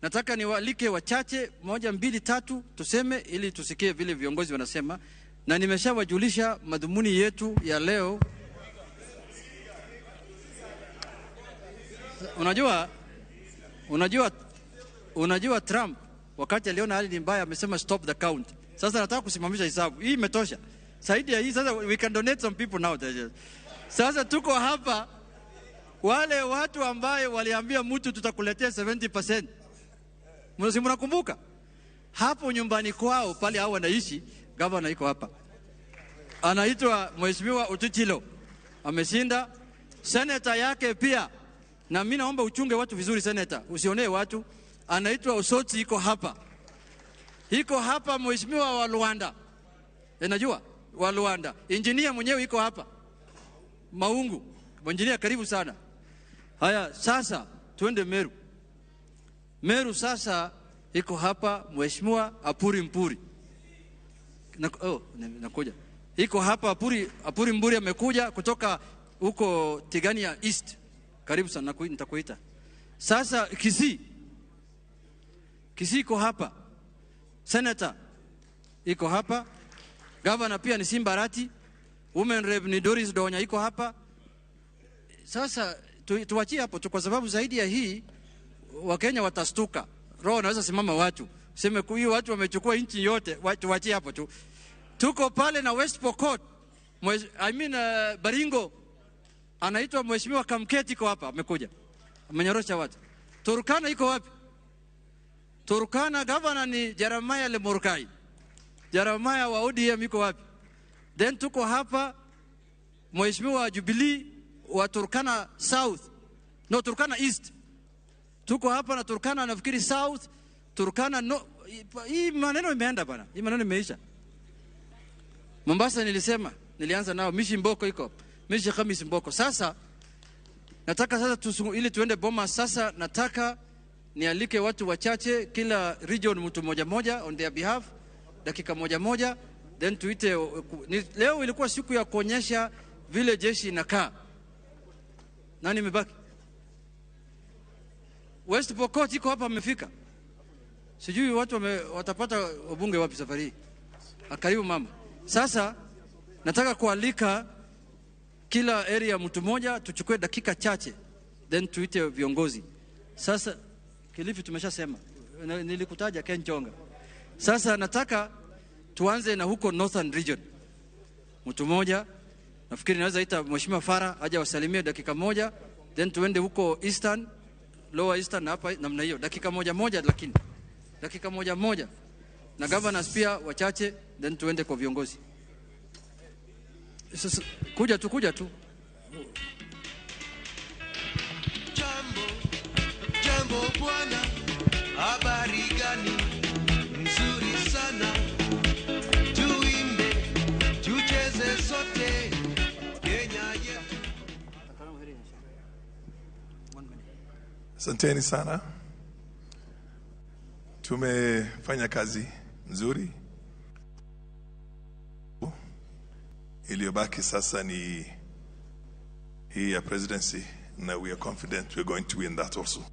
nataka niwaalike wachache, 1 2 3 tuseme ili tusikie vile viongozi wanasema, na nimeshawajulisha madhumuni yetu ya leo. Unajua Trump wakati aliona hali ni mbaya amesema stop the count. Sasa nataka kusimamisha hesabu. Hii imetosha. Zaidi ya hii sasa we can donate some people now. Sasa tuko hapa wale watu ambaye waliambia mtu tutakuletea 70%. Mnakumbuka? Hapo nyumbani kwao pale hao wanaishi, governor iko hapa. Anaitwa Mheshimiwa Ottichilo. Ameshinda. Senator yake pia. Na mimi naomba uchunge watu vizuri senator, usionee watu. Anaitwa Osoti iko hapa. Iko hapa Mheshimiwa wa Luanda. Unajua? Wa Luanda. Engineer mwenyewe iko hapa. Maungu. Engineer karibu sana. Haya, sasa tuende Meru. Meru sasa iko hapa Mheshimiwa Apuri Mpuri. Nakuja. Iko hapa Apuri Mpuri amekuja kutoka huko Tigania East. Karibu sana, nitakuita. Sasa Kisii. Kisii iko hapa. Senator iko hapa. Governor pia ni Simba Arati. Women Rep ni Doris Donya iko hapa. Sasa tuachie hapo tu kwa sababu zaidi ya hii Wakenya watastuka. Roho naweza simama watu. Sema huyu watu wamechukua nchi yote, tuachie hapo tu. Tuko pale na West Pokot. Baringo anaitwa Mheshimiwa Kamketi iko hapa, amekuja. Amenyorosha watu. Turkana iko wapi? Turkana governor ni Jeremiah Lemurkai. Jeremiah wa ODM iko wapi? Then tuko hapa Mheshimiwa Jubilee wa Turkana South. No, Turkana East. Tuko hapa na Turkana nafikiri South, Turkana no. Hii maneno imeenda bana. Hii maneno imeisha. Mombasa nilisema, nilianza nao Mishi Mboko iko. Mishi Khamis Mboko. Sasa nataka sasa ili tuende Boma sasa nataka nialike watu wachache kila region mtu moja moja on their behalf, dakika moja moja, then tuite. Leo ilikuwa siku ya kuonyesha vile jeshi inakaa. Nani imebaki? West Pokot iko hapa amefika. Sijui watu watapata wabunge wapi safari hii. Karibu mama. Sasa nataka kualika kila area mtu moja, tuchukue dakika chache then tuite viongozi. Sasa Kilifi tumeshasema, nilikutaja Ken Chonga. Sasa nataka tuanze na huko Northern Region. Mtu moja, nafikiri naweza ita Mheshimiwa Farah aje wasalimie dakika moja, then tuende huko Eastern, Lower Eastern hapa namna hiyo, dakika moja moja, lakini dakika moja moja. Na governors pia wachache, then tuende kwa viongozi. Sasa kuja tu. Jambo bwana, habari gani? Nzuri sana. Tuimbe, tucheze sote, Kenya yetu. Asanteni sana. Tumefanya kazi nzuri. Iliyobaki sasa ni hii ya presidency, na we are confident we are going to win that also.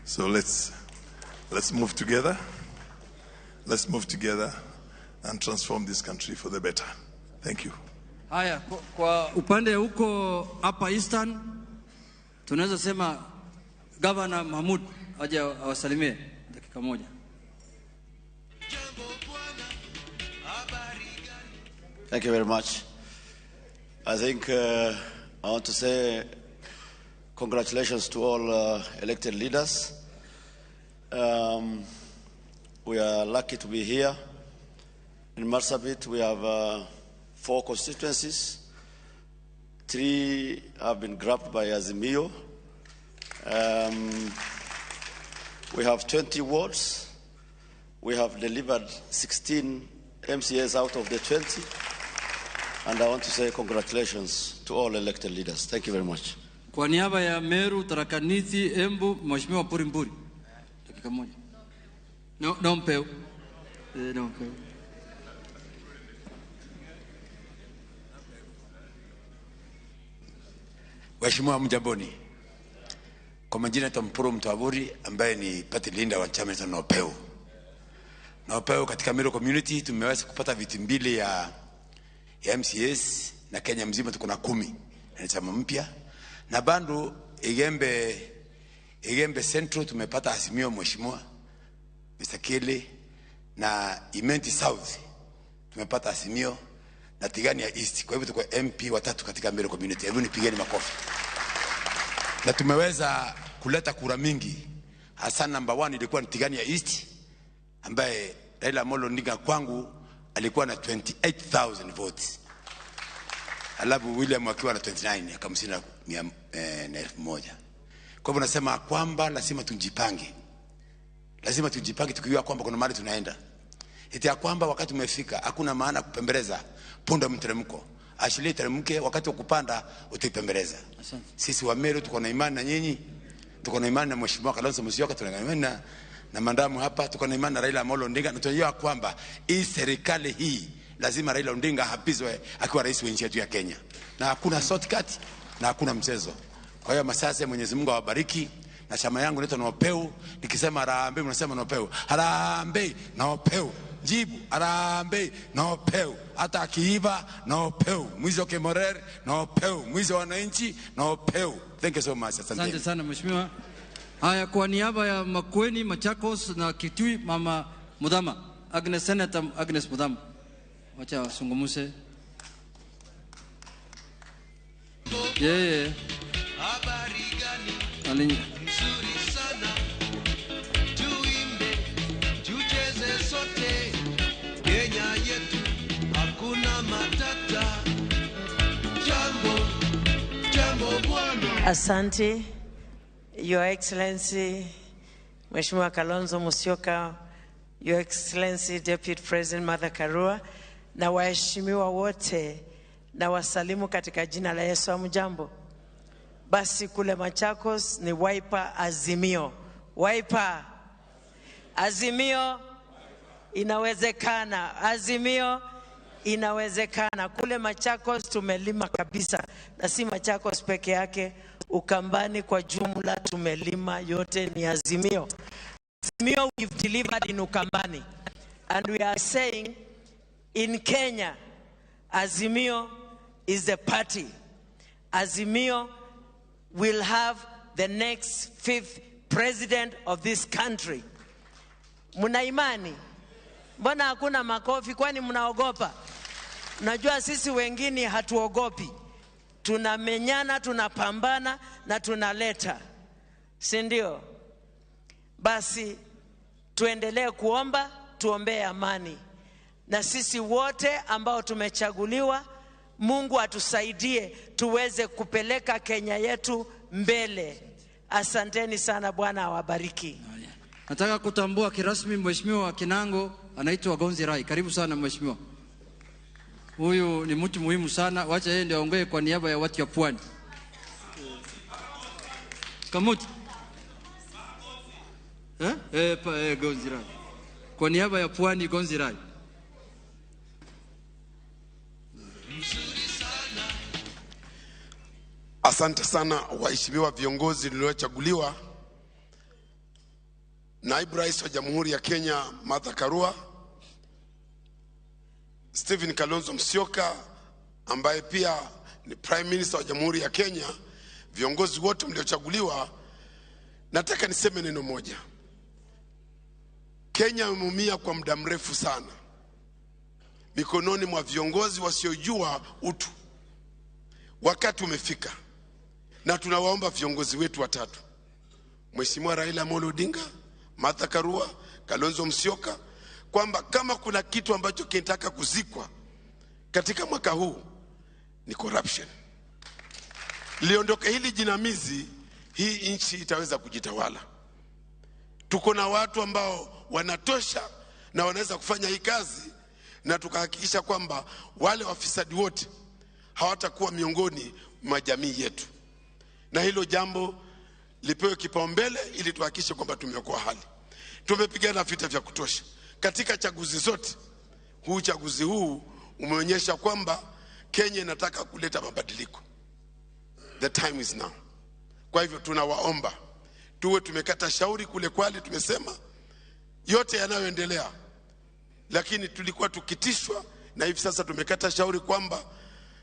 So let's move together. Let's move together and transform this country for the better. Thank you. Haya, kwa upande huko hapa Eastern tunaweza sema Governor Mahmoud aje awasalimie dakika moja. Thank you very much. I think I want to say congratulations to all elected leaders. We are lucky to be here. In Marsabit, we have 4 constituencies. 3 have been grabbed by Azimio. We have 20 wards. We have delivered 16 MCAs out of the 20. And I want to say congratulations to all elected leaders. Thank you very much. Kwa niaba ya Meru, Tharaka Nithi, Embu, Mheshimiwa Puri Mburi. Dakika moja. No, no mpeo. No mpeo. Waheshimiwa mjamboni. Kwa majina naitwa Mpuru Mtwaburi ambaye ni party leader wa chama cha Nopeu. Nopeu katika Meru community tumeweza kupata viti 2 ya MCS na Kenya mzima tuko na 10. Ni chama mpya. Na bado Igembe Central tumepata Azimio Mheshimiwa Mr. Kele, na Imenti South tumepata Azimio, na Tigania East. Kwa hivyo tuko MP 3 katika Meru community. Hebu nipigeni makofi. Na tumeweza kuleta kura mingi. Hasa number 1 ilikuwa ni Tigania East ambaye Raila Amolo Odinga kwangu alikuwa na 28,000 votes. Alafu William akiwa na 29 akamshinda 1,000. Kwa hivyo nasema kwamba lazima tujipange. Lazima tujipange tukijua kwamba kuna mahali tunaenda. Eti ya kwamba wakati umefika hakuna maana kupembeleza punda mteremko. Ashilie teremke, wakati wa kupanda utaipembeleza. Sisi wa Meru tuko na imani na nyinyi. Tuko na imani na Mheshimiwa Kalonzo Musyoka, tuna imani na mandamu hapa, tuko na imani na Raila Amolo Odinga, na tunajua kwamba hii serikali hii lazima Raila Odinga apizwe akiwa rais wa nchi yetu ya Kenya. Na hakuna shortcut na hakuna mchezo. Kwa hiyo Masase, Mwenyezi Mungu awabariki. Na chama yangu inaitwa Nopeu. Nikisema harambee mnasema Nopeu. Harambee Nopeu. Jibu harambee Nopeu. Hata akiiba Nopeu. Mwizi wa Kemorer Nopeu. Mwizi wa wananchi Nopeu. Thank you so much. Asante sana mheshimiwa. Haya, kwa niaba ya Makueni, Machakos na Kitui, Mama Mudhama, Agnes, Senator Agnes Mudhama. Wacha wasungumuse. Yeye. Habari gani? Nzuri sana. Tuimbe, tucheze sote. Kenya yetu hakuna matata. Jambo, jambo bwana. Asante, Your Excellency, Mheshimiwa Kalonzo Musyoka, Your Excellency Deputy President Martha Karua, na waheshimiwa wote, na wasalimu katika jina la Yesu. Hamjambo? Basi kule Machakos ni Wiper Azimio. Wiper Azimio, inawezekana. Azimio inawezekana. Kule Machakos tumelima kabisa, na si Machakos peke yake, Ukambani kwa jumla tumelima, yote ni Azimio. Azimio we've delivered in Ukambani. And we are saying in Kenya, Azimio is the party. Azimio will have the next 5th president of this country. Muna imani? Mbona hakuna makofi? Kwani mnaogopa? Najua sisi wengine hatuogopi. Tunamenyana, tunapambana na tunaleta. Si ndio? Basi tuendelee kuomba, tuombee amani. Na sisi wote ambao tumechaguliwa, Mungu atusaidie tuweze kupeleka Kenya yetu mbele. Asanteni sana, Bwana awabariki. Nataka kutambua kirasmi Mheshimiwa Kinango, anaitwa Gonzi Rai. Karibu sana mheshimiwa. Huyu ni mtu muhimu sana, wacha yeye ndio aongee kwa niaba ya watu ya Pwani. Kamuti. Gonzi Rai. Kwa niaba ya Pwani, Gonzi Rai. Asante sana waheshimiwa viongozi niliochaguliwa. Naibu Rais wa Jamhuri ya Kenya Martha Karua, Stephen Kalonzo Musyoka ambaye pia ni Prime Minister wa Jamhuri ya Kenya, viongozi wote mliochaguliwa, nataka niseme neno moja. Kenya imeumia kwa muda mrefu sana. mikononi mwa viongozi wasiojua utu. Wakati umefika, na tunawaomba viongozi wetu watatu, Mheshimiwa Raila Amolo Odinga, Martha Karua, Kalonzo Musyoka, kwamba kama kuna kitu ambacho kinataka kuzikwa katika mwaka huu ni corruption. Liondoke hili jinamizi, hii nchi itaweza kujitawala. Tuko na watu ambao wanatosha na wanaweza kufanya hii kazi, na tukahakikisha kwamba wale wafisadi wote hawatakuwa miongoni mwa jamii yetu. Na hilo jambo lipewe kipaumbele ili tuhakikishe kwamba tumeokoa hali. Tumepigana vita vya kutosha katika chaguzi zote. Huu uchaguzi huu umeonyesha kwamba Kenya inataka kuleta mabadiliko. The time is now. Kwa hivyo tunawaomba tuwe tumekata shauri kule Kwale, tumesema yote yanayoendelea, lakini tulikuwa tukitishwa, na hivi sasa tumekata shauri kwamba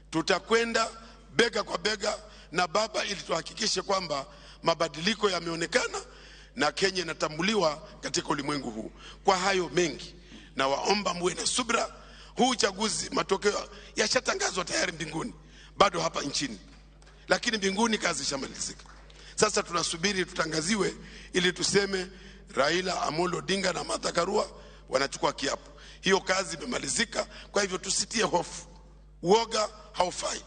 tutakwenda bega kwa bega na baba ili tuhakikishe kwamba mabadiliko yameonekana na Kenya inatambuliwa katika ulimwengu huu. Kwa hayo mengi, na waomba muwe na subra. Huu uchaguzi matokeo yashatangazwa tayari mbinguni, bado hapa nchini, lakini mbinguni kazi ishamalizika. Sasa tunasubiri tutangaziwe ili tuseme Raila Amolo Odinga na Martha Karua wanachukua kiapo. Hiyo kazi imemalizika. Kwa hivyo tusitie hofu, uoga haufai.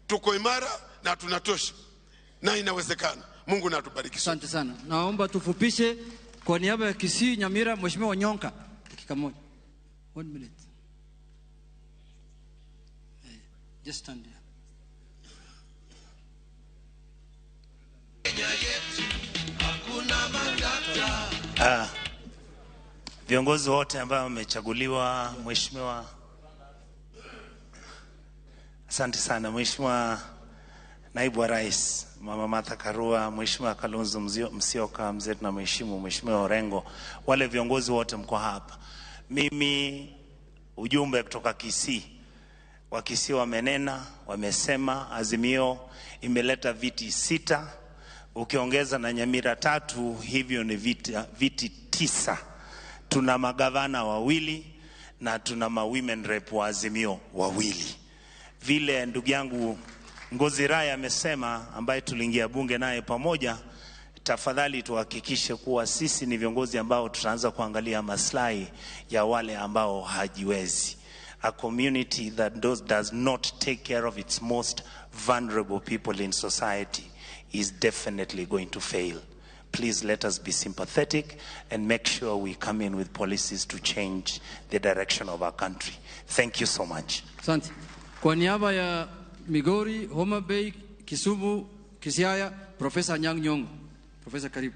Tuko imara na tunatosha na inawezekana. Mungu na atubariki. Asante sana. Naomba tufupishe kwa niaba ya Kisii Nyamira, Mheshimiwa Onyonka, dakika moja. 1 minute. Just stand there. Viongozi wote ambao wamechaguliwa, Mheshimiwa, asante sana Mheshimiwa Naibu wa Rais Mama Martha Karua, Mheshimiwa Kalonzo Musyoka, mzee tunamheshimu, Mheshimiwa Orengo, wale viongozi wote mko hapa. Mimi ujumbe kutoka Kisii, wa Kisii wamenena, wamesema Azimio imeleta viti 6, ukiongeza na Nyamira 3, hivyo ni viti 9. Tuna magavana 2 na tuna ma women rep wa Azimio 2. Vile ndugu yangu Ngozi Rai amesema, ambaye tuliingia bunge naye pamoja, tafadhali tuhakikishe kuwa sisi ni viongozi ambao tutaanza kuangalia maslahi ya wale ambao hajiwezi. A community that does not take care of its most vulnerable people in society is definitely going to fail. Please let us be sympathetic and make sure we come in with policies to change the direction of our country. Thank you so much. Asante. Kwa niaba ya Migori, Homa Bay, Kisumu, Kisiaya, Profesa Anyang' Nyong'o. Profesa, karibu.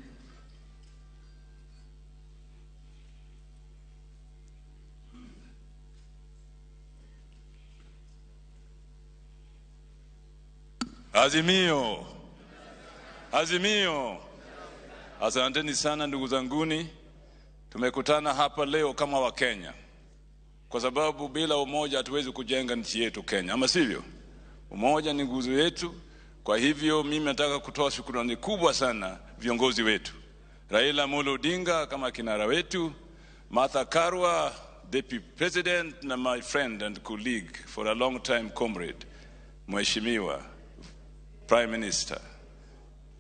Azimio. Azimio. Asanteni sana ndugu zanguni. Tumekutana hapa leo kama Wakenya, kwa sababu bila umoja hatuwezi kujenga nchi yetu Kenya, ama sivyo? Umoja ni nguzo yetu. Kwa hivyo mimi nataka kutoa shukrani kubwa sana viongozi wetu, Raila Amolo Odinga kama kinara wetu, Martha Karua Deputy President, na my friend and colleague for a long time comrade, Mheshimiwa Prime Minister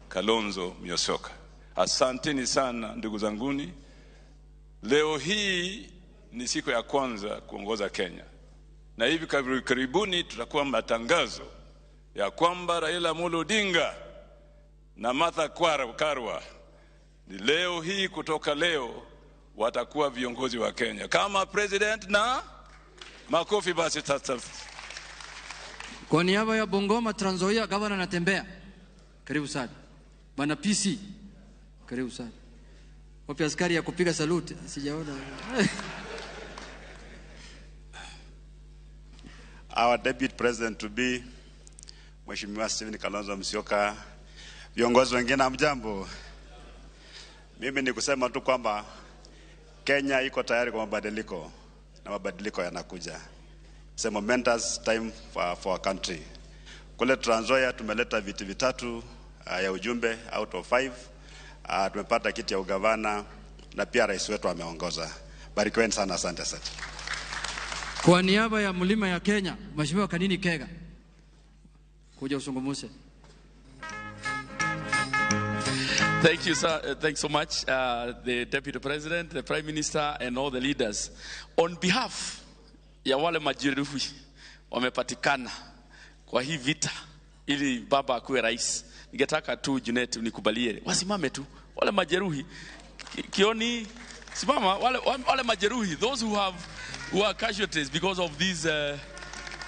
Kalonzo Musyoka. Asanteni sana ndugu zanguni. Leo hii ni siku ya kwanza kuongoza Kenya, na hivi karibuni tutakuwa matangazo ya kwamba Raila Amolo Odinga na Martha Karua ni leo hii, kutoka leo watakuwa viongozi wa Kenya kama president. Na makofi basi sasa. Kwa niaba ya Bungoma Trans Nzoia, Governor Natembeya, karibu sana. Bwana PC, karibu sana. Wapi askari ya kupiga salute? Sijaona. Our Deputy President to be Mheshimiwa Stephen Kalonzo Musyoka, viongozi wengine, hamjambo. Mimi ni kusema tu kwamba Kenya iko tayari kwa mabadiliko, na mabadiliko yanakuja. It's a momentous time for our country. Kule Trans Nzoia tumeleta viti 3 ya ujumbe out of 5. Tumepata kiti ya ugavana na pia rais wetu ameongoza. Barikiweni sana, asante sana. Kwa niaba ya Mlima ya Kenya, Mheshimiwa Kanini Kega, kuja usungumuse. Thank you, sir. Thanks so much, the Deputy President, the Prime Minister, and all the leaders. On behalf ya wale majeruhi wamepatikana kwa hii vita ili baba akuwe rais, ningetaka tu Junet unikubalie wasimame tu wale majeruhi. Kioni, simama wale, wale majeruhi, those who are casualties because of this.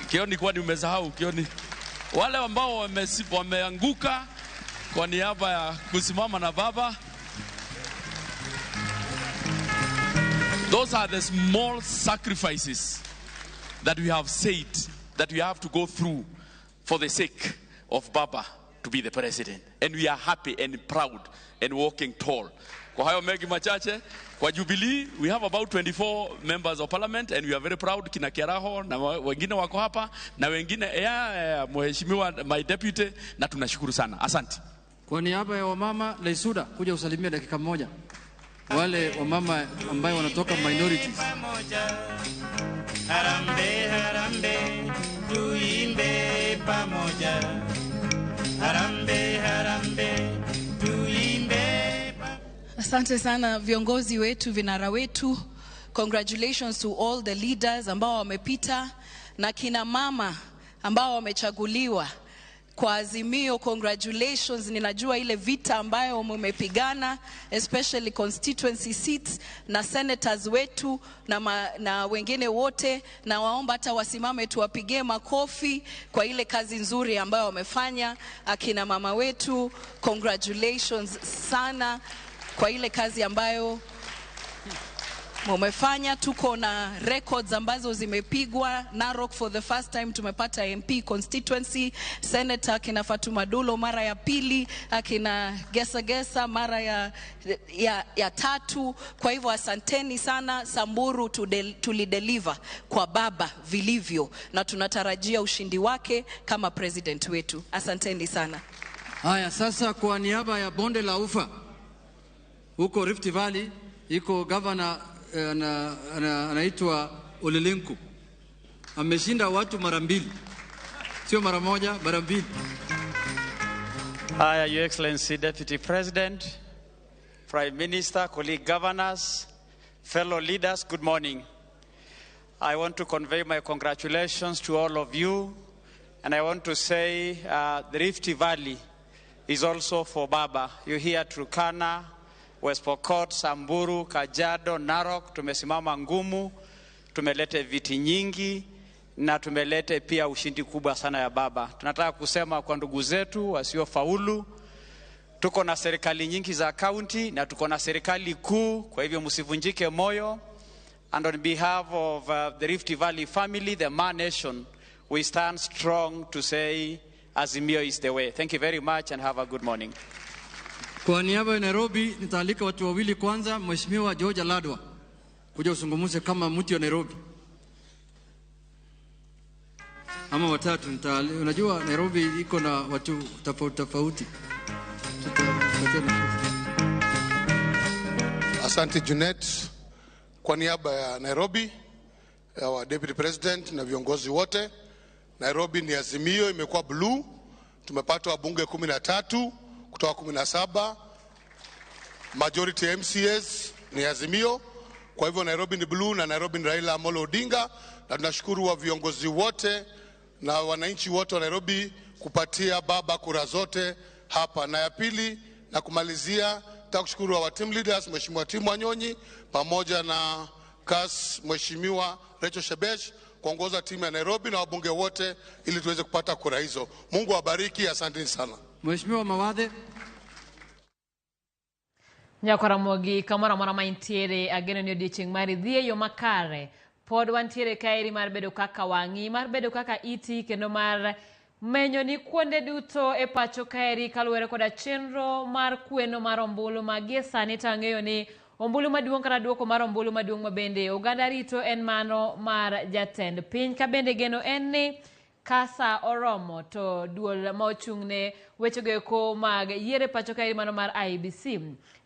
Kioni, kwani umesahau Kioni? Wale ambao wameanguka kwa niaba ya kusimama na baba. Those are the small sacrifices that we have said that we have to go through for the sake of Baba to be the president. And we are happy and proud and walking tall. Kwa hayo mengi machache, kwa Jubilee, we have about 24 members of parliament and we are very proud. Kina Kiaraho na wengine wako hapa na wengine, yeah, mheshimiwa my deputy, na tunashukuru sana. Asante. Kwa niaba ya wamama Leisuda, kuja usalimia dakika moja. Wale wamama ambayo wanatoka minorities. Harambe, harambe, tuimbe pamoja. Harambe, harambe, tuimbe. Asante sana viongozi wetu, vinara wetu. Congratulations to all the leaders ambao wamepita na kina mama ambao wamechaguliwa kwa Azimio. Congratulations, ninajua ile vita ambayo mmepigana, especially constituency seats na senators wetu na wengine wote, na waomba hata wasimame tuwapigie makofi kwa ile kazi nzuri ambayo wamefanya. Akina mama wetu, congratulations sana kwa ile kazi ambayo mumefanya. Tuko na records ambazo zimepigwa. Narok for the first time tumepata MP constituency, senator akina Fatuma Dulo mara ya pili, akina Gesa Gesa mara ya tatu. Kwa hivyo asanteni sana. Samburu tulideliver kwa baba vilivyo na tunatarajia ushindi wake kama president wetu. Asanteni sana. Haya, sasa kwa niaba ya bonde la ufa huko Rift Valley iko governor anaitwa Ole Lenku. Ameshinda watu mara mbili, sio mara moja, mara mbili. Haya, Your Excellency Deputy President, Prime Minister, colleague governors, fellow leaders, good morning. I want to convey my congratulations to all of you, and I want to say the Rift Valley is also for Baba. You hear Turkana, West Pokot, Samburu, Kajiado, Narok, tumesimama ngumu, tumelete viti nyingi na tumelete pia ushindi kubwa sana ya Baba. Tunataka kusema kwa ndugu zetu wasiofaulu, tuko na serikali nyingi za county na tuko na serikali kuu, kwa hivyo msivunjike moyo. And on behalf of the Rift Valley family, the Ma Nation, we stand strong to say Azimio is the way. Thank you very much and have a good morning. Kwa niaba ya Nairobi nitaalika watu wawili kwanza. Mheshimiwa George Aladwa, kuja usungumze kama mtu wa Nairobi, ama watatu. Unajua Nairobi iko na watu tofauti tofauti. Asante Junet. Kwa niaba ya Nairobi, our Deputy President na viongozi wote, Nairobi ni Azimio, imekuwa blue. Tumepata wabunge 13 kutoka 17. Majority MCAs ni Azimio. Kwa hivyo Nairobi ni blue na Nairobi ni Raila Amolo Odinga, na tunashukuru wa viongozi wote na wananchi wote wa Nairobi kupatia baba kura zote hapa. Na ya pili na kumalizia, nataka kushukuru our team leaders, Mheshimiwa Tim Wanyonyi pamoja na CAS Mheshimiwa Rachel Shebesh kuongoza timu ya Nairobi na wabunge wote ili tuweze kupata kura hizo. Mungu awabariki, asanteni sana. Mheshimiwa Mawathe. Nyakwaramogi kamoro amora ma intiere, ageno ni odiochieng' mari dhi e yo makare. Pod wantiere kaeri mar bedo kaka wang'i, mar bedo kaka iti, kendo mar menyo ni kuonde duto e pacho kaeri kaluwore koda chenro mar kweno mar ombulu ma gie sani to ang'eyo ni ombulu maduong' kata duoko mar ombulu maduong' ma bende oganda rito en mano mar jatend piny ka bende geno en ni Ka sa oromo to duol ma ochung'ne wechego eko mag yiero e pacho kaeri mano mar IEBC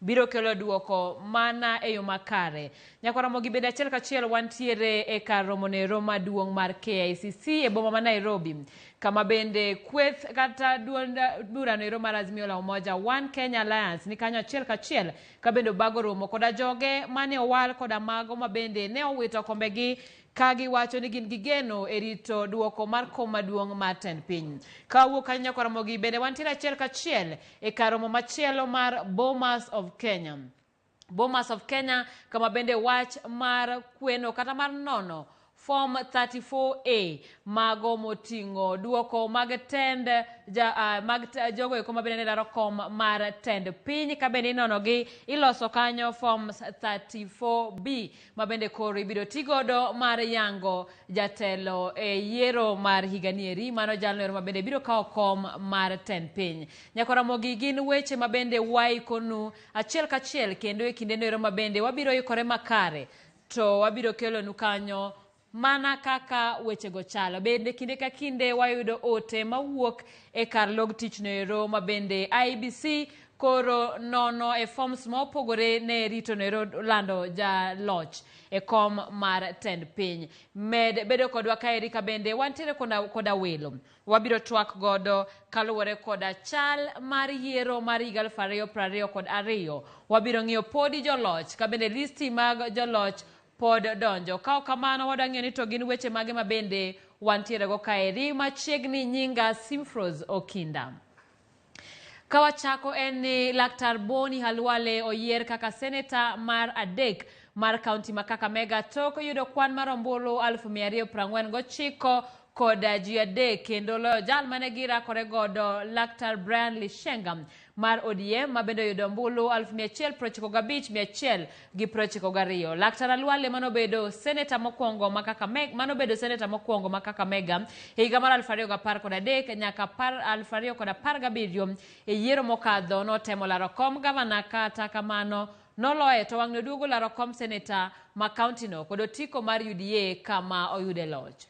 biro kelo duoko mana e yo makare. Nyakwa Ramogi bende achiel kachiel wantiere e kar romo nero maduong' mar KICC e boma ma Nairobi kama bende kweth kata duond bura noero mar Azimio la Umoja One Kenya Alliance ni kanyo achiel kachiel ka bende obago romo koda joge mane owal koda mago ma bende ne owito kombegi ka giwacho ni gin gi geno e rito duoko mar kom maduong' mar tend piny. Ka wawuok kanyo nyakwa Ramogi bende wantiere achiel kachiel e kar romo machielo mar Bomas of Kenya. Bomas of Kenya kama bende wach mar kweno kata mar nono Form 34A mago moting'o duoko mag tend ja, mag jogo eko mabende ne laro kom mar tend piny ka bende inonogi iloso kanyo Form 34B ma bende koro ibiro tigodo mar yango jatelo e yiero mar higani eri mano jalno ero ma bende biro kawo kom mar tend piny. Nyakwa Ramogi gin weche ma bende waikonu achiel kachiel kendo e kindeno ero ma bende wabiro ikore makare to wabiro kelonu kanyo mana kaka wechego chalo. Bende kinde ka kinde wayudo ote mawuok e kar log tich noero ma bende IEBC koro nono e forms ma opogore ne rito noero lando jaloch e kom mar tend piny. Med bedo kodwa kaeri ka bende wantiere koda welo. Wabiro twak godo kaluwore koda chal mar yiero mar higa 2022. Wabiro ng'iyo podi joloch ka bende listi mag joloch pod donjo. Ka ok kamano wadwa ng'iyo ni to gin weche mage ma bende wantiere go kaeri machiegni. Nyinga Simfros Okinda. Ka wachako en ni Laktar Boni Khalwale oyier kaka seneta mar adek mar kaunti ma Kakamega tok yudo kwan mar ombulu 249 kod ji adek kendo loyo jal mane girakore godo Laktar Brian Lishenga mar ODM ma bende oyudo ombulu 195,192. Laktar Khalwale manobedo seneta mokwongo ma Kakamega, manobedo seneta mokwongo ma Kakamega e higa mar 2013 nyaka 2017 e yiero mokadho notemo laro kom gavana kata kamano noloye to wang'ni oduogo laro kom seneta ma kaunti no kod otiko mar UDA kama oyude loch.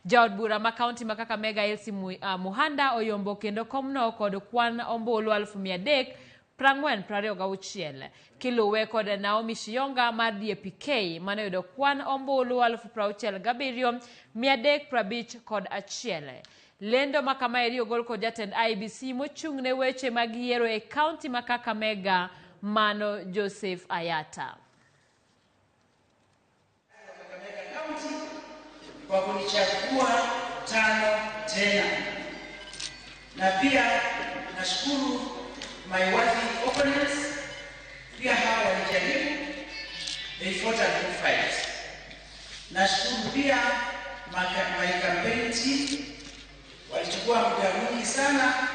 Jaod bura ma kaunti ma Kakamega Elsie Muhanda oyombo kendo komno kod kwan ombulu 340,426 kiluwe kod Naomi Shiyonga mar DAPK mane oyudo kwan ombulu 67,351. Lendo ma kamaeri ogol kod jatend IEBC mochung' ne weche mag yiero e kaunti ma Kakamega mano Joseph Ayata. Kwa kunichagua 5 tena. Na pia nashukuru my worthy opponents, pia hawa walijaribu, they fought a good fight. Nashukuru pia my campaign team, walichukua muda mwingi sana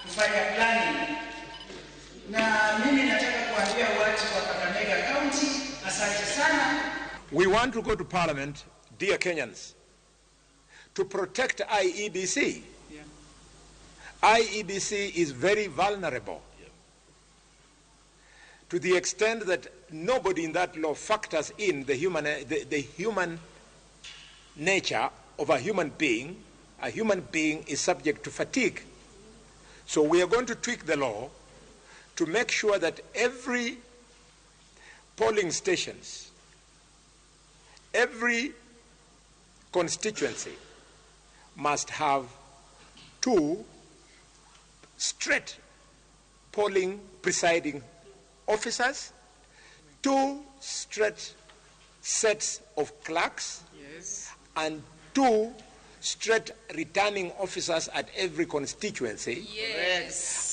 kufanya planning. Na mimi nataka kuambia watu wa Kakamega County, asante sana. We want to go to parliament, dear Kenyans, to protect IEBC. IEBC is very vulnerable to the extent that nobody in that law factors in the human nature of a human being. A human being is subject to fatigue. So we are going to tweak the law to make sure that every polling stations, every constituency must have 2 straight polling presiding officers, 2 straight sets of clerks, and 2 straight returning officers at every constituency,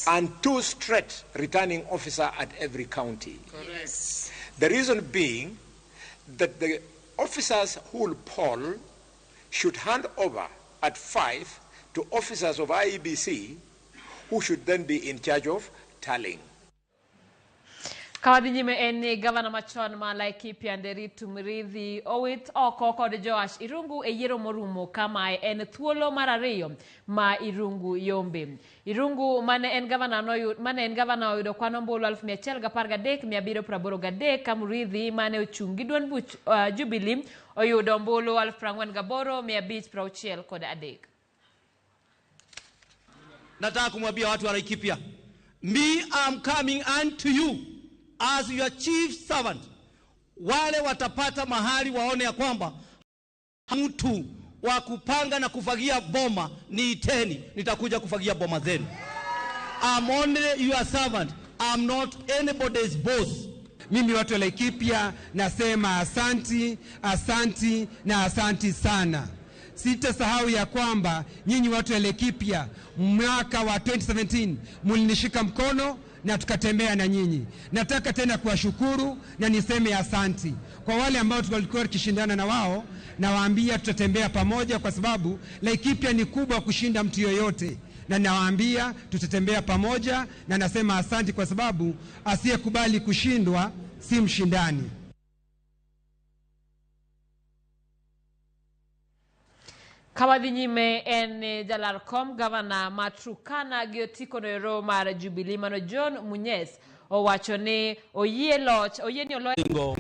and 2 straight returning officer at every county. The reason being that the officers who will poll should hand over at 5 to officers of IEBC who should then be in charge of tallying. Ka wadhi nyime en ni gavana machon ma Laikipia Nderitu Muriithi owit oko kod Joash Irungu e yiero morumo kama en thuolo mar ariyo ma Irungu yombe. Irungu mane en gavana noyud, mane en gavana oyudo kwan ombulu 113,783 ka Muriithi mane ochung' gi duond buch Jubilee oyudo ombulu 48,563. Nataka kumwambia watu wa Laikipia, me am coming unto you as your chief servant. Wale watapata mahali waone ya kwamba mtu wa kupanga na kufagia boma niiteni, nitakuja kufagia boma zenu. I'm only your servant. I'm not anybody's boss. Mimi watu wa Laikipia nasema asanti, asanti na asanti sana. Sitasahau ya kwamba nyinyi watu wa Laikipia mwaka wa 2017 mlinishika mkono na tukatembea na nyinyi. Nataka tena kuwashukuru na niseme asanti kwa wale ambao tulikuwa tukishindana na wao, nawaambia tutatembea pamoja, kwa sababu Laikipia ni kubwa kushinda mtu yoyote, na nawaambia tutatembea pamoja, na nasema asanti kwa sababu asiyekubali kushindwa si mshindani. Kawadhi nyime en jalar kom gavana ma Turkana gi otiko noero mar Jubilee mano John Munyes owacho ni oyie loch oyie ni oloyo